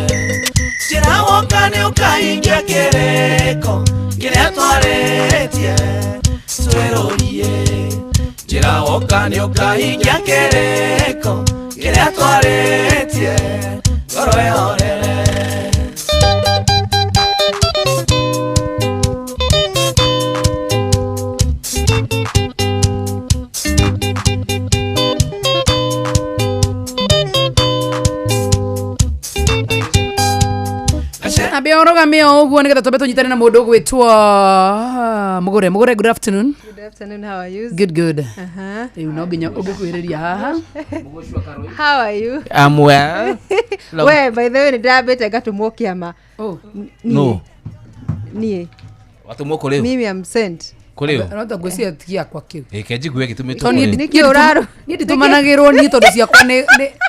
njĩra woka nĩũkahingia kĩrĩko kĩrĩa twarĩtie twĩrũrie njĩra woka nĩũkahingia kĩrĩko kĩrĩa twarĩtie ngoro ĩhorere. Ambia ũrũgamie o ũguo nĩgetha twambe tũnyitane na mũndũ ũgwĩtwo Mũgũre. Mũgũre, good afternoon. Good afternoon, how are you? Good, good. Uh-huh. Rĩu no nginya ũngĩkuhĩrĩria haha. How are you? I'm well. We, by the way, nĩ ndĩrambĩte ngatũmwo kĩama. Oh. No. Niĩ. Watũmwo kũrĩ ũ? Mimi am sent. Kũrĩ ũ? No ta ngwĩciria ti gĩakwa kĩu. Ĩ, njigue gĩtũmĩtwo Tondũ kũrĩ ũ? Nĩkĩ ũraru- niĩ nditũmanagĩrwo niĩ tondũ ciakwa nĩ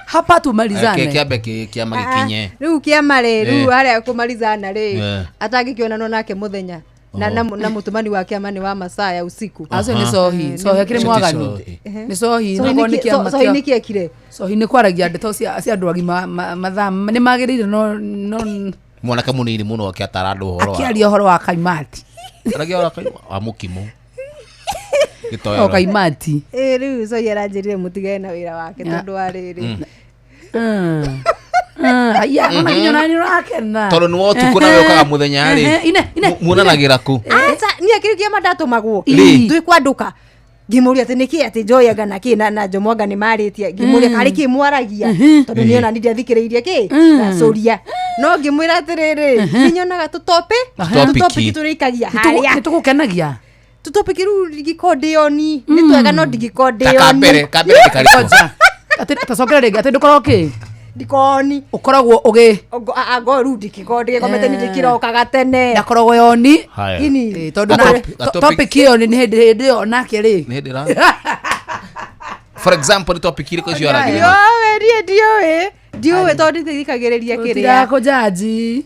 hapa Reke tumalizane. kĩambe kĩama gĩkinye. Rĩu kĩama rĩ, rĩu Eh. harĩa kũmalizana rĩ, Eh. atangĩkĩonanwo nake mũthenya na, Oho. na mũtũmani wa kĩama nĩ wa masaa ya usiku. Acio nĩ cohi, cohi akĩrĩ Ũcio ti mwaganu. cohi. Nĩ cohi, Cohi nakorwo nĩ nĩkĩ- kĩama cohi kĩa- nĩkĩ ekire? Cohi nĩ kwaragia ndeto cia andũ agima mathaa nĩ magĩrĩire no no Mwanake mũnini mũno akĩatara andũ ũhoro wa akĩaria ũhoro wa kaimati. Aragia ũhoro wa mũkimo. Gĩtoero. O kaimati. Ĩ, rĩu cohi aranjĩrire mũtigane na wĩra wake Yeah. tondũ wa rĩrĩ. Aya, ona nginya ona nĩ ũrakena. Tondũ nĩ wa ũtukũ na we ũkaga mũthenya rĩ. Ehe, ine, ine, Muonanagĩra kũ? Aca, niĩ kĩrĩ kĩama ndatũmagwo Rĩ. twĩ kwandũka ngĩmũria atĩ nĩkĩ atĩ Joy anga na kĩ na Jomo anga nĩ marĩtie ngĩmũria karĩ kĩ mwaragia tondũ niĩ ona ndiathikĩrĩirie kĩ ndacũria no ngĩmwĩra atĩrĩrĩ nĩnyonaga tũtopĩ Tũtopiki. tũtopiki tũrĩikagia harĩa Nĩ tũgũkenagia. tũtopiki rĩu ndingĩkorwo ndĩoni nĩ twega no ndingĩkorwo Ta kambere, ndĩoni kambere nĩ karĩkũ? Ngoja. Atĩ tacokera rĩngĩ atĩ ndũkoragwo kĩ? ndikoni Ũkoragwo ũgĩ ango rĩu ndingĩkorwo ndĩgĩkomete nĩ ndĩkĩrokaga tene ndakoragwo yoni. Haya. Ini. Ĩ, tondũ na topic ĩyo nĩ hĩndĩ hĩndĩ ĩyo nake rĩ. Nĩ hĩndĩ For example, nĩ topic irĩkũ icio aragĩrĩria? Ndiũĩ, niĩ ndiũĩ ndiũĩ tondũ ndithikagĩrĩria kĩrĩa Tũtirakũjaji.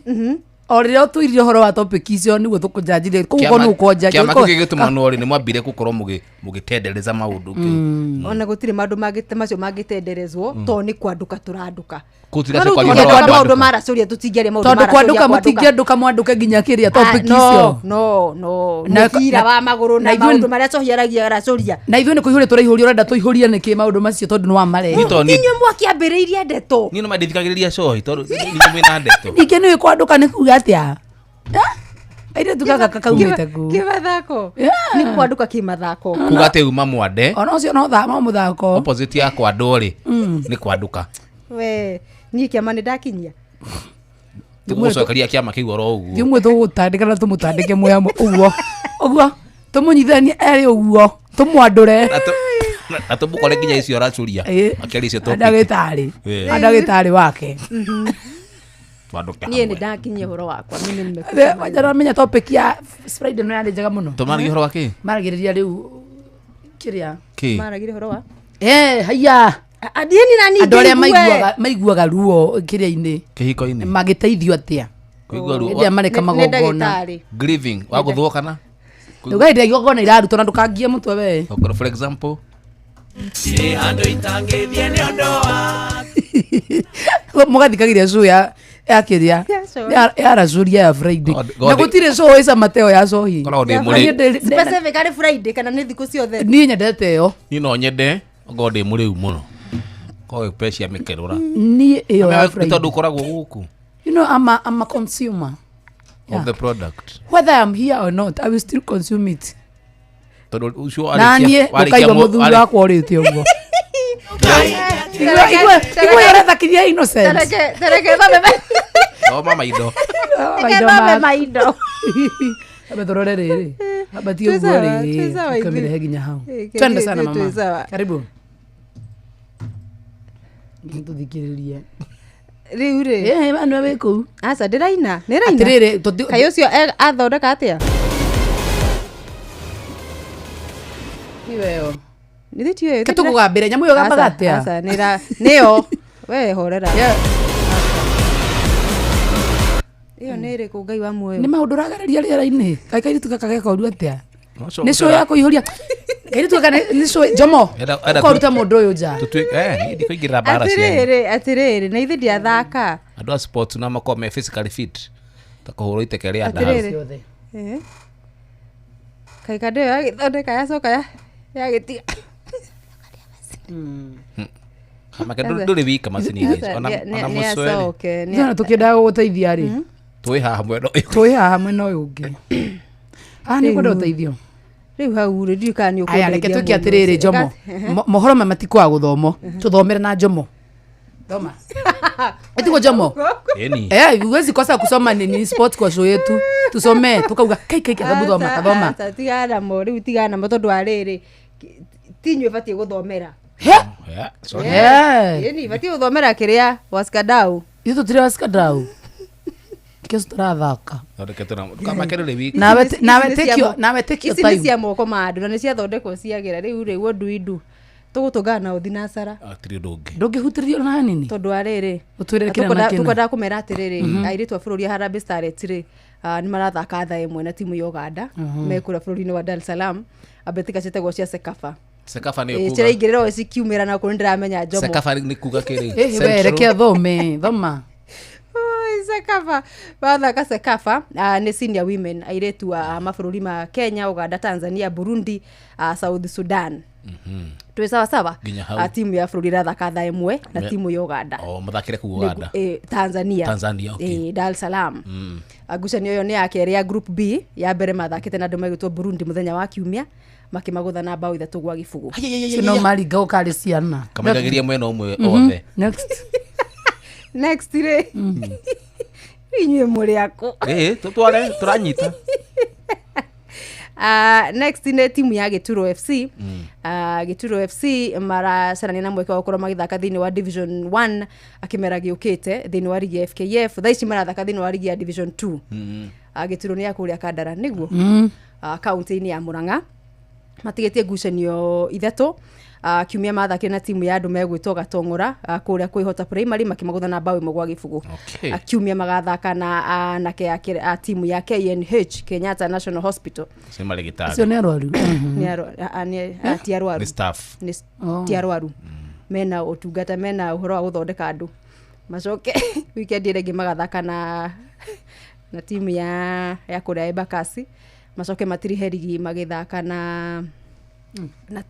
O rĩrĩa ũtwĩrire ũhoro wa topic icio nĩguo tũkũjanjire. Kũu ko nĩ ũkũnjanji. Kĩama kĩu gĩgĩtũmanwo rĩ, nĩ mwambire gũkorwo mũgĩtendereza maũndũ kĩu. Ona gũtirĩ maũndũ mangĩ macio mangĩtenderezwo tondũ nĩ kwandũka tũrandũka. Kũu No rĩu tiracoka tũngĩandũka ũhoro wa maũndũ kwandũka. maracũria tũtingĩaria maũndũ Tondũ maracũria kwandũka mũtingĩandũka mwandũke nginya kĩrĩa topic Ah, no, icio. no no Na- mũbira wa magũrũ na na ithuĩ- maũndũ marĩa cohi aragia aracũria. Na ithuĩ nĩ kũihũria tũraihũria ũrenda tũihũrie nĩkĩ maũndũ macio tondũ nĩ wamarehe. Niĩ tondũ niĩ- Inyuĩ mwakĩambĩrĩirie ndeto. Niĩ no mandithikagĩrĩria cohi tondũ inyuĩ mwĩna ndeto. Ningĩ nĩ kwandũka nĩ kuga atĩa? Airĩtu gaka kaumĩte kũ? Kĩmathako nĩ kwandũka kĩmathako. Kuga atĩ uma mwande, Ona ũcio no no mũthako. opposite ya kwandwo rĩ, nĩ kwandũka. We niĩ kĩama nĩ ndakinyia. Tũgũcokeria kĩama kĩu oro ũguo. Thiĩ tũgũtandĩka na tũmũtandĩke mwĩhamwe ũguo. Ũguo tũmũnyitithanie erĩ ũguo tũmwandũre. Na tũmũkore nginya icio aracũria. Ĩ. Akĩaria icio topic. Ndagĩtarĩ. Ĩ. Ndagĩtarĩ wake. Twandũke Niĩ nĩ hamwe. ndakinyia ũhoro wakwa mimi nimekwisha. Wanja ramenya topic ya Friday no yarĩ njega mũno. Tũmaragia ũhoro wa kĩ? Maragĩrĩria rĩu kĩrĩa. Kĩ? Maragire ũhoro wa Eh, haiya. Adieni na niĩ Andũ arĩa ngĩigue. maiguaga ruo kĩrĩa-inĩ Kĩhiko-inĩ. magĩteithio atĩa? Kũigua ruo. Hĩndĩ ĩrĩa mareka Nĩ magongona. ndagĩtarĩ. Grieving, wa gũthwo kana? Rĩu hĩndĩ ĩrĩa igongona irarutwo na ndũkangie mũtwe we. Okorwo for example, Ndirĩ handũ itangĩthiĩ nĩ ũndũ wa Mũgathikagĩria show ya kĩrĩa Ya show. ya racuria ya Friday. God- Na gũtirĩ show ĩcama ta ĩyo ya cohi. Koragwo ndĩ Na mũrĩ- niĩ ndĩ- Specifically Friday kana nĩ thikũ ciothe. Niĩ nyendete ĩyo. niĩ no nyende okorwo ndĩ mũrĩu mũno. Korwo pecia mĩkerũra. Niĩ ĩyo ya Nĩ Friday. tondũ ũkoragwo gũkũ You know, I'm a consumer. of the product. Whether I'm here or not, I will still consume it. Tondũ ũcio Na niĩ ndũkaigua mũthuri wakwa ũrĩte ũguo. Igua ĩyo ũrethakiria innocent. Tereke thome Thoma maindo. Tereke thome maindo. Amba tũrore rĩrĩ. Amba ti Twĩ ũguo sawa, rĩ. twĩ sawa ithuĩ. Ũkamĩrehe nginya hau. Ĩ, Twende sana twĩ mama. sawa. Karibu. Tũthikĩrĩrie. Rĩu rĩ. Eh, bana wĩ kũu. Aca ndĩraina, nĩraina. Atĩrĩrĩ, Kaĩ ũcio athondeka atĩa? Tiweyo. Nĩ tiyo. Ke tũkũgambĩra nyamũ ĩyo ĩgambaga atĩa? Aca nĩra nĩyo. We horera. Ĩyo nĩ ĩrĩkũ Ngai wa muoyo? Nĩ maũndũ ũragereria rĩera-inĩ. Kaĩ kairĩtu gaka geka ũru atĩa? Ũcio Nĩ show ya kũihũria. Kairĩtu gaka nĩ show Jomo. Enda Ũkaruta mũndũ ũyũ nja. Niĩ ndikũingĩrĩra mbara cianyu. Atĩrĩrĩ, atĩrĩrĩ, na ithe ndiathaka. Andũ a sports no makorwo me physically fit ta kũhũrwo iteke rĩa ndawa. Atĩrĩrĩ. Eh. Kaĩ kandũ ĩyo yagĩthondeka yacoka yagĩtiga. Make ndũrĩ wika macini-inĩ icio. Ona mũcere. Nĩacoke. Ithuĩ ona tũkĩendaga gũgũteithia rĩ. Twĩ haha mwena ũyũ. Twĩ haha mwena ũyũ ũngĩ. Ah, nĩ ũkwenda ũteithio. Rĩu hau rĩ ndiũĩ kana nĩ Aya, reke ũkũndeithia twĩke mũndũ atĩrĩrĩ ũcio. Jomo. Mohoro maya matikwaga gũthomwo. Tũthomere na Jomo. Thoma. Etiguo Jomo. Ĩni. Eh, huwezi kosa kusoma nini sport kwa show yetu. Tusomee tukauga kai kai kai thoma kathoma. Aca, tigana namo rĩu tigana namo tondũ wa rĩrĩ ti inyuĩ batiĩ gũthomera. Yeah, sorry. Eh. Ĩni batiĩ gũthomera kĩrĩa waskadau. Ithuĩ tũtirĩ waskadau. Kesho tũrathaka. Thondeketwo na ndũkamakerere wiki. Nawe Ici nawe nĩ take cia your nawe take your ici nĩ time. cia moko ma andũ na nĩ ciathondekwo ciagĩra rĩu rĩ what do we do tũgũtũngana na ũthinacara Hatirĩ ũndũ ũngĩ. Ndũngĩhutĩrio na hanini. Tondũ wa rĩrĩ Ũtwĩre kĩna na kĩna. tũkwendaga kũmera atĩrĩrĩ, airĩtu a bũrũri a Harambee Starlets rĩ, nĩ marathaka thaa ĩmwe na timu ya Uganda, mekũrĩa bũrũri-inĩ wa Dar es Salaam, ambĩtĩka ciĩtagwo cia Sekafa. Sekafa nĩ Ĩ, kuga. ciraingĩrĩra o cikiumĩra na kũrĩ ndĩramenya Njomo. Sekafa nĩ kuga kĩrĩ. Ĩhĩ we reke thome, thoma. Oi, Sekafa bathaka Sekafa, nĩ senior women airĩtu a mabũrũri ma Kenya, Uganda, Tanzania, Burundi, South Sudan. Twĩ sawa sawa. Nginya hau. Timu ya bũrũri ĩrathaka thaa ĩmwe na timu ya Uganda. O mathakĩre kuu Uganda. Tanzania. Tanzania, okay. Dar es Salaam. Ngucanio ĩyo nĩ ya kerĩ ya group B, ya mbere mathakĩte na andũ megwĩtwo Burundi mũthenya wa kiumia makĩmagũtha na bao 3-0. Cio no maringa ũkarĩ ciana. Kamaigagĩria mwena ũmwe othe. Next. Next rĩ, inyuĩ mũrĩ akũ? Ĩĩ, tũtware tũranyita. Next nĩ timu ya Gĩturo FC. Gĩturo FC maracarania na mweke wa gũkorwo magĩthaka thĩinĩ wa Division 1 akĩmera gĩũkĩte thĩinĩ wa rigi ya FKF. Thaa ici marathaka thĩinĩ wa rigi ya Division 2. Gĩturo nĩ ya kũrĩa Kandara nĩguo, kaunti-inĩ ya Murang'a. Matigĩtie ngucanio ithatũ. Kiumia mathakire na timu ya andũ megwĩtwo Gatong'ora, kũrĩa kwĩhota primary makĩmagũtha na bao 1-0. Kiumia magathaka na anake a timu ya KNH, Kenyatta National Hospital. Acio nĩ marĩgĩtarĩ. Acio nĩ arwaru. Nĩ ti arwaru. Nĩ staff. Nĩ ti arwaru, mena ũtungata, mena ũhoro wa gũthondeka andũ. Macoke weekend ĩrĩa ĩngĩ magathaka na timu ya kũrĩa Embakasi, macoke matirihe rigi magĩthaka na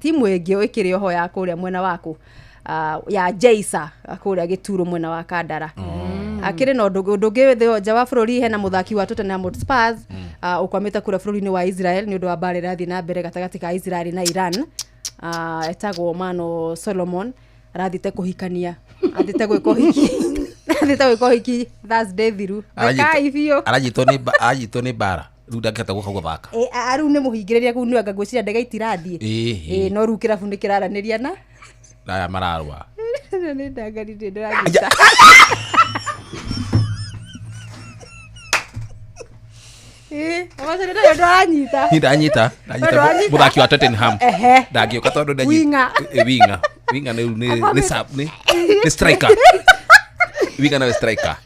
timu ĩngĩ ĩkĩrĩ oho ya kũrĩa mwena waku, ya Jaisa kũrĩa Gĩturo mwena wa Kandara. Akĩrĩ na ũndũ ũngĩ nja wa bũrũri, hena mũthaki wa Tottenham Hotspur ũkwamĩte kũrĩa bũrũri-inĩ wa Israel nĩ ũndũ wa mbara ĩrathiĩ na mbere gatagatĩ ka Israel na Iran. Etagwo Mano Solomon, arathiĩte kũhikania, athiĩte gwĩka ũhiki, athiĩte gwĩka ũhiki Thursday thiru. Rekai biũ. Aranyitwo nĩ mbara rĩu ndangĩhota gũka gũthaka. Ĩ, rĩu nĩ mũhingĩrĩria kũu nĩ anga ngwĩciria ndege itirathiĩ. Ĩĩ. Ĩ, no rĩu kĩrabu nĩ kĩraranĩria na Aya mararũa. Nĩ ndangarire ndĩranyita. Ĩ, amaca nĩ ũndũ aranyita. Niĩ ndanyita Tondũ anyita. Mũthaki wa Tottenham ndangĩũka tondũ ndanyita. Winger. Ĩ, winger winger nĩ sub, nĩ striker, winger nawe striker.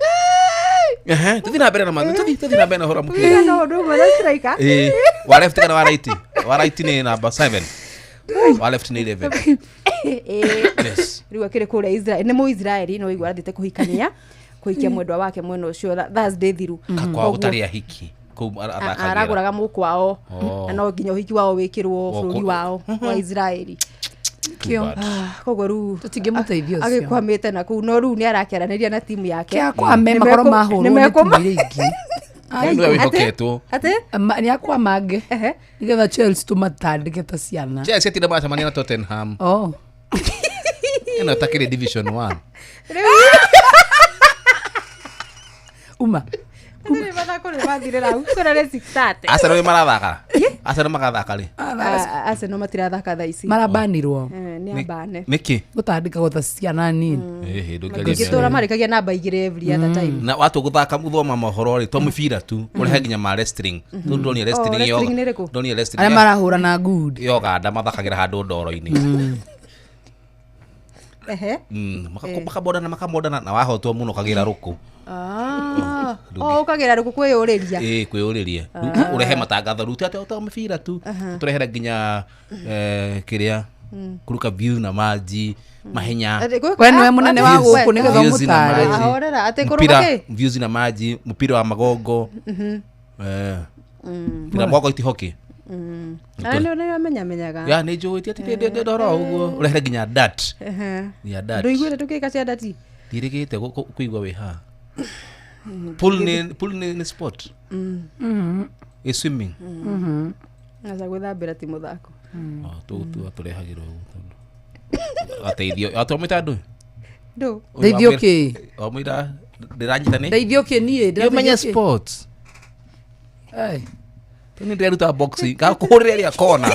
Ehe, tũthiĩ na mbere na tũthiĩ na mbere na ũhoro wa mũbira. Winger no ũndũ ũmwe na striker. Ĩ, wa left kana wa right? Wa right nĩ namba 7, wa left nĩ 11. Ĩ. Yes. Rĩu akĩrĩ kũrĩa Israel, nĩ Mũisraeli, no igua arathiĩte kũhikania, kũhikia mwendwa wake mwena ũcio Thursday thiru. Kwao gũtarĩ ahiki kũu athakagĩra. Aragũraga mũkwao. Oh. Na no nginya ũhiki wao wĩkĩrwo bũrũri wao wa Israeli. Too bad. Koguo rĩu Tũtingĩmũteithia ũcio. agĩkwamĩte na kũu, no rĩu nĩ arakĩaranĩria na timu yake. Kĩakwame makorwo mahũrwo nĩ timu iria ingĩ. Nĩwe wĩhoketwo. Atĩ? Nĩ akwamangĩ nĩgetha Chelsea tũmatandĩke ta ciana. Chelsea atinda maracemania na Tottenham. Oh. Ĩno takĩrĩ Division 1. Uma. Rĩu mathako nĩ mathirĩra hau. Kwĩna nĩ 6:30. Arsenal nĩ marathaka? Arsenal magathaka rĩ? Arsenal matirathaka thaa ici. Marabanirwo. Nĩ ambane. Nĩkĩ? Gũtandĩkagwo ta ciana nini. Ĩhĩ, ndũngĩaria Mangĩtũra mĩario. marĩkagia namba igĩrĩ every other time. Na watua gũthaka gũthoma mohoro rĩ, to mũbira tu ũrehe nginya ma wrestling. Rĩu ndonire wrestling Oh, wrestling nĩ ĩrĩkũ? ndonire wrestling Arĩa marahũra na good. ya Uganda mathakagĩra handũ ndoro-inĩ. Ehe. Makamondana makamondana na wahotwo mũno ũkagĩra rũkũ. Ah. Oh, ũkagĩra rũkũ kwĩyũrĩria. Ĩĩ, kwĩyũrĩria. Rĩu ũrehe matangatho rĩu ti atĩ to mũbira tu, tũrehere nginya kĩrĩa kuruka view na maji mahenya. Atĩ We nĩwe mũnene wa atĩ- gũkũ nĩgetha Views na ũmũtare. maji. Ahorera, atĩ kũruka Mpira, kĩ? views na maji, mpira wa magongo. Mpira wa magongo iti hockey. Ah, nĩ amenyamenyaga. Ya nĩ njũĩ ti atĩ ndora ũguo ũrehere nginya dat. Nginya dat. Ndũiguĩte tũkĩka cia dati? Ndirĩgĩte kũigua wĩ haha. Pool nĩ sport. Ĩ swimming. Aca gwĩthambĩra ti mũthako. Oh, tũrehagĩrwo ũguo tondũ ateithio atwamwĩta andũ. Ndũ. Ndeithio kĩ? Wamwĩra ndĩranyita nĩ Ndeithio kĩ niĩ? Nĩ ũmenye Ndĩrateithio kĩ? sports. Ai. Nĩ ndĩreruta boxing ngakũhũrĩra ĩrĩa kona.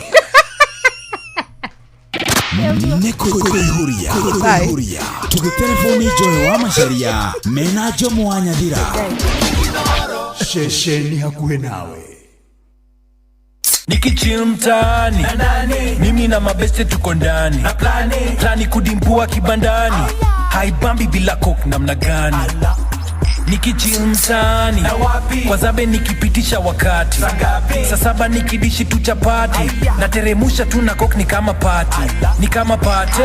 Nĩ kũihũria kũihũria tũgĩtereboni Joy wa Macharia mena Jomo wa Nyathira. Ceceni hakuhĩ nawe. Nikichill mtaani, mimi na mabeste tuko ndani, plani kudimbua kibandani, haibambi bila coke namna gani? Nikichill mtaani, kwa zabe nikipitisha wakati, saa saba nikidishi tu chapati, nateremusha tu na coke ni kama party, ni kama party.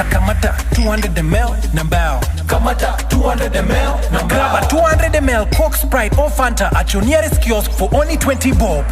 Kamata 200 ml na mbao, kamata 200 ml na mbao. Grab a 200 ml Coke, Sprite or Fanta at your nearest kiosk for only 20 bob.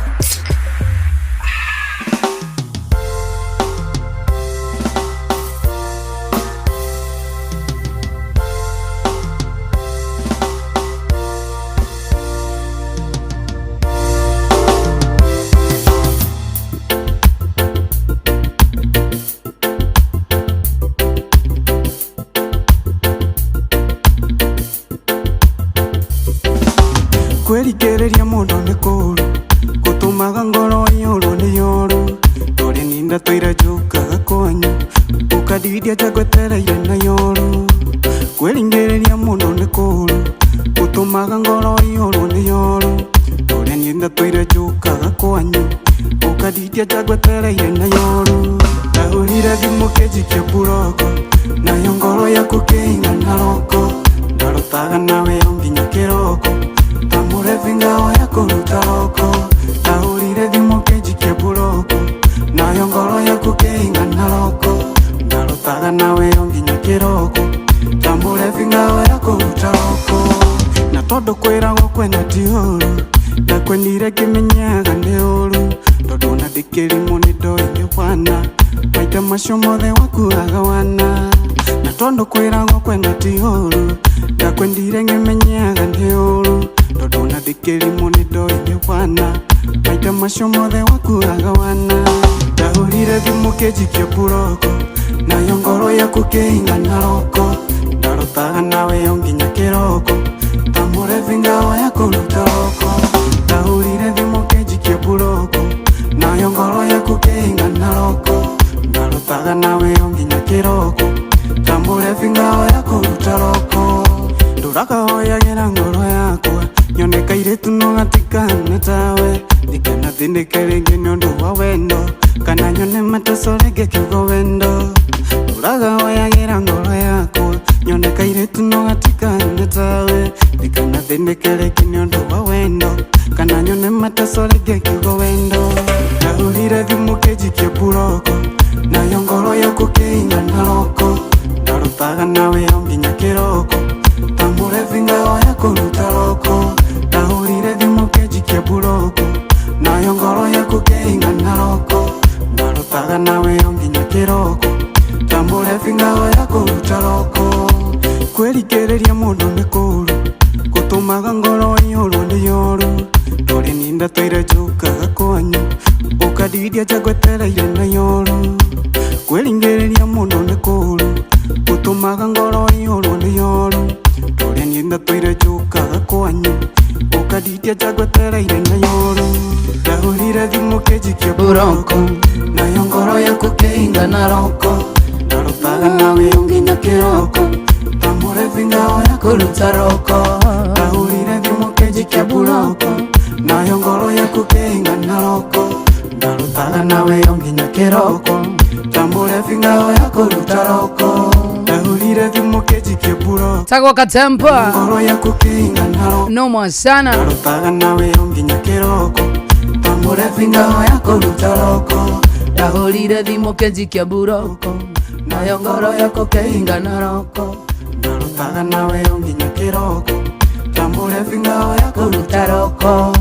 Kwĩringĩrĩria mũndũ nĩ kũũru, gũtũmaga ngoro iyũrwo nĩ yoru. Ndũrĩ ninda tũire njũkaga kwanyu, ũkandidia njagwetereire na yoru. Kwĩringĩrĩria mũndũ nĩ kũũru, gũtũmaga ngoro iyũrwo nĩ yoru. Ndũrĩ ninda tũire njũkaga kwanyu, ũkandidia njagwetereire na yoru. Ndahũrire thimũ kĩnjikia mburoko, nayo ngoro yaku kĩingana roko. Ndarotaga nawe o nginya kĩroko, tamũrebi ngao ya kũruta roko. Ndahũrire thimũ kĩnjikia mburoko, nayo ngoro yaku kĩingana roko. Ndarotaga nawe o nginya kĩroko, tamũrebi ngao ya kũruta roko. Na tondũ kwĩragwo kwenda ti ũũru, ndakwendire ngĩmenyaga nĩ ũũru. Tondũ ona ndĩkĩrimũ nĩ ndoĩ nĩ wana, maita macio mothe wakuaga wana. Na tondũ kwĩragwo kwenda ti ũũru, ndakwendire ngĩmenyaga nĩ ũũru. Tondũ ona ndĩkĩrimũ nĩ ndoĩ nĩ wana, maita macio mothe wakuaga wana. Ndahũrire thimũ kĩnjikia mburoko, nayo ngoro yaku kĩingana roko. Ndarotaga nawe o nginya kĩroko, tamũrebi ngao ya kũruta roko. Ndahũrire thimũ kĩnjikia mburoko, nayo ngoro yaku kĩingana roko. Ndarotaga nawe o nginya kĩroko, tamũrebi ngao ya kũruta roko. Ndũrakahoyagĩra ngoro yakwa, nyone kairĩtu no gatikahana tawe. Ndikanathĩnĩke rĩngĩ nĩ ũndũ wa wendo, kana nyone mateso rĩngĩ kiugo wendo. Ndũrakahoyagĩra ngoro yakwa, nyone kairĩtu no gatikahana tawe. Ndikanathĩnĩke rĩngĩ nĩ ũndũ wa wendo, kana nyone mateso rĩngĩ kiugo wendo. Ndahũrire thimũ kĩnjikia mburoko, nayo ngoro yaku kĩingana roko. Ndarotaga nawe o nginya kĩroko, tamũrebi ngao ya kũruta roko. Ndahũrire thimũ kĩnjikia mburoko, nayo ngoro yaku kĩingana roko. Ndarotaga nawe o nginya kĩroko, tamũrebi ngao ya kũruta roko. Kwĩringĩrĩria mũndũ nĩ kũũru, gũtũmaga ngoro iyũrwo nĩ yoru. Ndũrĩ ninda tũire njũkaga kwanyu, ũkandidia njagwetereire na yoru. Kwĩringĩrĩria mũndũ nĩ kũũru, gũtũmaga ngoro iyũrwo nĩ yoru. Ndũrĩ ninda tũire njũkaga kwanyu, ũkandidia njagwetereire na yoru. Ndahũrire thimũ kĩnjikia mburoko, nayo ngoro yaku kĩingana roko. Ndarotaga nawe o nginya kĩroko, tamũrebi ngao ya kũruta roko. Ndahũrire thimũ kĩnjikia mburoko, nayo ngoro yaku kĩingana roko. Ndarotaga nawe o nginya kĩroko, tamũrebi ngao ya kũruta roko. Ndahũrire thimũ kĩnjikia mburoko, Tagwo katempa ngoro yaku kĩingana roko. Noma sana. Ndarotaga nawe o nginya kĩroko, tamũrebi ngao ya kũruta roko. Ndahũrire thimũ kĩnjikia mburoko, nayo ngoro yaku kĩingana roko. Ndarotaga nawe o nginya kĩroko, tamũrebi ngao ya kũruta roko.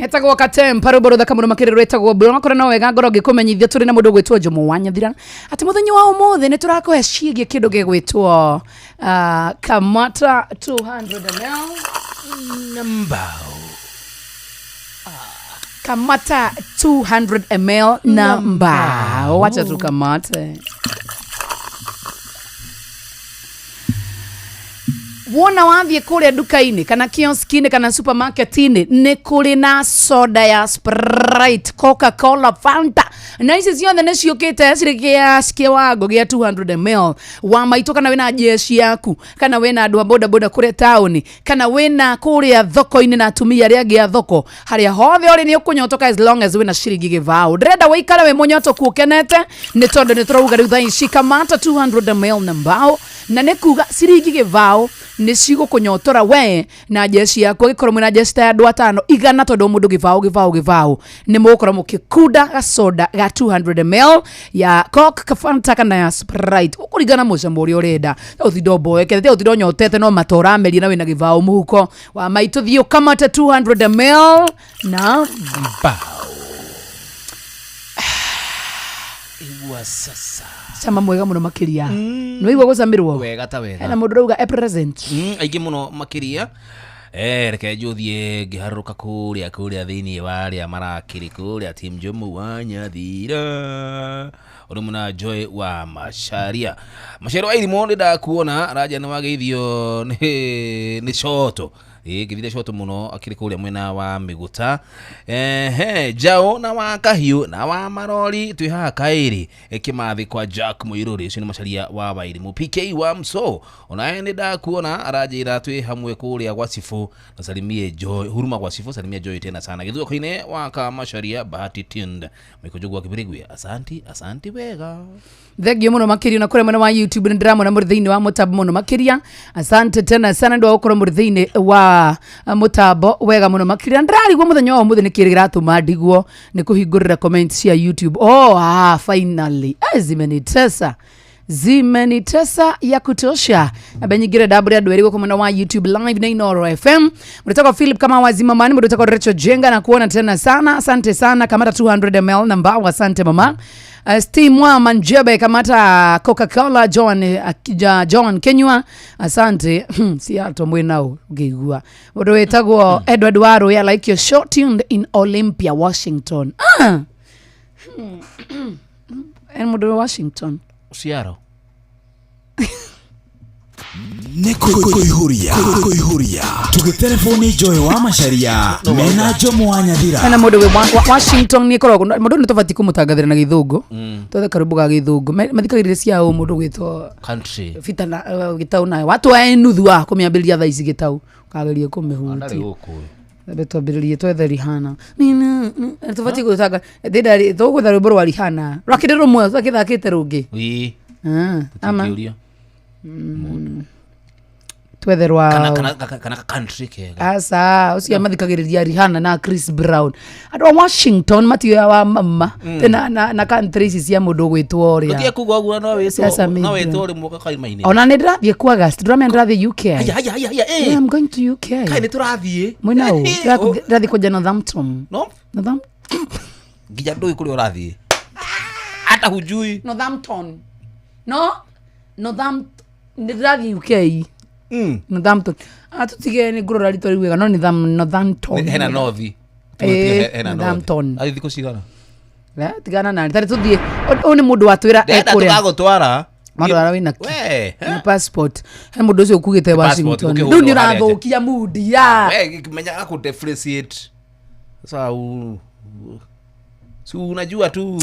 Etagwo katempa rwĩmbo rũthaka mũno makĩria rwĩtagwo Block. No wega ngoro ngĩkũmenyithia tũrĩ na mũndũ ũgwĩtwo Jomo wa Nyathira atĩ mũthenya wa ũmũthĩ nĩ tũrakũhe ciĩgiĩ kĩndũ gĩgwĩtwo Kamata 200 ml Nambao. Kamata 200 ml na mbao. Wacha tukamate. Wona wathiĩ kũrĩa nduka-inĩ kana kioski-inĩ kana supermarket-inĩ, nĩ kũrĩ na soda ya Sprite, Coca-Cola, Fanta, na ici ciothe nĩ ciũkĩte cirĩ kĩwango gĩa 200 ml. Wa maitũ, kana wĩna jeshi yaku, kana wĩna andũ a bodaboda kũrĩa taũni, kana wĩna kũrĩa thoko-inĩ na atumia arĩa angĩ a thoko, harĩa hothe ũrĩ nĩ ũkũnyotoka as long as wĩna ciringi gĩbaũ. Ndĩrenda wĩikare wĩ mũnyotoku ũkenete, nĩ tondũ nĩ tũrauga rĩu thaa ici kamata 200 ml na mbao, na nĩ kuga ciringi gĩbaũ nĩ cigũkũnyotora we na jeshi yaku. Angĩkorwo mwĩna jeshi ta ya andũ atano, igana, tondũ o mũndũ gĩbaũ gĩbaũ gĩbaũ, nĩ mũgũkorwo mũgĩkunda gacoda ga 200 ml ya Coke, Fanta kana ya Sprite, ũkũringana mũcamo ũrĩa ũrenda. Ũtinda ũmboekete, ũtinda ũnyotete, no mata ũrameria na wĩna gĩbaũ mũhuko. Wa maitũ, thiĩ ũkamate 200 ml na mbao. Igua sasa. Cama mwega mũno makĩria. Nĩ waigua gũcamĩrwo? Wega ta wega. Hena mũndũ ũrauga e present. Aingĩ mũno makĩria. Reke njũthiĩ ngĩharũrũka kũrĩa kũrĩa thĩinĩ wa arĩa marakĩrĩ kũrĩa team Jomo wa Nyathira, ũrĩ mũna Joy wa Macharia, Maciaro wa irimũ, nĩ ndakuona raja, nĩ wageithio nĩ coto. Ĩ ngĩthire coto mũno akĩrĩ kũrĩa mwena wa Mĩgũta. Ehe, Njaũ na wa Kahiũ na wa Marori, twĩ haha kaĩrĩ Kĩmathi kwa Jack Mũirũrĩ, ũcio nĩ Macharia wa Wairimũ. PK wa Mso, onawe nĩ ndakuona, aranjĩra twĩ hamwe kũrĩa gwa Cibũ na salimie Joy Huruma gwa Cibũ, salimia Joy tena sana. Gĩthũko-inĩ wa Kamacharia Bahati Tind Mĩkũnjũgu wa Kĩbĩrĩgwe, asanti asanti wega. Thengio mũno makĩria. Na kũrĩa mwena wa YouTube nĩ ndĩramona mũrĩ thĩinĩ wa mũtambo mũno makĩria. Asante tena sana ndũ wa gũkorwo mũrĩ thĩinĩ wa mũtambo wega mũno makĩria. Ndĩrarigwo mũthenya wa ũmũthĩ nĩ kĩrĩ kĩratũma ndigwo nĩ kũhingũrĩra comment cia YouTube. Oh, ah, finally. Zimenitesa, zimenitesa ya kutosha. Ambe nyingire ndambũre andũ erĩ gũkũ mwena wa YouTube live na Inoro FM. Mũndũ Philip kama wazimamani, mũndũ Rachel Jenga, na kuona tena sana, asante sana. Kamata 200 ml na mbao, asante mama. Steve Mwa Manjebe, kamata Coca-Cola. John, John Kenywa, asante. Si ato mwinao ngĩigua mũndũ wĩtagwo Edward Waruya, like your show, tuned in Olympia, Washington. Ah! En mũndũ wa Washington. Ciaro. Nĩ kũihũria kũihũria tũgĩtereboni Joy wa Macharia mena Jomo wa Nyathira. Hena mũndũ wĩ Washington, nĩ ĩkoragwo mũndũ nĩ tũbatiĩ kũmũtangathĩra na gĩthũngũ. Twethe karũmbo ga gĩthũngũ. Mathikagĩrĩria cia ũ mũndũ gwĩtwo country Fita na gĩtau nayo watu wa nuthu wa kũmĩambĩrĩria thaa ici gĩtau kagerie ndarĩ kũmĩhutia. Gũkũ. Ambe twambĩrĩrie twethe Rihanna. Tũbatiĩ gũtanga ndĩndarĩ tũgwetha rwĩmbo rwa Rihanna rwakĩrĩ rũmwe twakĩthakĩte rũngĩ. Ĩĩ. Ah, ama tũtingĩũria. Twethe rwa kana country kega. Aca, ũcio mathikagĩrĩria Rihanna na Chris Brown. Andũ a Washington matioya wa mama. Tena na country ici cia mũndũ ũgwĩtwo Tũtige ũrĩa kuga ũguo, no wĩtwo Siasa no media. wĩtwo rĩmwe kaima-inĩ. Ona nĩ ndĩrathiĩ ku August, ndĩramenya ndĩrathiĩ UK. Haya haya haya haya. Yeah, I'm going to UK. Kaĩ nĩ tũrathiĩ? Mwena ũ ndĩrathiĩ kũnja Northampton. No. Northampton. Nginya ndũĩ kũrĩa ũrathiĩ, hata hujui. Northampton. No, Northampton. Nĩ ndĩrathiĩ UK. Northampton. Ah, tũtige nĩ ngũrora rĩtwa rĩu wega, no nĩ Northampton. Hena nothi. Eh, Northampton. Athiĩ thikũ cigana? Tigana nani. Tarĩ tũthiĩ. Ũyũ nĩ mũndũ watwĩra Ndenda ekũrĩa. tũgagũtwara. Mandũ arĩa wĩna kĩ? We, Na passport. He mũndũ ũcio ũkugĩte Passport, Washington. gũkĩhũrwo Rĩu nĩ harĩa nja. ũrathũkia mudi ya. We, menya aku differentiate. Sasa si unajua tu.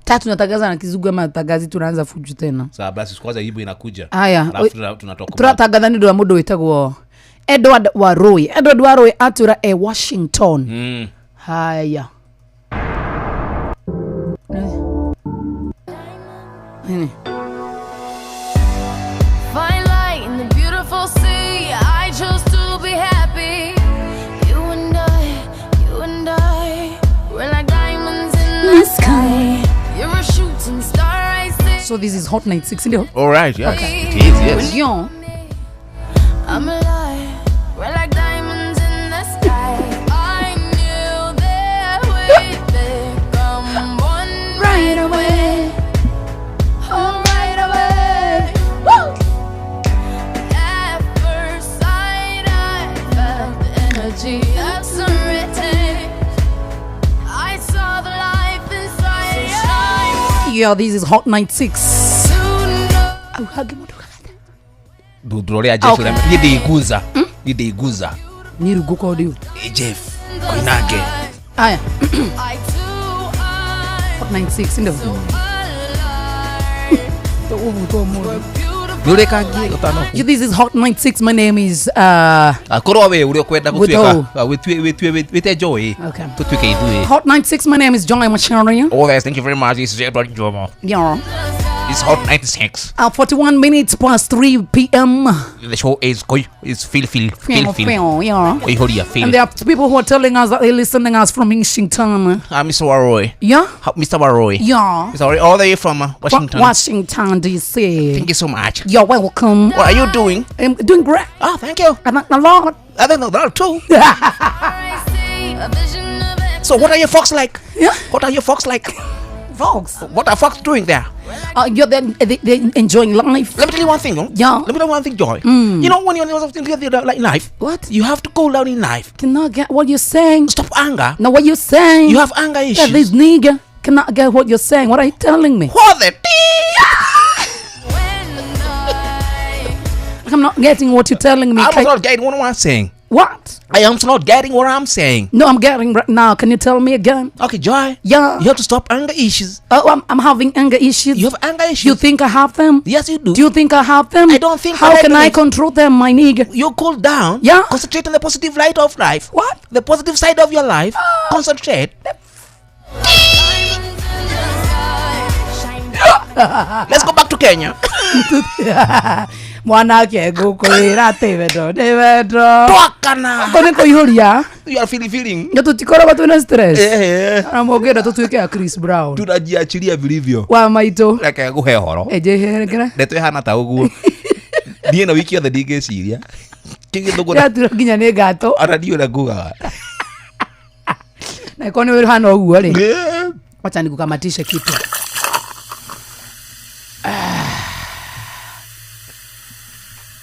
Tatu tunatangaza na kizungu ama tangazi tunaanza fujo tena. Sasa basi kwanza ibu inakuja. Haya, Alafu tunatoka. Tũratangatha nĩ ũndũ wa mũndũ wĩtagwo Edward Warui. Edward Warui atwĩra e Washington. Haya. Nini? Find light in the beautiful sea. I chose to be happy. You and I, you and I, we're like diamonds in the sky. You're a shooting star, I see. So this is Hot 96, ndio? All right, yeah. Okay. It is, yes. Ndio. I'm alive. We're like diamonds in the sky. I knew that we'd become one right away. Oh, right away. Woo! At first sight, I felt the energy of serenity. I saw the life inside. So shine Yeah, this is Hot 96. to know. Au hagi mũndũ. Ndundura ũrĩa Jeff Okay. ũrĩa niĩ ndĩiguza. Niĩ ndĩiguza. Niĩ rĩu ngũkorwo ndĩ Ĩ, Jeff Koinange. Aya. Hot 96 ndio. Tũgũbutwo mũndũ. Nĩ ũrĩkangie ũtano. This is Hot 96. My name is Akorwo we ũrĩa ũkwenda Gũtũ. gũtuĩka wĩtue wĩtue wĩte Joy. Okay. Tũtuĩke ithuĩ. Hot 96. My name is Joy Macharia. Oh, yes, thank you very much. This is Edward Jomo. Yeah. It's Hot 96. 41 minutes past 3 p.m. The show is koi is feel feel feel Feel, feel. feel, yeah. Koihoria feel. And there are people who are telling us that they're listening us from Washington. Mr. Waroy. Yeah? Mr. Waroy. Yeah. Mr. Waroy, all the way from Washington. Washington, D.C. Thank you so much. You're welcome. What are you doing? I'm doing great. Oh, thank you. I like a lot. I don't know that too. So what are your folks like? Yeah. What are your folks like? Folks. What are folks doing there? You're they're enjoying life. Let me tell you one thing, no? Yeah. Let me tell you one thing, Joy. You know when you're like in life, what? You have to go down in life. Cannot get what you're saying. Stop anger. Now what you're saying. You have anger Yeah, issues. this nigga cannot get what you're saying. What are you telling me? What the I'm not getting what you're telling me. I'm not getting what I'm saying. What? I am not getting what I'm saying. No, I'm getting right now. Can you tell me again? Okay, Joy. Yeah. You have to stop anger issues. Oh, I'm having anger issues. You have anger issues. You think I have them? Yes, you do. Do you think I have them? I don't think How I can I do. control them, my nigga? You cool down. Yeah. Concentrate on the positive light of life. What? The positive side of your life. Concentrate. Let's go back to Kenya. Mwanake ngũkwĩra atĩ wendo nĩ wendo. Twakana. Ko nĩ kũihũria. You are feeling feeling. Na tũtikoragwo twĩna stress. Eh. Na mũngĩenda tũtuĩke a Chris Brown. Tunajiachilia vilivyo. Wa maitũ. Reke nguhe horo. Ĩnjĩhengere. Ndeto ĩhana ta ũguo. Niĩ na wiki yothe ndingĩciria. Kĩgĩthũngũ Ndĩraturwo nginya nĩ ngatũ. ona ndiũ ũrĩa ngugaga. Na ĩkorwo nĩ ũhana ũguo rĩ. Wacha nikukamatishe kitu.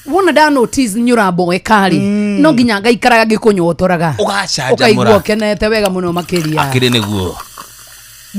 Wona nda notice nĩ ũramboeka rĩ no nginya ngaikaraga ngĩkũnyotoraga Ũgacanjamũra. ũkaigua ũkenete wega mũno makĩria. Akĩrĩ nĩguo.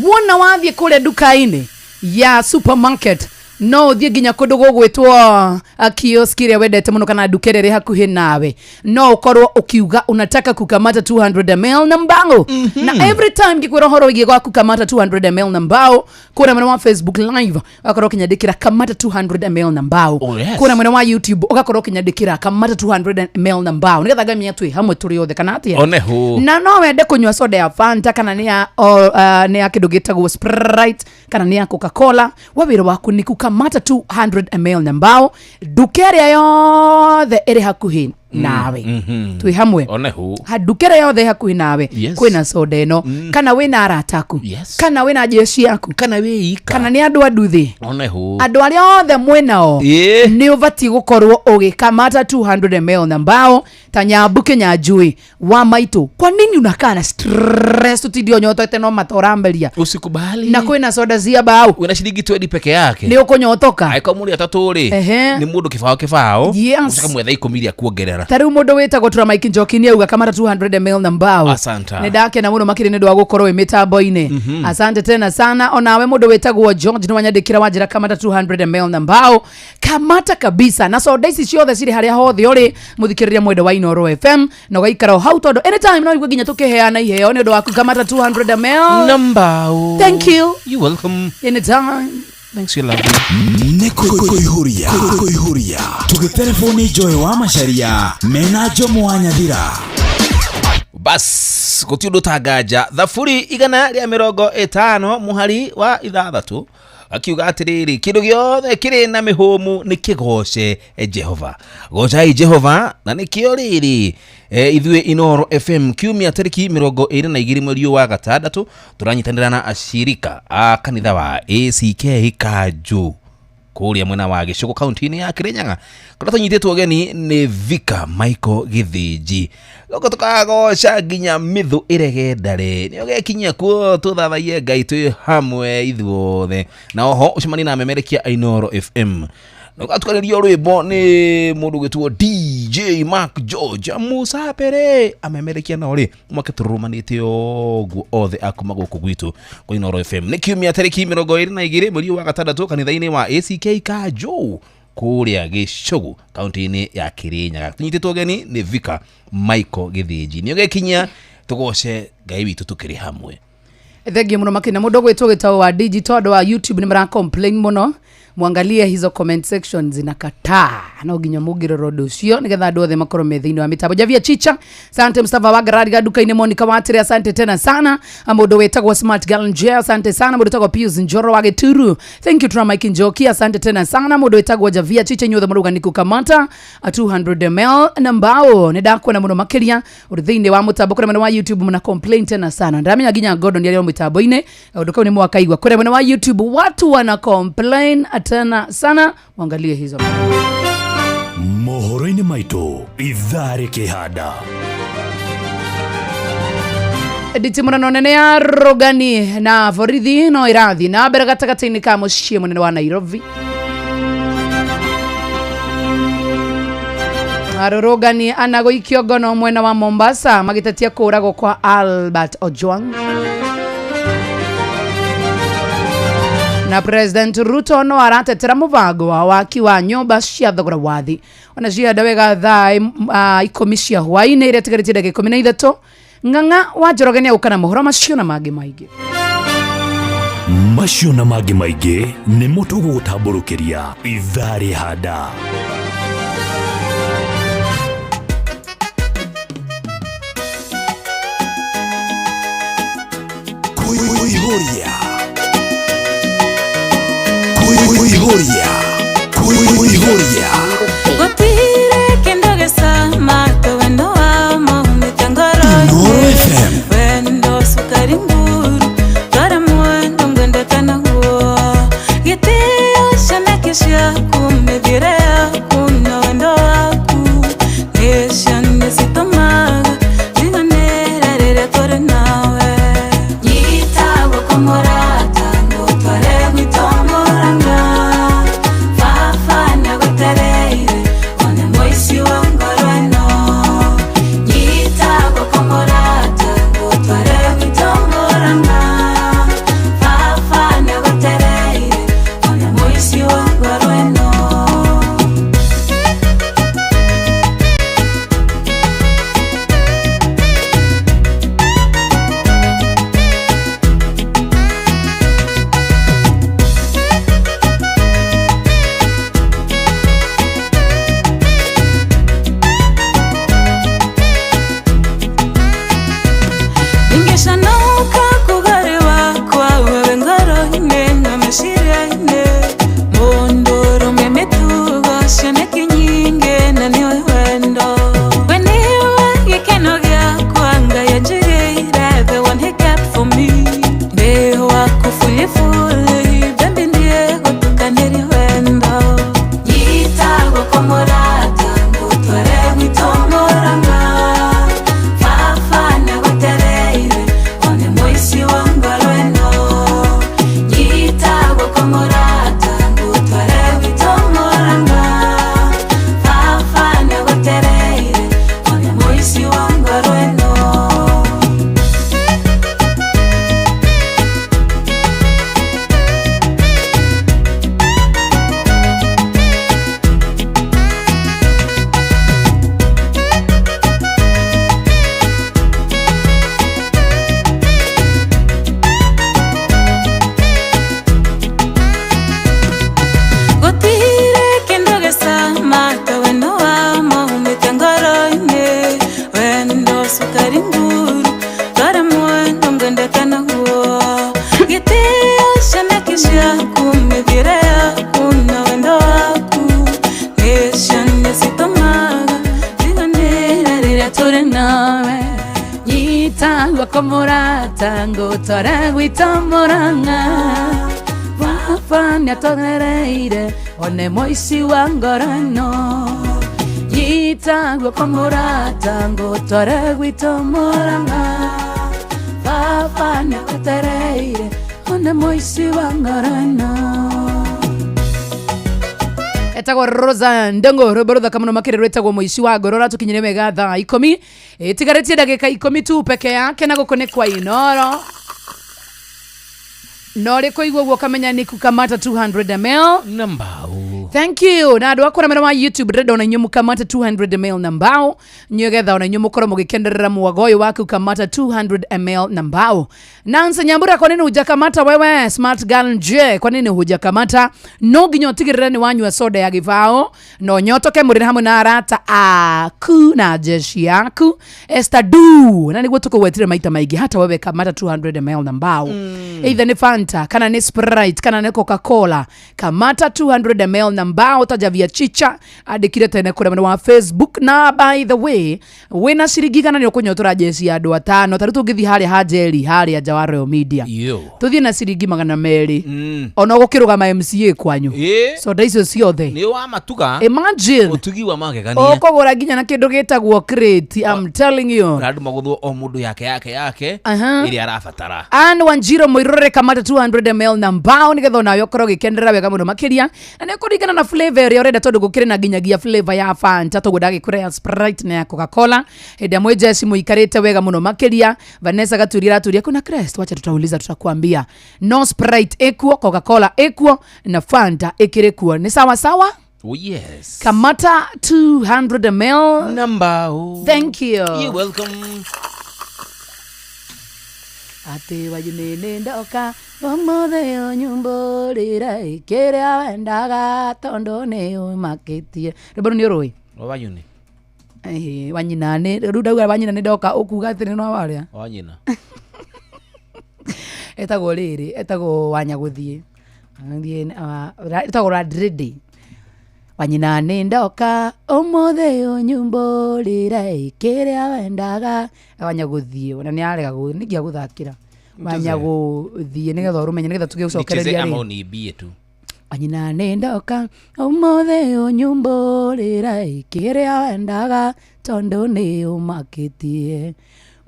Wona wathiĩ kũrĩa nduka-inĩ ya supermarket no ũthiĩ nginya kũndũ gũgwĩtwo kiosk ĩrĩa wendete mũno kana nduka ĩrĩa ĩrĩ hakuhĩ nawe no ũkorwo ũkiuga unataka kukamata 200 ml na mbao. Na every time ngĩkwĩra ũhoro wĩgiĩ gwa kukamata 200 ml na mbao kũrĩa mwena wa Facebook live ũgakorwo ũkĩnyandĩkĩra kamata 200 ml na mbao. Oh, yes. Kũrĩa mwena wa YouTube ũgakorwo ũkĩnyandĩkĩra kamata 200 ml na mbao nĩgetha ngamenya twĩ hamwe tũrĩ othe kana atĩa. Oneho. Na no wende kũnyua soda ya Fanta kana nĩ ya nĩ ya kĩndũ gĩtagwo Sprite kana nĩ ya Coca-Cola. We wĩra waku nĩ kukamata 200 ml na mbao nduka ĩrĩa yothe ĩrĩ hakuhĩ nawe. Twĩ hamwe. Oneho. Nduka ĩrĩa yothe ĩ hakuhĩ nawe Yes. kwĩna soda ĩno kana wĩna arata aku Yes. kana wĩna jeshi yaku Kana wĩ ika. kana nĩ andũ a nduthi Oneho. andũ arĩa othe mwĩnao Ĩĩ. nĩ ũbatiĩ gũkorwo ũgĩkamata 200 ml na mbao ta Nyambu Kĩnyanjui wa maitũ. Kwa nini unakaa na stress ũtinde ũnyotete no mata ũramberia? Usikubali. Na kwĩna soda cia mbao Wĩna ciringi 20 peke yake. nĩ ũkũnyotoka. Angĩkorwo mũrĩ atatũ rĩ Ehe. nĩ mũndũ kĩbaũ kĩbaũ. Yes. Ũcoke mwethe ikũmi iria kuongerera. Ta rĩu mũndũ wĩtagwo Tũramaiki Njoki nĩ auga kamata 200 ml na mbao. Asante. Nĩ ndakena mũno makĩria nĩ ũndũ wa gũkorwo wĩ mĩtambo-inĩ. Asante tena sana. Onawe mũndũ wĩtagwo George nĩ wanyandĩkĩra wanjĩra kamata 200 ml na mbao. Kamata kabisa. Na soda ici ciothe cirĩ harĩa hothe ũrĩ mũthikĩrĩria mwendo wa Inooro FM na ũgaikara o hau tondũ anytime no igue nginya tũkĩheana iheo nĩ ũndũ waku kamata 200 ml Na mbao. Thank you. You welcome. Anytime. Thanks you lovely. Nĩ kũihũria kũihũria tũgĩtereboni Joy wa Macharia mena Jomo wa Nyathira. Bas gũtirĩ ũndũ tanganja thaburi 150 mũhari wa 6 akiuga atĩrĩrĩ kĩndũ gĩothe kĩrĩ na mĩhũmũ nĩ kĩgoce Jehova. Gocai Jehova na nĩkĩo rĩrĩ ithuĩ Inooro FM kiumia tarĩki 22 mweri ũyũ wa gatandatũ tũranyitanĩra na ashirika a kanitha wa ACK Kanjũ kũrĩa mwena wa Gĩcũgũ kaunti-inĩ ya Kĩrĩnyaga kũrĩa tũnyitĩtwo ũgeni nĩ Vika Michael Gĩthĩnji gũkũ tũkagoca nginya mĩthũ ĩrege ndarĩ nĩ ũgekinyia kuo tũthathaiye Ngai twĩ hamwe ithuothe na oho ũcemanie na amemerekia a Inooro FM na ũgatukanĩrio rwĩmbo nĩ mũndũ ũgwĩtwo DJ Mark George Musa Pere amemerekia nao rĩ mwake tũrũmanĩte ũguo othe akuma gũkũ gwitũ kwa Inooro FM nĩ kiumia tarĩki 22 mweri wa gatandatũ kanitha-inĩ wa ACK Kanjũ Kũrĩa Gĩcũgũ kaunti-inĩ ya Kirinyaga. Tũnyitĩtwo ũgeni nĩ Vika Michael Gĩthĩnji. Nĩ ũgĩkinyia tũgoce Ngai witũ tũkĩrĩ hamwe. Thengiå må no makä na må ndå gwä two gä wa digital andå wa YouTube nä mara complain må mwangalie hizo comment section zinakataa, no nginya mũngĩrora ũndũ ũcio nĩgetha andũ othe makorwo me thĩinĩ wa mĩtambo. Javia Chicha, asante. Mustafa wa Garari duka-inĩ, Monica Watire, asante tena sana. Mũndũ wĩtagwo Smart Girl Nje, asante sana. Mũndũ wĩtagwo Pius Njoro wa Gĩturu, thank you. Tuna Mike Njoki, asante tena sana. Mũndũ wĩtagwo Javia Chicha, inyuothe mũrauga nĩ kukamata a 200 ml na mbao. Nĩ ndakuona mũno makĩria ũrĩ thĩinĩ wa mũtambo kũrĩa mwena wa YouTube mna complain tena sana. Ndamenya nginya Gordon nĩ arĩ o mĩtambo-inĩ, kaũndũ kau nĩ mwakaigua. Kũrĩa mwena wa YouTube watu wana complain tena sana, mwangalie hizo. Mohoro-inĩ maitũ ithaa rĩkĩhanda. Nditimũrano nene ya rũgani na borithi no ĩrathiĩ na mbere gatagatĩ-inĩ ka mũciĩ mũnene wa Nairobi. Arũrũngani ana gũikio ngono mwena wa Mombasa magĩtetia kũũragwo kwa Albert Ojwang. Na President Ruto no aratetera mũbango wa waki wa nyũmba cia thogora wa thĩ. Ona cianda wega thaa 10 cia hwaĩ-inĩ iria itigarĩtie ndagĩka 13. Ng'ang'a wa Njoroge nĩagũka na mohoro macio na mangĩ maingĩ. Macio na mangĩ maingĩ nĩmo tũgũgũtambũrũkĩria ithaa rĩhanda. Kuihuria. Kuihuria. Kuihuria. Gũtirĩ kĩndũ gĩcama ta wendo wa maumĩte ngoro-inĩ. Inooro FM. Wendo cukari nguru, twara mwendo ngwendete naguo. Gĩtĩo cioneki ciaku, mĩthiĩre yaku na wendo waku nĩcio nĩcitũmaga njiganĩre rĩrĩa tũrĩ nawe. Nyita guoko mũrata, ngũtware gwitũ Mũrang'a. Baba nĩagũtereire, one mũici wa ngoro ĩno. Nyita guoko mũrata, ngũtware gwitũ Mũrang'a. Baba nĩagũtereire, one mũici wa ngoro ĩno. Ingĩcanũka kũgarĩ wakwa wewe ngoro-inĩ na meciria-inĩ. Mũndũrũme mĩtugo cioneki nyingĩ na nĩwe wendo. We nĩwe gĩkeno gĩakwa, Ngai anjigĩire the one he kept for me. Ndĩ waku fulifuli, baby ndiegũtukanĩria wendo. Nyita guoko mũrata, ngũtware gwitũ Mũrang'a. Baba nĩagũtereire, one mũici wa ngoro ĩno. Nyita guoko mũrata, ngũtware gwitũ Mũrang'a. Baba nĩagũtereire, one mũici wa ngoro ĩno. Gũtirĩ kĩndũ gĩcama ta wendo wa maumĩte ngoro-inĩ. Wendo cukari nguru, twara mwendo ngwendete naguo. Gĩtĩo cioneki ciaku, mĩthiĩre yaku na wendo waku nĩcio nĩcitũmaga njiganĩre rĩrĩa tũrĩ nawe. Nyita guoko mũrata, ngũtware gwitũ Mũrang'a. Baba nĩatũgereire, one mũici wa ngoro ĩno. Nyita guoko mũrata, ngũtware gwitũ Mũrang'a. Baba nĩagũtereire, one mũici wa ngoro ĩno. Etagwo Rosa Ndengo, rwĩmbo rũthaka mũno makĩria rwĩtagwo mũici wa ngoro. Ratukinyire wega thaa 10 ĩtigarĩtie ndagĩka 10 tu peke yake, na gũkũ nĩ kwa Inooro. No rĩ kũigua ũguo ũkamenya nĩ kukamata 200 ml na mbao. Thank you. Na andå akå wa YouTube ndĩrenda ona inyuĩ mũkamata 200 ml na mbao nĩgetha ona inyuĩ mũkorwo mũgĩkenerera mwago ũyũ waku. Kamata 200 ml na mbao. Nancy Nyambura, kwa nini hujakamata wewe? Smart girl nje, kwa nini hujakamata? No nginya ũtigĩrĩre nĩ wanyua soda ya gĩbao na ũnyotoke mũrĩre hamwe na arata aku na jeshi yaku. Esther Du, na nĩguo tũkũgwetire maita maingĩ, hata wewe kamata 200 ml na mbao. Either nĩ Fanta kana nĩ Sprite kana nĩ Coca-Cola, kamata 200 ml na mbao. Tajavia chicha andĩkire tene kũrĩa mwena wa Facebook. Na by the way, wĩna ciringi igana nĩ ũkũnyotora jeci ya andũ atano. Ta rĩu tũngĩthiĩ harĩa hanjeri harĩa nja wa Royal Media, tũthiĩ na ciringi 200, ona ũgũkĩrũgama MCA kwanyu, soda icio ciothe nĩ wa matuga. Imagine. Ũtugi wa magegania. Ũkũgũra nginya na kĩndũ gĩtagwo crate, I'm telling you. Andũ magũthwo o mũndũ yake yake yake ĩrĩa arabatara. Anne Wanjiro Mũirũrĩ, kamata 200 ml na mbao nĩgetha onawe ũkorwo ũgĩkenerera wega mũno makĩria, na nĩ ũkũringana na flavor ĩrĩa ũrenda, tondũ gũkĩrĩ na nginyagia flavor ya Fanta, toguo ndagĩkũra ya Sprite na ya Coca-Cola. Hĩndĩ ĩrĩa mwĩ jeci mũikarĩte wega mũno makĩria. Vanessa Gaturia araturia kuna Crest, wacha tutauliza, tutakwambia. No Sprite ĩkuo, Coca-Cola ĩkuo na Fanta ĩkĩrĩ kuo. Nĩ sawa sawa. Oh yes. Kamata 200 ml na mbao. Thank you. You're welcome. Atĩ wajunĩ ndoka ũmũthĩ ũnyumbũrĩre kĩrĩa wendaga tondũ nĩ ũmakĩtie. Rwĩmbo rũu nĩ ũrũĩ? Wa wanyuni. Ĩhĩ, wanyina nĩ rĩu ndauga wanyina nĩ ndoka ũkuga atĩ nĩ no warĩa. Wanyina. Etagwo rĩrĩ, etagwo wanyagũthiĩ. Thiĩ etagwo Radredi. Wanyina nĩ ndoka ũmũthĩ ũnyumbũrĩre kĩrĩa wendaga. Wanyagũthiĩ ona nĩ arega nĩngĩa gũthakĩra. Wanyagũthiĩ nĩgetha ũrũmenye, nĩgetha tũgĩe Nicheze gũcokereria ama rĩ. uniibie tu. Wanyina nĩ ndoka ũmũthĩ ũnyumbũrĩre kĩrĩa wendaga tondũ nĩ ũmakĩtie.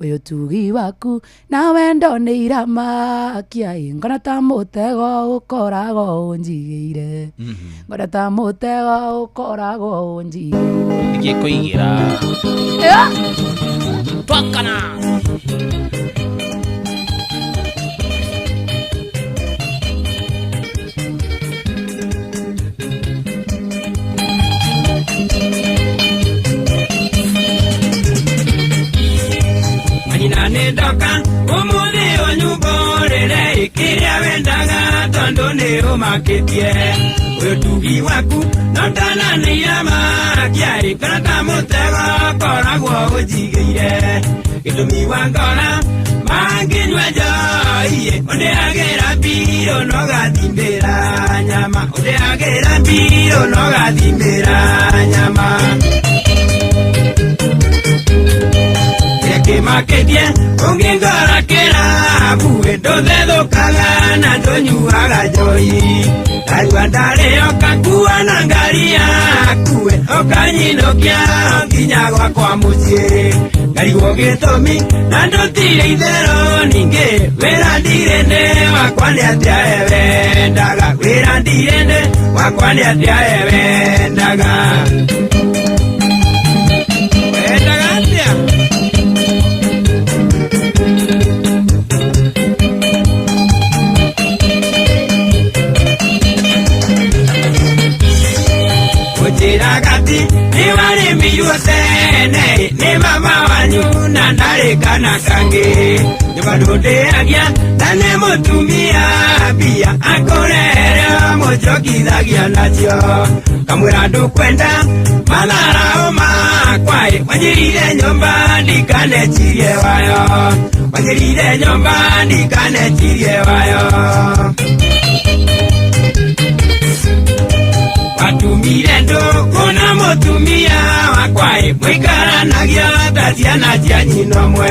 Ũyũ tugi waku na wendo nĩ iramakia, ngona ta mũtego ũkoragwo ũnjigĩire, ngona ta mũtego ũkoragwo ũnjigĩire. Nĩkĩkũigĩra. Twakana. Wanyina nĩ ndoka ũmũthĩ ũnyumbũrĩre kĩrĩa wendaga tondũ nĩ ũmakĩtie. Ũyũ tugi waku no ndananĩire makia, kana ta mũtego ũkoragwo ũnjigĩire. Gĩtũmi wa ngora mangĩnyua njohi ũndĩagĩra mbirũ no gathimbĩra nyama, ũndĩagĩra mbirũ no gathimbĩra nyama. Kĩmakĩtie ũngĩngora kĩrabu ndũthethũkaga na ndũnyuaga njohi. Ndarua ndarĩ ũkakua na ngari yaku ũkanyinũkia nginya gwakwa mũciĩ. Ngarigwo gĩtũmi na ndũtirĩ itherũ ningĩ wĩra ndirĩ nĩ wakwa nĩ atĩa wendaga, wĩra ndirĩ nĩ wakwa nĩ atĩa wendaga. Wendaga atĩa? Njĩraga ati nĩ warĩmĩirwo tene nĩ mama wanyu na ndarĩ kana kangĩ. Nyũmba ndũndĩagia na nĩ mũtumia mbia akũrehere mũnjokithagia nacio. Kamwĩra ndũkwenda matharaũ makwa ĩ, wanjĩrire nyũmba ndikanecirie wayo, wanjĩrire nyũmba ndikanecirie wayo. Watumire ndũkũ na mũtumia wakwa ĩ, mũikaranagia ta ciana cia nyina ũmwe.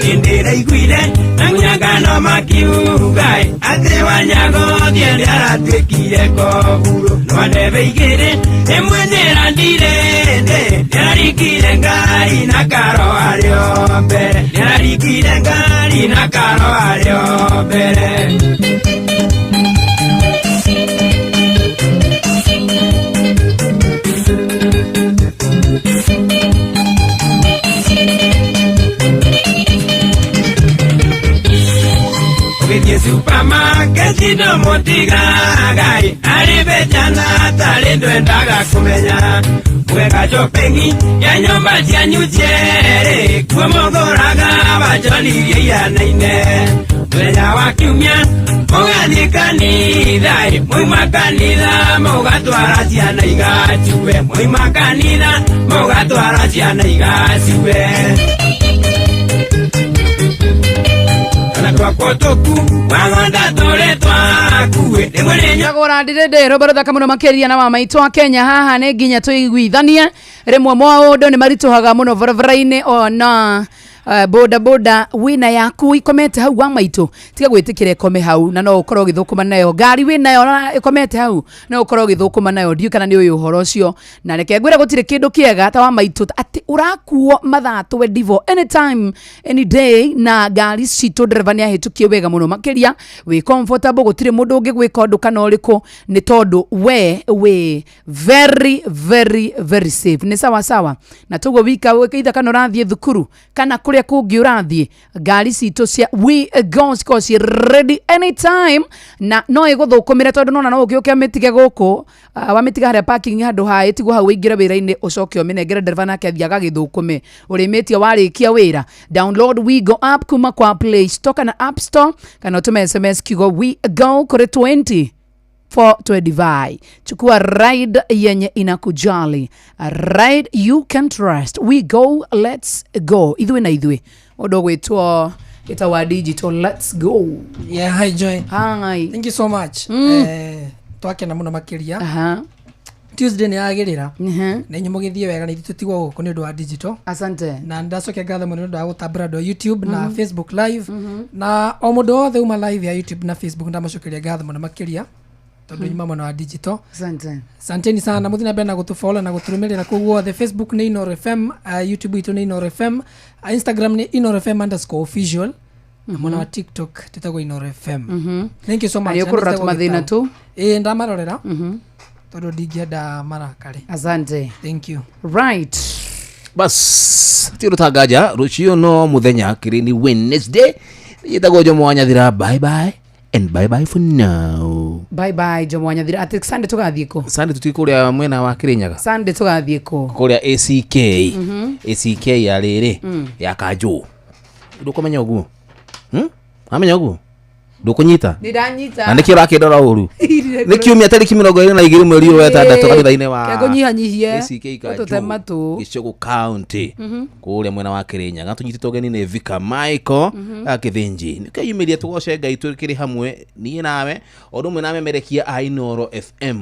Nĩndĩraiguire na mũnyangano makiuga ĩ, atĩ wanyagũthiĩ nĩaratuĩkire koburo. No ndebe igĩrĩ ĩmwe nĩrandirĩndĩ, nĩararikire ngari na karo arĩo mbere, nĩararikire ngari na karo arĩo mbere. Ũgĩthiĩ supermarket ndũmũtigaga ĩ, arĩ Mbeca na atarĩ ndwendaga kũmenya mweka shopping ya nyũmba cianyu cierĩ kuo mũgũraga bajoni ianaine mũthenya wa kiumia mũgathiĩ kanitha mwauma kanitha mũgatwara ciana igacue mwauma kanitha mũgatwara ciana igacue Gagora ndirende rwĩmbo rũthaka mũno makĩria na wa maitũ wa Kenya haha nĩ nginya tũiguithanie rĩmwe maũndũ nĩ maritũhaga mũno barabara-inĩ ona boda boda wĩna yaku ikomete hau wa maitũ tiga gwĩtĩkĩra ĩkome hau na no ũkorwo ũgĩthũkũma nayo ngari wĩnayo na ĩkomete hau no ũkorwo ũgĩthũkũma nayo ndiũĩ kana nĩ ũĩ ũhoro ũcio na reke ngwĩre gũtirĩ kĩndũ kĩega ta wa maitũ atĩ ũrakuo mathaa 24 anytime any day na ngari citũ ndereba nĩ ahĩtũkie wega mũno makĩria wĩ comfortable gũtirĩ mũndũ ũngĩgwĩka ũndũ kana ũrĩkũ nĩ tondũ we wĩ very very very safe nĩ sawa sawa na toguo wika either kana ũrathiĩ thukuru kana kũrĩa kũngĩ ũrathiĩ ngari citũ cia we go cikorwo ciĩ ready anytime na no ĩgũthũkũmĩre tondũ nona no ũgĩũke ũmĩtige gũkũ wamĩtiga harĩa parking handũ ha ĩtigwo hau ũingĩre wĩra-inĩ ũcoke ũmĩnengere ndereba nake athiĩ agagĩthũkũme ũrĩmĩtie warĩkia wĩra. Download WeGo app kuma kwa Play Store kana App Store kana ũtũme SMS kiugo WeGo kũrĩ 20 425. Chukua ride yenye inakujali, a ride you can trust. We go, let's go. Ithuĩ na ithuĩ mũndũ ũgwĩtwo ĩtagwa digital, let's go. Yeah, hi Joy. Hi. Thank you so much. Twakena muno makiria. Tuesday nĩ yagĩrĩra na inyuĩ mũgĩthiĩ wega na ithuĩ tũtigwo gũkũ nĩ ũndũ wa digital. Asante. Na ndacokia ngatho mũno nĩ ũndũ wa gũtambũra andũ a YouTube na Facebook live na o mũndũ wothe uma live ya YouTube na Facebook ndamũcokeria ngatho mũno makĩria tondũ nyuma mwena wa digital. Asante. Asanteni sana muthi na mbere na gũtũfollow na gũtũrũmĩrĩra kũu guothe. Facebook nĩ Inooro FM, YouTube itũ nĩ Inooro FM, Instagram nĩ Inooro FM _official na mwena wa TikTok twĩtagwo Inooro FM. Thank you so much. Na nĩ ũkũrora tũmathĩna tu? Ĩĩ ndamarorera tondũ ndingĩenda marakare. Asante. Thank you. Right. Bas ti rũtangaja rũciũ no mũthenya kĩrĩ nĩ Wednesday njĩtagwo Jomo wa Nyathira. Bye bye and bye bye for now. Bye bye Jomo wa Nyathira. Atĩ Sunday tũgathiĩ kũ? Sunday tũthiĩ kũrĩa mwena wa Kĩrĩnyaga. Sunday tũgathiĩ kũ? Kũrĩa ACK. ACK ya rĩrĩ ya Kanjũ. Ndũkũmenya ũguo? Wamenya ũguo? Ndũkũnyita? Nĩndanyita. Na nĩkĩo ũrakĩndora ũru? Nĩ kiumia tarĩki 22 mweri ũyũ wa ĩtandatũ kanitha-inĩ wa Kengũnyihanyihie. ACK Kanjũ Ũtũte matũ. Gĩcũgũ County kũrĩa mwena wa Kĩrĩnyaga tũnyitĩtwo ũgeni nĩ Vika Michael Gĩthĩnji. Nĩkĩyumĩria tũgoce Ngai tũkĩrĩ hamwe niĩ nawe o ũndũ ũmwe na amemerekia a Inooro FM.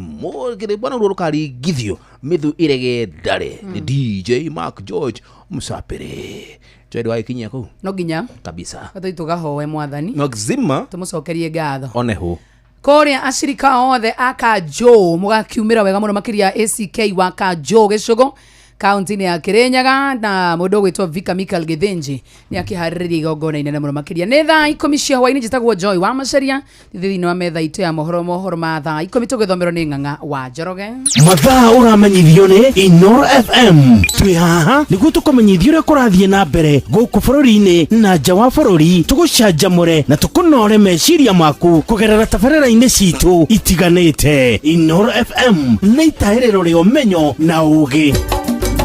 Bwana ruo rũkaringithio mĩthu ĩrege ndare nĩ DJ Mark George Mũcapĩrĩ. Joy ndwagĩkinyia kũu? No nginya kabisa. Tũthiĩ tũgahoe mwathani. No gzima tũmũcokerie ngatho. Oneho. Kũrĩa acirika othe a Kanjũ mũgakiumĩra wega mũno makĩria ACK wa Kanjũ Gĩcũgũ kaunti-inĩ ya Kĩrĩnyaga na mũndũ ũgwĩtwo Vika Michael Gĩthĩnji nĩ akĩharĩrĩria igongona inene mũno makĩria. Nĩ thaa 10 cia hwaĩ-inĩ njĩtagwo Joy wa Macharia thĩinĩ wa metha itũ ya mohoro ma thaa 10 tũgĩthomerwo nĩ Ng'ang'a wa Njoroge. Mathaa ũramenyithio nĩ Inooro FM. Twĩ haha nĩguo tũkũmenyithie ũrĩa kũrathiĩ na mbere gũkũ bũrũri-inĩ na nja wa bũrũri, tũgũcanjamũre na tũkũnore meciria maku kũgerera tabarĩra-inĩ citũ itiganĩte. Inooro FM nĩ itahĩrĩro rĩa ũmenyo na ũũgĩ.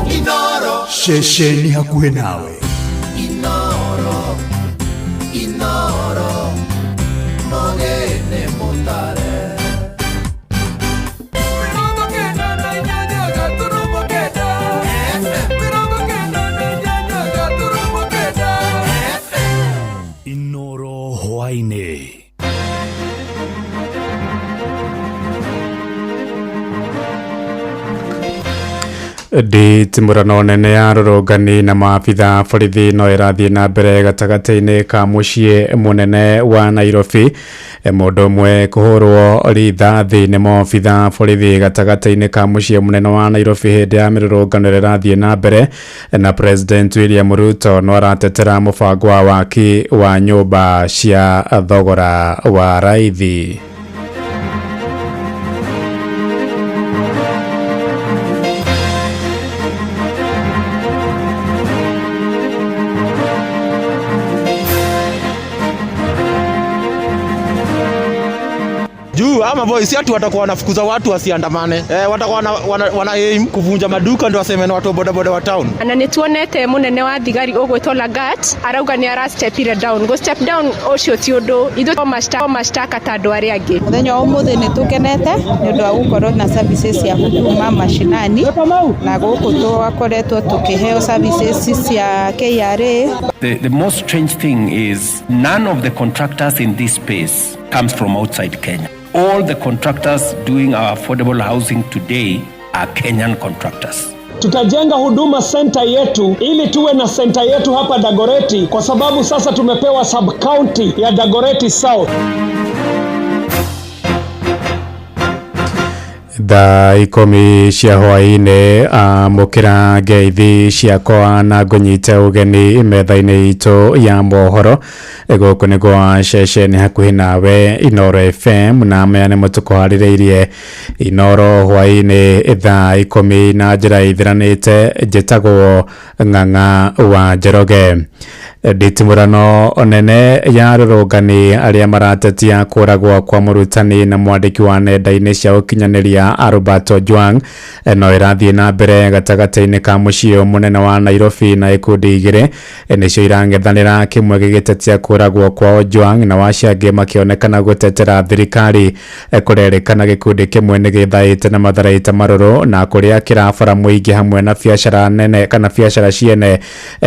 Inooro ceceni hakuhĩ nawe. Inooro Inooro mogene mutare 98.9 Inooro hwaĩ-inĩ. Nditimũrano nene ya rũrũngani na maabitha borithi no ĩrathiĩ na mbere gatagatĩ-inĩ ka mũciĩ mũnene wa Nairobi. Mũndũ ũmwe kũhũrwo rithathi nĩ maabitha borithi gatagatĩ-inĩ ka mũciĩ mũnene wa Nairobi hĩndĩ ya mĩrũrũngano ĩrĩa ĩrathiĩ na mbere. Na President William Ruto no aratetera mũbango wa waki wa nyũmba cia thogora wa raithi. Juu Ama boys si ati watakuwa wanafukuza watu wasiandamane. Watakuwa wana aim kuvunja maduka ndio waseme na watu wa bodaboda wa town. Na nä tuonete munene wa thigari ũgwĩtwo Lagat arauga nĩ ara stepire down go step down ũcio ti ũndũ ithuĩ mashtaka ta andũ arĩa angĩ. Mũthenya wa ũmũthĩ nĩ tũkenete nĩ ũndũ wa gũkorwo na services cia huduma mashinani na gũkũ twakoretwo tũkĩheo services cia KRA. The most strange thing is none of the contractors in this space comes from outside Kenya. All the contractors doing our affordable housing today are Kenyan contractors. Tutajenga huduma center yetu ili tuwe na center yetu hapa Dagoretti, kwa sababu sasa tumepewa sub county ya Dagoretti South. Thaa 10 cia hwaĩ-inĩ amũkĩra ngeithi ciakwa na ngũnyite ũgeni metha-inĩ itũ ya mohoro. Gũkũ nĩ gwa ceceni hakuhĩ nawe Inooro FM, na maya nĩmo tũkũharĩrĩirie Inooro hwaĩ-inĩ thaa 10 na njĩra ithiranĩte. Njĩtagwo Ng'ang'a wa Njoroge. Nditimũrano nene ya arũrũngani arĩa maratetia kũragwo kwa mũrutani na mwandĩki wa nenda-inĩ cia ũkinyanĩria Albert Ojwang no ĩrathiĩ na mbere gatagatĩ-inĩ ka mũciĩ mũnene wa Nairobi, na ikundi igĩrĩ nĩcio irang'ethanĩra, kĩmwe gĩgĩtetia kũragwo kwa Ojwang na wacio angĩ makĩonekana gũtetera thirikari. Kũrerĩkana gĩkundi kĩmwe nĩ gĩthaĩte na matharaita marũrũ na kũrĩa kĩrabara mũingĩ hamwe na biacara nene kana biacara ciene,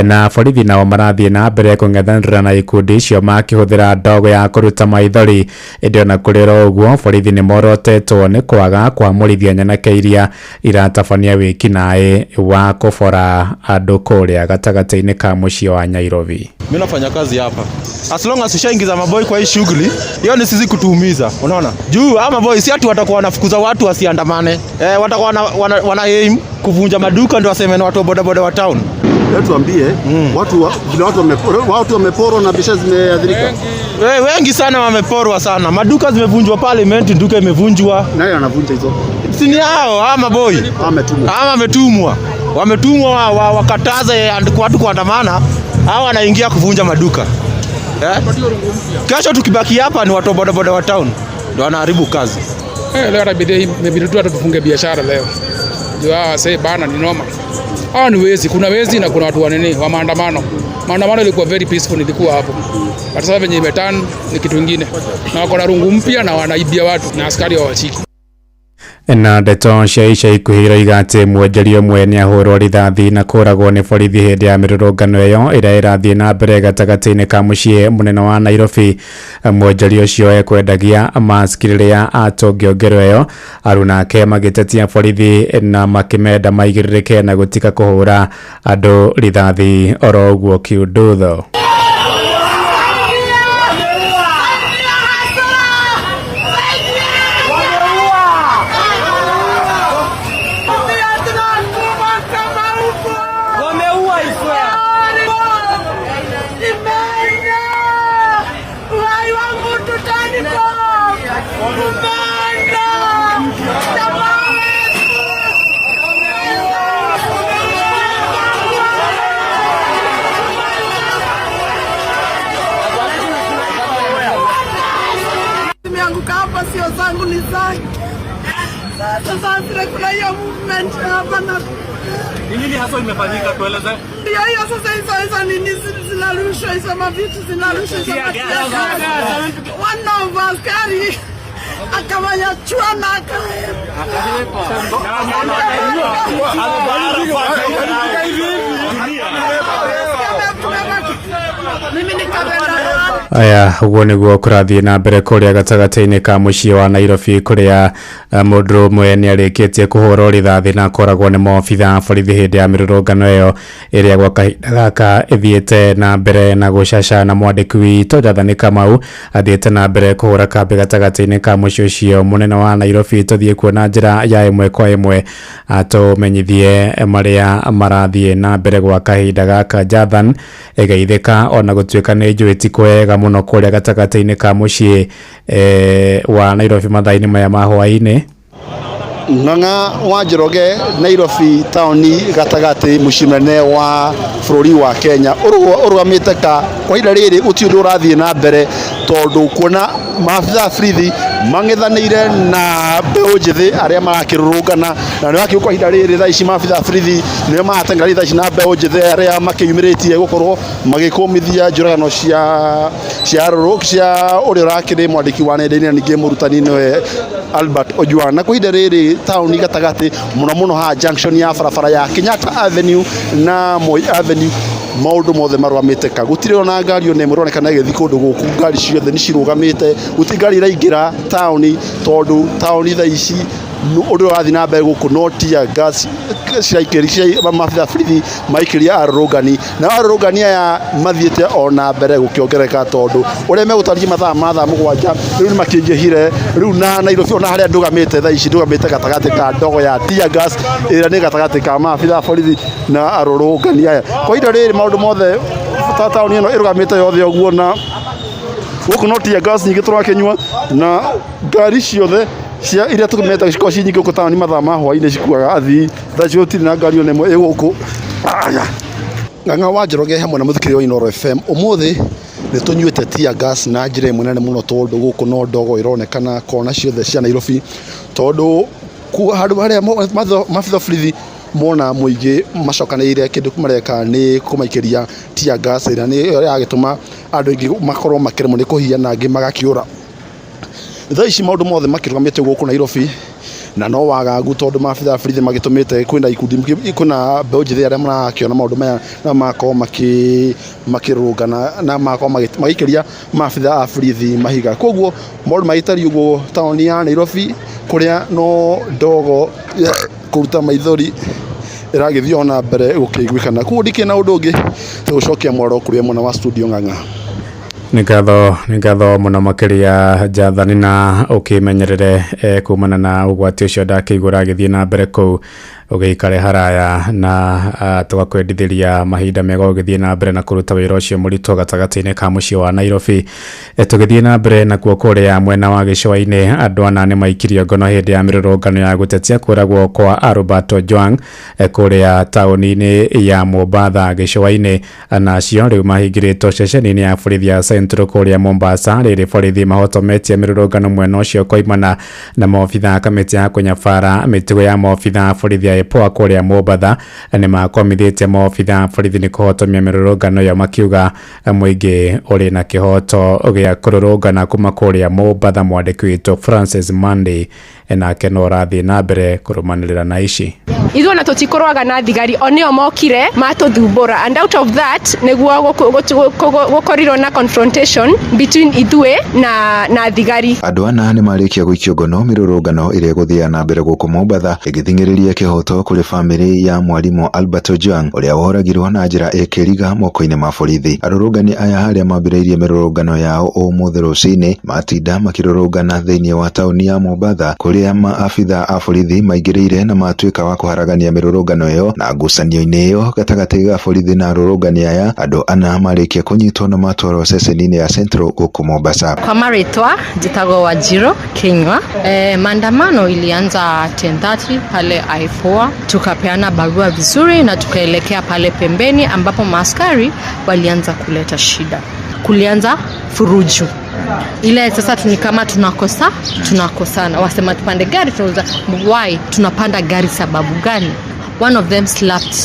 na borithi nao marathiĩ na mbere kũng'ethanĩra na ikundi icio makĩhũthĩra ndogo ya kũruta maithori. Ĩndĩ ona kũrĩ oro ũguo, borithi nĩ morotetwo nĩ kwaga kwamũrithia nyanake iria iratabania wĩkinaĩ wa kũbora andũ kũrĩa gatagatĩ-inĩ ka mũciĩ wa Nairobi. Mimi nafanya kazi hapa. As long as ushaingiza maboi kwa hii shughuli, hiyo ni sisi kutuumiza, unaona? Juu ama boy si ati watakuwa wanafukuza watu wasiandamane. Watakuwa wana aim kuvunja maduka ndio waseme na watu wa bodaboda wa town. Leo tuambie watu vile watu wameporwa na biashara zimeathirika. Wengi sana wameporwa sana. Maduka zimevunjwa, parliament duka imevunjwa. Nani anavunja hizo? Si ni hao ama boy. Ametumwa. Wametumwa wakataze watu kuandamana. Hao wanaingia kuvunja maduka. Kesho tukibaki hapa ni watu bodaboda wa town ndio wanaharibu kazi. Leo hata imebidi tu tufunge biashara leo. Juu hawa sasa bana ni noma. Hawa ni wezi, kuna wezi na kuna watu wa nini wa maandamano. Maandamano ilikuwa very peaceful, ilikuwa hapo. But sasa venye imeturn ni kitu kingine. Na wako na rungu mpya na wanaibia watu na askari hawashiki. Na ndeto cia ica ikuhĩ iroiga atĩ mwenjeria ũmwe nĩahũrwo rithathi na kũragwo nĩ borithi hĩndĩ ya mĩrũrũngano ĩyo ĩrĩa ĩrathiĩ na mbere gatagatĩ-inĩ ka mũciĩ mũnene wa Nairobi. Mwenjeria ũcio ekwendagia maski rĩrĩa atũngio ngero ĩyo, aruna ake magĩtetia borithi na makĩmenda maigĩrĩrĩke na gũtiga kũhũra andũ rithathi oro ũguo kiundutho. Sasa kuna hiyo movement hapa na nini hasa imefanyika, tueleze? Ndio hiyo sasa, hizo nini zinarushwa, hizo mavitu zinarushwa, hizo one of askari akamanya chua na akahepa. Aya, ũguo nĩguo kũrathiĩ na mbere kũrĩa gatagatĩ-inĩ ka mũciĩ wa Nairobi, kũrĩa mũndũ ũmwe nĩarĩkĩtie kũhũrwo rithathi na akoragwo nĩ maobitha a borithi hĩndĩ ya mĩrũrũngano ĩyo ĩrĩa gwa kahinda gaka ĩthiĩte na mbere na gũcaca. Na mwandĩki witũ Jathani Kamau athiĩte na mbere kũhũra kambĩ gatagatĩ-inĩ ka mũciĩ ũcio mũnene wa Nairobi. Tũthiĩ kuo na njĩra ya ĩmwe kwa ĩmwe atũmenyithie marĩa marathiĩ na mbere gwa kahinda gaka. Jathan, ĩgeithĩka ona gũtuĩka nĩ njũĩ ti kwega mũno kũrĩa gatagatĩ-inĩ ka mũciĩ wa Nairobi mathaa-inĩ maya ma hwaĩ-inĩ. Ng'ang'a wa Njoroge, Nairobi taoni gatagatĩ, mũciĩ mũnene wa bũrũri wa Kenya, ũrũgamĩte ka kwa ihinda rĩrĩ gũtirĩ ũndũ ũrathiĩ na mbere, tondũ kuona maabitha a borithi Mang'ethanĩire na mbeũ njĩthĩ arĩa marakĩrũrũngana, na nĩ wakĩũka kwa ihinda rĩrĩ thaa ici maabitha a borithi nĩo marateng'era thaa ici na mbeũ njĩthĩ arĩa makĩyumĩrĩtie gũkorwo magĩkũmithia njũragano cia cia rũrũ cia ũrĩa ũrakĩrĩ mwandĩki wa nenda-inĩ na ningĩ mũrutani nĩwe Albert Ojwang. Na kwa ihinda rĩrĩ taũni gatagatĩ mũno mũno haha junction ya barabara ya Kenyatta Avenue na Moi Avenue, maũndũ mothe marũgamĩte ka gũtirĩ ona ngari ona ĩmwe ĩronekana ĩgĩthiĩ kũndũ gũkũ, ngari ciothe nĩ cirũgamĩte, gũtirĩ ngari ĩraingĩra taũni tondũ taũni thaa ici ũndũ ũrĩa ũrathiĩ na mbere gũkũ no tear gas ciraikĩria maabitha a borithi maikĩria arũrũngani, na arũrũngani aya mathiĩte ona mbere gũkĩongerereka tondũ ũrĩa megũtariĩ mathaa ma thaa 7 rĩu nĩ makĩingĩhire rĩu na Nairobi ona harĩa ndũgamĩte thaa ici ndũgamĩte gatagatĩ ka ndogo ya tear gas ĩrĩa nĩ gatagatĩ ka maabitha a borithi na arũrũngani aya. Kwa ihinda rĩrĩ maũndũ mothe ta taũni ĩno ĩrũgamĩte yothe ũguo, na gũkũ no tear gas nyingĩ tũrakĩnyua, na ngari ciothe cia iria tũmeta cikoragwo ciĩ nyingĩ gũkũ taũni mathaa ma hwaĩ-inĩ cikuaga athii, thaa ici gũtirĩ na ngari ona ĩmwe ĩ gũkũ. Aya. Ng'ang'a wa Njoroge hamwe na mũthikĩrĩria wa Inooro FM, ũmũthĩ nĩ tũnyuĩte tear gas na njĩra ĩmwe nene mũno tondũ gũkũ no ndogo ĩronekana kona ciothe cia Nairobi, tondũ handũ harĩa maabitha borithi mona mũingĩ macokanĩrĩire kĩndũ mareka nĩ kũmaikĩria tear gas ĩrĩa nĩ ĩragĩtũma andũ aingĩ makorwo makĩremwo nĩ kũhia na angĩ magakĩũra. Thaa ici maũndũ mothe makĩrũgamĩte gũkũ Nairobi, na no wagagu tondũ maabitha a borithi magĩtũmĩte kwĩna ikundi, kwĩna mbeũ njĩthĩ arĩa marakĩona maũndũ maya na magakorwo makĩrũrũngana na magakorwo magĩikĩria maabitha a borithi mahiga. Koguo maũndũ magĩtariĩ ũguo taũni ya Nairobi kũrĩa no ndogo ya kũruta maithori ĩragĩthiĩ ona mbere gũkĩiguĩkana. Koguo ndikĩrĩ na ũndũ ũngĩ tũgũcokia mwaro kũrĩ mwena wa studio Ng'ang'a. Nĩ ngatho mũno makĩria Jathani, na ũkĩmenyerere kumana na ũgwati ũcio ndakĩigua ũragĩthiĩ na mbere kũu, ũgĩikare haraya na tũgakwendithĩria mahinda mega ũgĩthiĩ na mbere na kũruta wĩra ũcio mũritũ gatagatĩ-inĩ ka mũciĩ wa Nairobi. Tũgĩthiĩ na mbere nakuo kũrĩa mwena wa gĩcũa-inĩ, andũ ana nĩ maikirio ngono hĩndĩ ya mĩrũrũngano ya gũtetia kũragwo kwa Albert Ojwang kũrĩa taũni-inĩ ya Mombatha gĩcũa-inĩ, na acio rĩu mahingĩrĩtwo ceceni-inĩ ya borithi ya Central kũrĩa Mombasa, rĩrĩ borithi mahotometie mĩrũrũngano mwena ũcio koimana na maobitha a kamĩtĩ ya kũnyabara mĩtugo ya maobitha a borithi ya IPOA kũrĩa Mombatha nĩ makomithĩtie maobitha a borithi nĩ kũhotomia mĩrũrũngano ĩyo, makiuga mũingĩ ũrĩ na kĩhoto gĩa kũrũrũngana. Kuma kũrĩa Mombatha, mwandĩki witũ Francis Monday nake no ũrathiĩ na mbere kũrũmanĩrĩra na ici. Ithuĩ ona tũtikũrũaga na thigari, o nĩo mokire matũthumbũra, and out of that nĩguo gũkorirwo na confrontation between ithuĩ na thigari. Andũ ana nĩ marĩkia gũikio ngono mĩrũrũngano ĩrĩa ĩgũthiaga na mbere gũkũ Mombatha ĩgĩthing'ĩrĩria kĩhoto kũrĩ bamĩrĩ ya mwarimũ Albert Ojwang ũrĩa woragirwo na njĩra ĩkĩriga moko-inĩ ma borithi. Arũrũngani aya arĩa mambĩrĩirie mĩrũrũngano yao ũmũthĩ rũcinĩ matinda makĩrũrũngana thĩinĩ wa taũni ya Mombatha kũrĩa maabitha a borithi maingĩrĩire na matuĩka wa kũharagania mĩrũrũngano ĩyo, na ngucanio-inĩ ĩyo gatagatĩ ga borithi na arũrũngani aya andũ ana marĩkia kũnyitwo na matwarwo ceceni-inĩ ya Central gũkũ Mombasa. Kwa marĩtwa njĩtagwo Wanjiru Kinyua. Maandamano ilianza 10:30 pale I4, tukapeana barua vizuri na tukaelekea pale pembeni ambapo maaskari walianza kuleta shida, kulianza furuju ile. Sasa ni kama tunakosana, wasema tupande gari, tunauliza why tunapanda gari, sababu gani? One of them slapped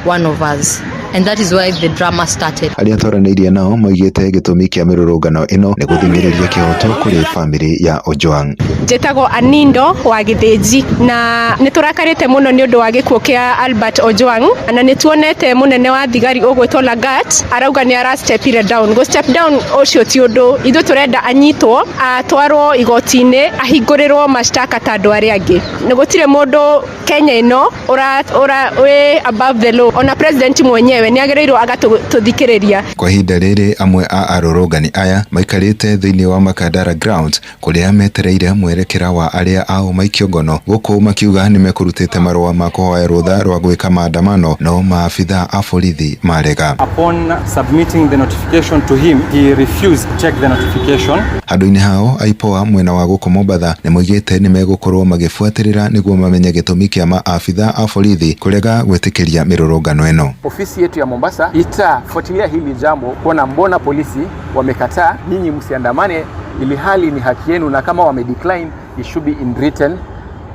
one of us and that is why the drama started. Arĩa twaranĩirie nao maugĩte gĩtũmi kĩa mĩrũrũngano ĩno nĩ gũthing'ĩrĩria kĩhoto kũrĩ bamĩrĩ ya Ojwang. Njĩtagwo Anindo wa Gĩthĩnji, na nĩ tũrakarĩte mũno nĩ ũndũ wa gĩkuũ kĩa Albert Ojwang, na nĩ tuonete mũnene wa thigari ũgwĩtwo Lagat arauga nĩ ara stepire down. Go step down ũcio ti ũndũ, ithuĩ tũrenda anyitwo atwarwo igoti-inĩ ahingũrĩrwo mashtaka ta andũ arĩa angĩ. Nĩ gũtirĩ mũndũ Kenya ĩno ũra wĩ above the law, ona president mwenyewe nĩ agĩrĩirwo agatũthikĩrĩria. Kwa ihinda rĩrĩ amwe a arũrũngani aya maikarĩte thĩinĩ wa Makadara Grounds kũrĩa metereire mwerekera wa arĩa ao maikio ngono, gũkũ makiuga nĩ mekũrutĩte marũa ma kũhoya rũtha rwa gwĩka maandamano no maabitha a borithi marega. Upon submitting the notification to him, he refused to check the notification. Handũ-inĩ hao IPOA mwena wa gũkũ Mombatha nĩ moigĩte nĩ megũkorwo magĩbuatĩrĩra nĩguo mamenye gĩtũmi kĩa maabitha a borithi kũrega gwĩtĩkĩria mĩrũrũngano ĩno. Ofisi yetu ya Mombasa itafuatilia hili jambo kuona mbona polisi wamekataa nyinyi msiandamane Ili hali ni haki yenu, na kama wame decline, it should be in written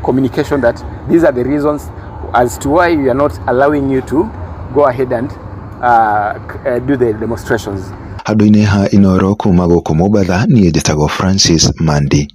communication that these are the reasons as to why we are not allowing you to go ahead and do the demonstrations. Handũ-inĩ ha Inooro kuma gũkũ Mombatha, niĩ njĩtagwo Francis Mandi.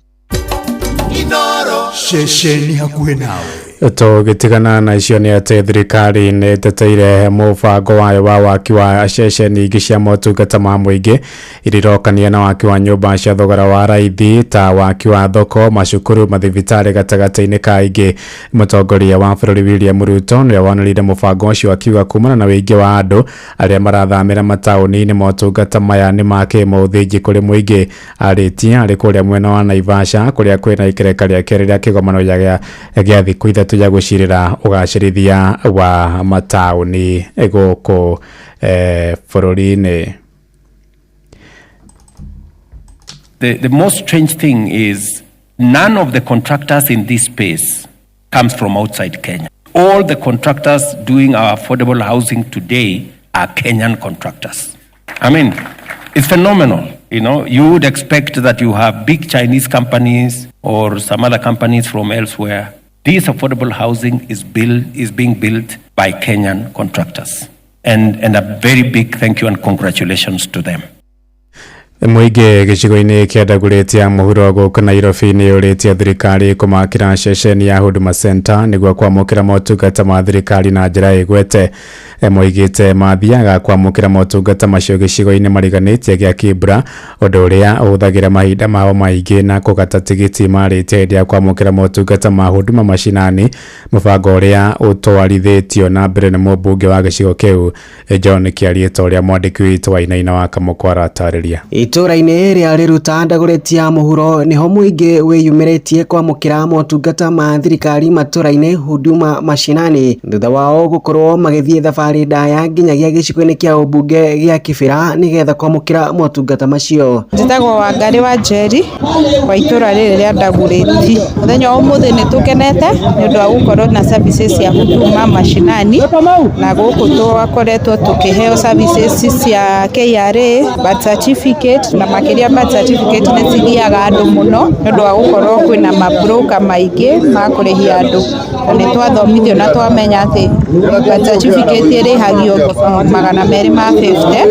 Ceceni hakuhĩ nawe. Tũgĩtigana na icio nĩ atĩ thirikari nĩ ĩteteire mũbango wayo wa waki wa ceceni ingĩ cia motungata ma mũingĩ iria irokania na waki wa nyũmba cia thogora wa raithi ta waki wa thoko, macukuru, mathibitarĩ gatagatĩ-inĩ ka ingĩ. Mũtongoria wa bũrũri William Ruto nĩwe wanĩrĩire mũbango ũcio akiuga kumana na ũingĩ wa andũ arĩa marathamĩra mataũni-inĩ motungata maya nĩ ma kĩmũthingi kũrĩ mũingĩ. Arĩtie arĩ kũrĩa mwena wa Naivasha kũrĩa kwĩna ikereka rĩa kerĩ rĩa kĩgomano gĩa thikũ ithatũ ya gũcirĩra ũgacĩrithia wa mataũni gũkũ bũrũri-inĩ. The most strange thing is none of the contractors in this space comes from outside Kenya. All the contractors doing our affordable housing today are Kenyan contractors. I mean, it's phenomenal. You know, you would expect that you have big Chinese companies or some other companies from elsewhere. This affordable housing is being built by Kenyan contractors. And a very big thank you and congratulations to them. Mũingĩ gĩcigo-inĩ kĩa Dagoretti ya mũhuro gũkũ Nairobi nĩ ũrĩtie thirikari kũmakĩra ceceni ya Huduma Center nĩguo kwamũkĩra motungata ma thirikari na njĩra ĩgwete. Moigĩte mathiaga kwamũkĩra motungata macio gĩcigo-inĩ mariganĩtie gĩa Kibra, ũndũ ũrĩa ũhũthagĩra mahinda mao maingĩ na kũgata tigiti marĩte hĩndĩ ya kwamũkĩra motungata ma Huduma mashinani, mũbango ũrĩa ũtwarithĩtio na mbere nĩ mũmbunge wa gĩcigo kĩu John Kĩarie, ta ũrĩa mwandĩki witũ Wainaina wa Kamũkũ aratarĩria. Itũra-inĩ rĩa Riruta Dagoretti ya mũhuro nĩho mũingĩ wĩyumĩrĩtie kwamũkĩra motungata ma thirikari matũra-inĩ Huduma mashinani thutha wao gũkorwo magĩthiĩ thabarĩ ndaya nginyagia gĩcigo-inĩ kĩa ũmbunge gĩa Kibera nĩgetha kwamũkĩra motungata macio. Njĩtagwo Wangari wa Njeri wa itũra rĩrĩ rĩa Dagoretti. Mũthenya wa ũmũthĩ nĩ tũkenete nĩ ũndũ wa gũkorwo na services cia Huduma mashinani, na gũkũ twakoretwo tũkĩheo services cia KRA, birth certificate, na makĩria birth certificate nĩ cithiaga andũ mũno nĩ ũndũ wa gũkorwo kwĩna mabroka maingĩ ma kũrĩhia andũ. Na nĩ twathomithio na twamenya atĩ birth certificate ĩrĩhagio 250,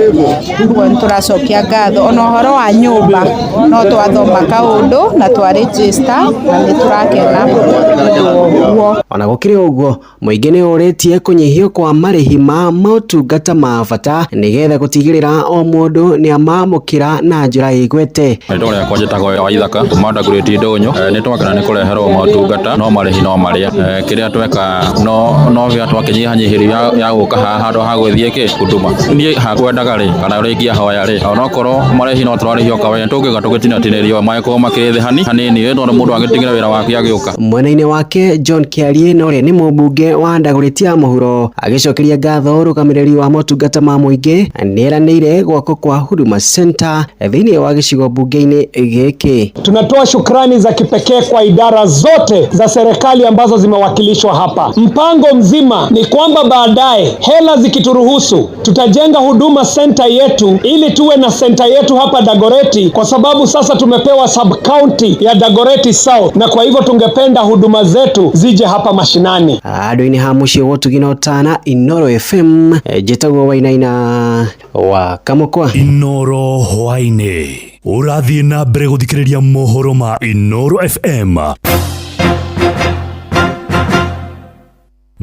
ũguo nĩ tũracokia ngatho. Ona ũhoro wa nyũmba no twathoma kaũndũ na twa register na nĩ tũrakena ũguo. Ona gũkĩrĩ ũguo mũingĩ nĩ ũrĩtie kũnyihio kwa marĩhi ma motungata ma bata nĩgetha gũtigĩrĩra o mũndũ nĩ amamũkĩra na njĩra ĩgwete. Rĩtwa rĩakwa njĩtagwo Waithaka kuma Dagoretti Ndũnyũ. Nĩ twakena nĩ kũreherwo motungata no marĩhi no marĩa. Kĩrĩa tweka no gĩa twakĩnyihanyihĩrio ya gũka haha handũ ha gũthiĩ kĩ Huduma. Niĩ hakwendaga rĩ kana ũrĩa ingĩahoya rĩ, onokorwo marĩhi no tũrarĩhio kawaida tũngĩũka tũgĩtinatinĩrio mangĩkorwo makĩrĩ thĩ hanini tondũ mũndũ agĩtigĩra wĩra wake agĩũka. Mwena-inĩ wake John Kĩarie na ũrĩa nĩ mũmbunge wa Dagoretti ya mũhuro agĩcokeria ngatho ũrũgamĩrĩri wa motungata ma mũingĩ nĩeranĩire gwakwo kwa Huduma Center thĩinĩ wa gĩcigo mbunge-inĩ gĩkĩ. Tunatoa shukrani za kipekee kwa idara zote za serikali ambazo zimewakilishwa hapa. Mpango mzima ni kwamba baadaye hela zikituruhusu tutajenga Huduma Center yetu ili tuwe na center yetu hapa Dagoretti, kwa sababu sasa tumepewa sub county ya Dagoretti South, na kwa hivyo tungependa huduma zetu zije hapa mashinani. Andũ-inĩ ha mũciĩ wa Ũtugi na Ũtana, Inooro FM, njĩtagwo Wainaina wa Kamũkwa. Inooro hwaĩ-inĩ ũrathiĩ na mbere gũthikĩrĩria mohoro ma Inooro FM.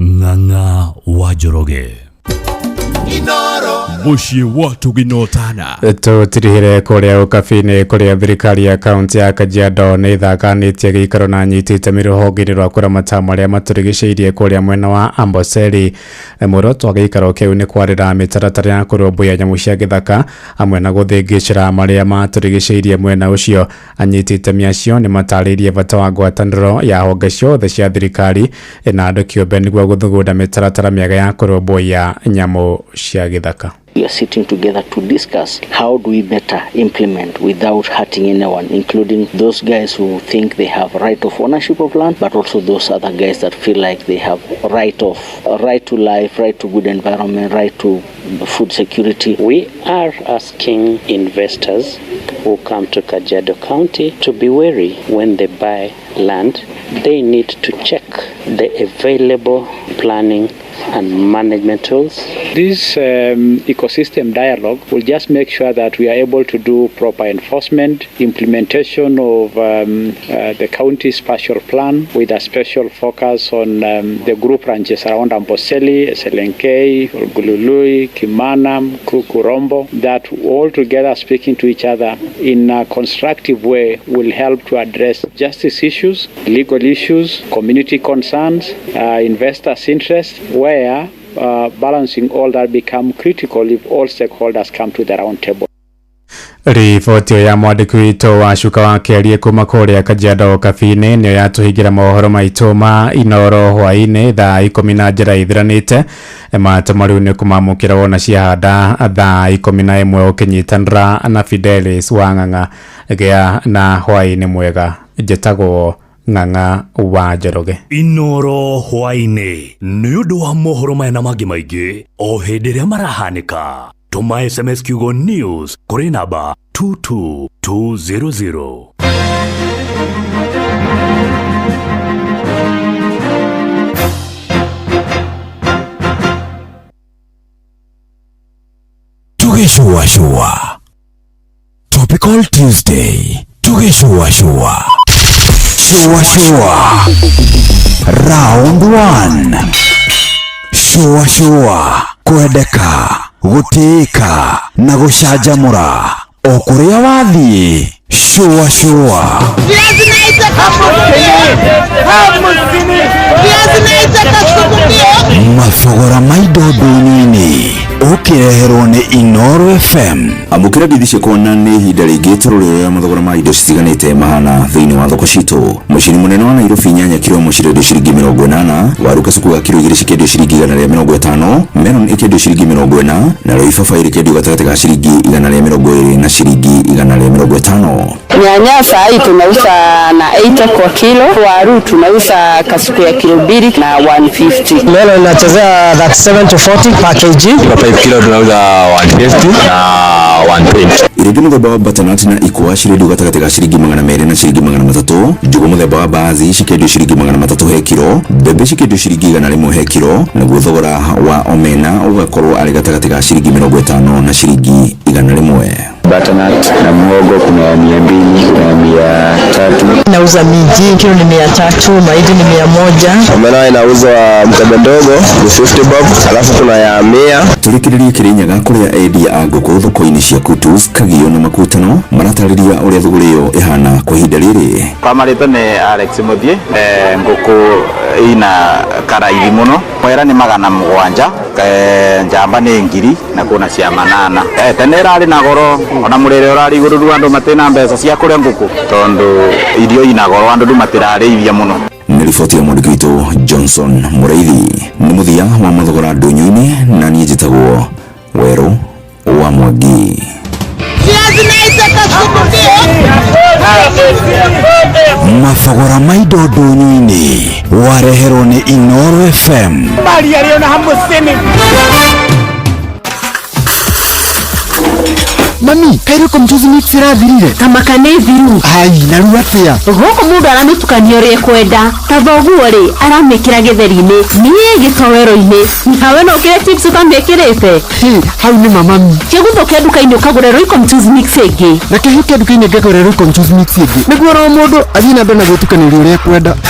Ng'ang'a wa Njoroge. Mũciĩ wa Ũtugi na Ũtana. Tũtirihire kũrĩa ũkabi-inĩ kũrĩa thirikari ya kaunti ya Kajiado nĩ ĩthakanĩtie gĩikaro na anyiti itemi rũhonge-inĩ rwa kũramata marĩa matũrigicĩirie kũrĩa mwena wa Amboseli. Muoroto wa gĩikaro kĩu nĩ kwarĩra mĩtaratara ya kũrũmbũiya nyamũ cia gĩthaka hamwe na gũthĩngĩcĩra marĩa matũrigicĩirie mwena ũcio. Anyiti itemi acio nĩ matarĩirie bata wa ngwatanĩro ya honge ciothe cia thirikari na andũ kĩũmbe nĩguo gũthugunda mĩtaratara mĩega ya kũrũmbũiya nyamũ cia gĩthaka. We are sitting together to discuss how do we better implement without hurting anyone, including those guys who think they have right of ownership of land, but also those other guys that feel like they have right to life, right to good environment, right to food security. We are asking investors who come to Kajiado County to be wary when they buy land. They need to check the available planning and management tools. This ecosystem dialogue will just make sure that we are able to do proper enforcement, implementation of the county spatial plan with a special focus on the group ranches around Amboseli, Selenkei, Olgulului, Kimana, Kukurombo, that all together speaking to each other in a constructive way will help to address justice issues, legal issues, community concerns, investors' interests, where balancing all that become critical if all stakeholders come to the round table. Riboti ya mwandĩki witũ wa Cuka wa Kĩarie kuma kũrĩa Kajiado Cafe-inĩ nĩyo yatũhingĩra mohoro maitũ ma Inoro hwaĩ-inĩ thaa 10 na njĩra ithiranĩte. Matũma rĩu nĩ kũmamũkĩra wona ciahanda thaa 11 ũkĩnyitanĩra na Fidelis wa Ng'ang'a. Gĩa na hwaĩ-inĩ mwega. Njĩtagwo Ng'ang'a wa Njoroge. Inoro hwaĩ-inĩ nĩ ũndũ wa mohoro maya na mangĩ maingĩ o hĩndĩ ĩrĩa marahanĩka. Tũma SMS kiugo news kũrĩ namba 22200. Tugĩcuacua Topical Tuesday. Tugĩcuacua Shua shua Round 1. Shua shua kwendeka, gũtĩĩka na gũcanjamũra o kũrĩa wathiĩ. Shua shua. Mathogora ma indo ndũnyũ-inĩ ũkĩreherwo nĩ Inoro FM. Amũkĩra ngeithi ciakwa na nĩ ihinda rĩngĩ tũrore ũrĩa mathogora ma indo citiganĩte mahana thĩinĩ wa thoko citũ. Mũciĩ mũnene wa Nairobi nyanya kiro ĩmwe cirendio ciringi 80, waru kacuku ga kiro 2 cikĩendio ciringi 150, melon ĩkĩendio ciringi 40, narĩo ibabaĩ rĩkĩendio gatagatĩ ga ciringi 120 na ciringi 150. Nyanya saa hii tunauza na 80 kwa kilo, waru tunauza kasuku ya kilo 2 na 150. Melon inachezea 37 to 40 per kg. 5 kilo tunauza 150 na 120. Irenge mũthemba wa butternut na ikwa cirendio gatagatĩ ga ciringi 200 na ciringi 300, njũgũ mũthemba wa mbaazi cikĩendio ciringi 300 he kiro, mbembe cikĩendio ciringi 100 he kiro, naguo thogora wa omena ũgakorwo arĩ gatagatĩ ga ciringi 50 na ciringi 100. Butternut na muhogo kuna ya 200, kuna ya 300. Nauza minji, kilo ni 300, mahindi ni 100. Omena inauzwa mkebe ndogo ni 50 bob, alafu kuna ya 100. Tũrĩkĩrĩrie Kĩrĩnyaga kũrĩa endia a ngũkũ thoko-inĩ cia Kutus, Kagio na Makutano maratarĩria ũrĩa thũgũrĩ ĩyo ĩhana kwa ihinda rĩrĩ. Kwa marĩtwa nĩ Alex Muthie, ngũkũ ina karaithi mũno, mwera nĩ 700, njamba nĩ 1000 na kuna cia 800. Tene ĩrarĩ na goro ona mũrĩre ũrarĩ igũrũ rĩu andũ matina mbeca cia kũrĩa ngũkũ tondũ irio ina goro andũ rĩu matirarĩithia mũno. Nĩ riboti ya mwandĩki witũ Johnson Mũraithi. Nĩ mũthia wa mathogora ndũnyũ-inĩ na niĩ njĩtagwo Werũ wa Mwangi. Mathogora ma indo ndũnyũ-inĩ wareherwo nĩ Inoro FM. Mami, kairũ mchuzi mix irathirire. Tamaka nĩ thiru. Ai, na rĩu atĩa? Gũkũ mũndũ aramĩtukania ũrĩa ekwenda. Ta thoguo rĩ, aramĩkĩra gĩtheri-inĩ, niĩ gĩtoero-inĩ. Nawe no ũkĩre chips ũtamĩkĩrĩte. Hĩ, hau nĩ ma mami. Kĩguthũke nduka-inĩ ũkagũre Royco mchuzi mix ĩngĩ. Reke hũke nduka-inĩ ngagũre Royco mchuzi mix ĩngĩ. Nĩguo oro mũndũ athiĩ na mbere na gwĩtukanĩria ũrĩa ekwenda.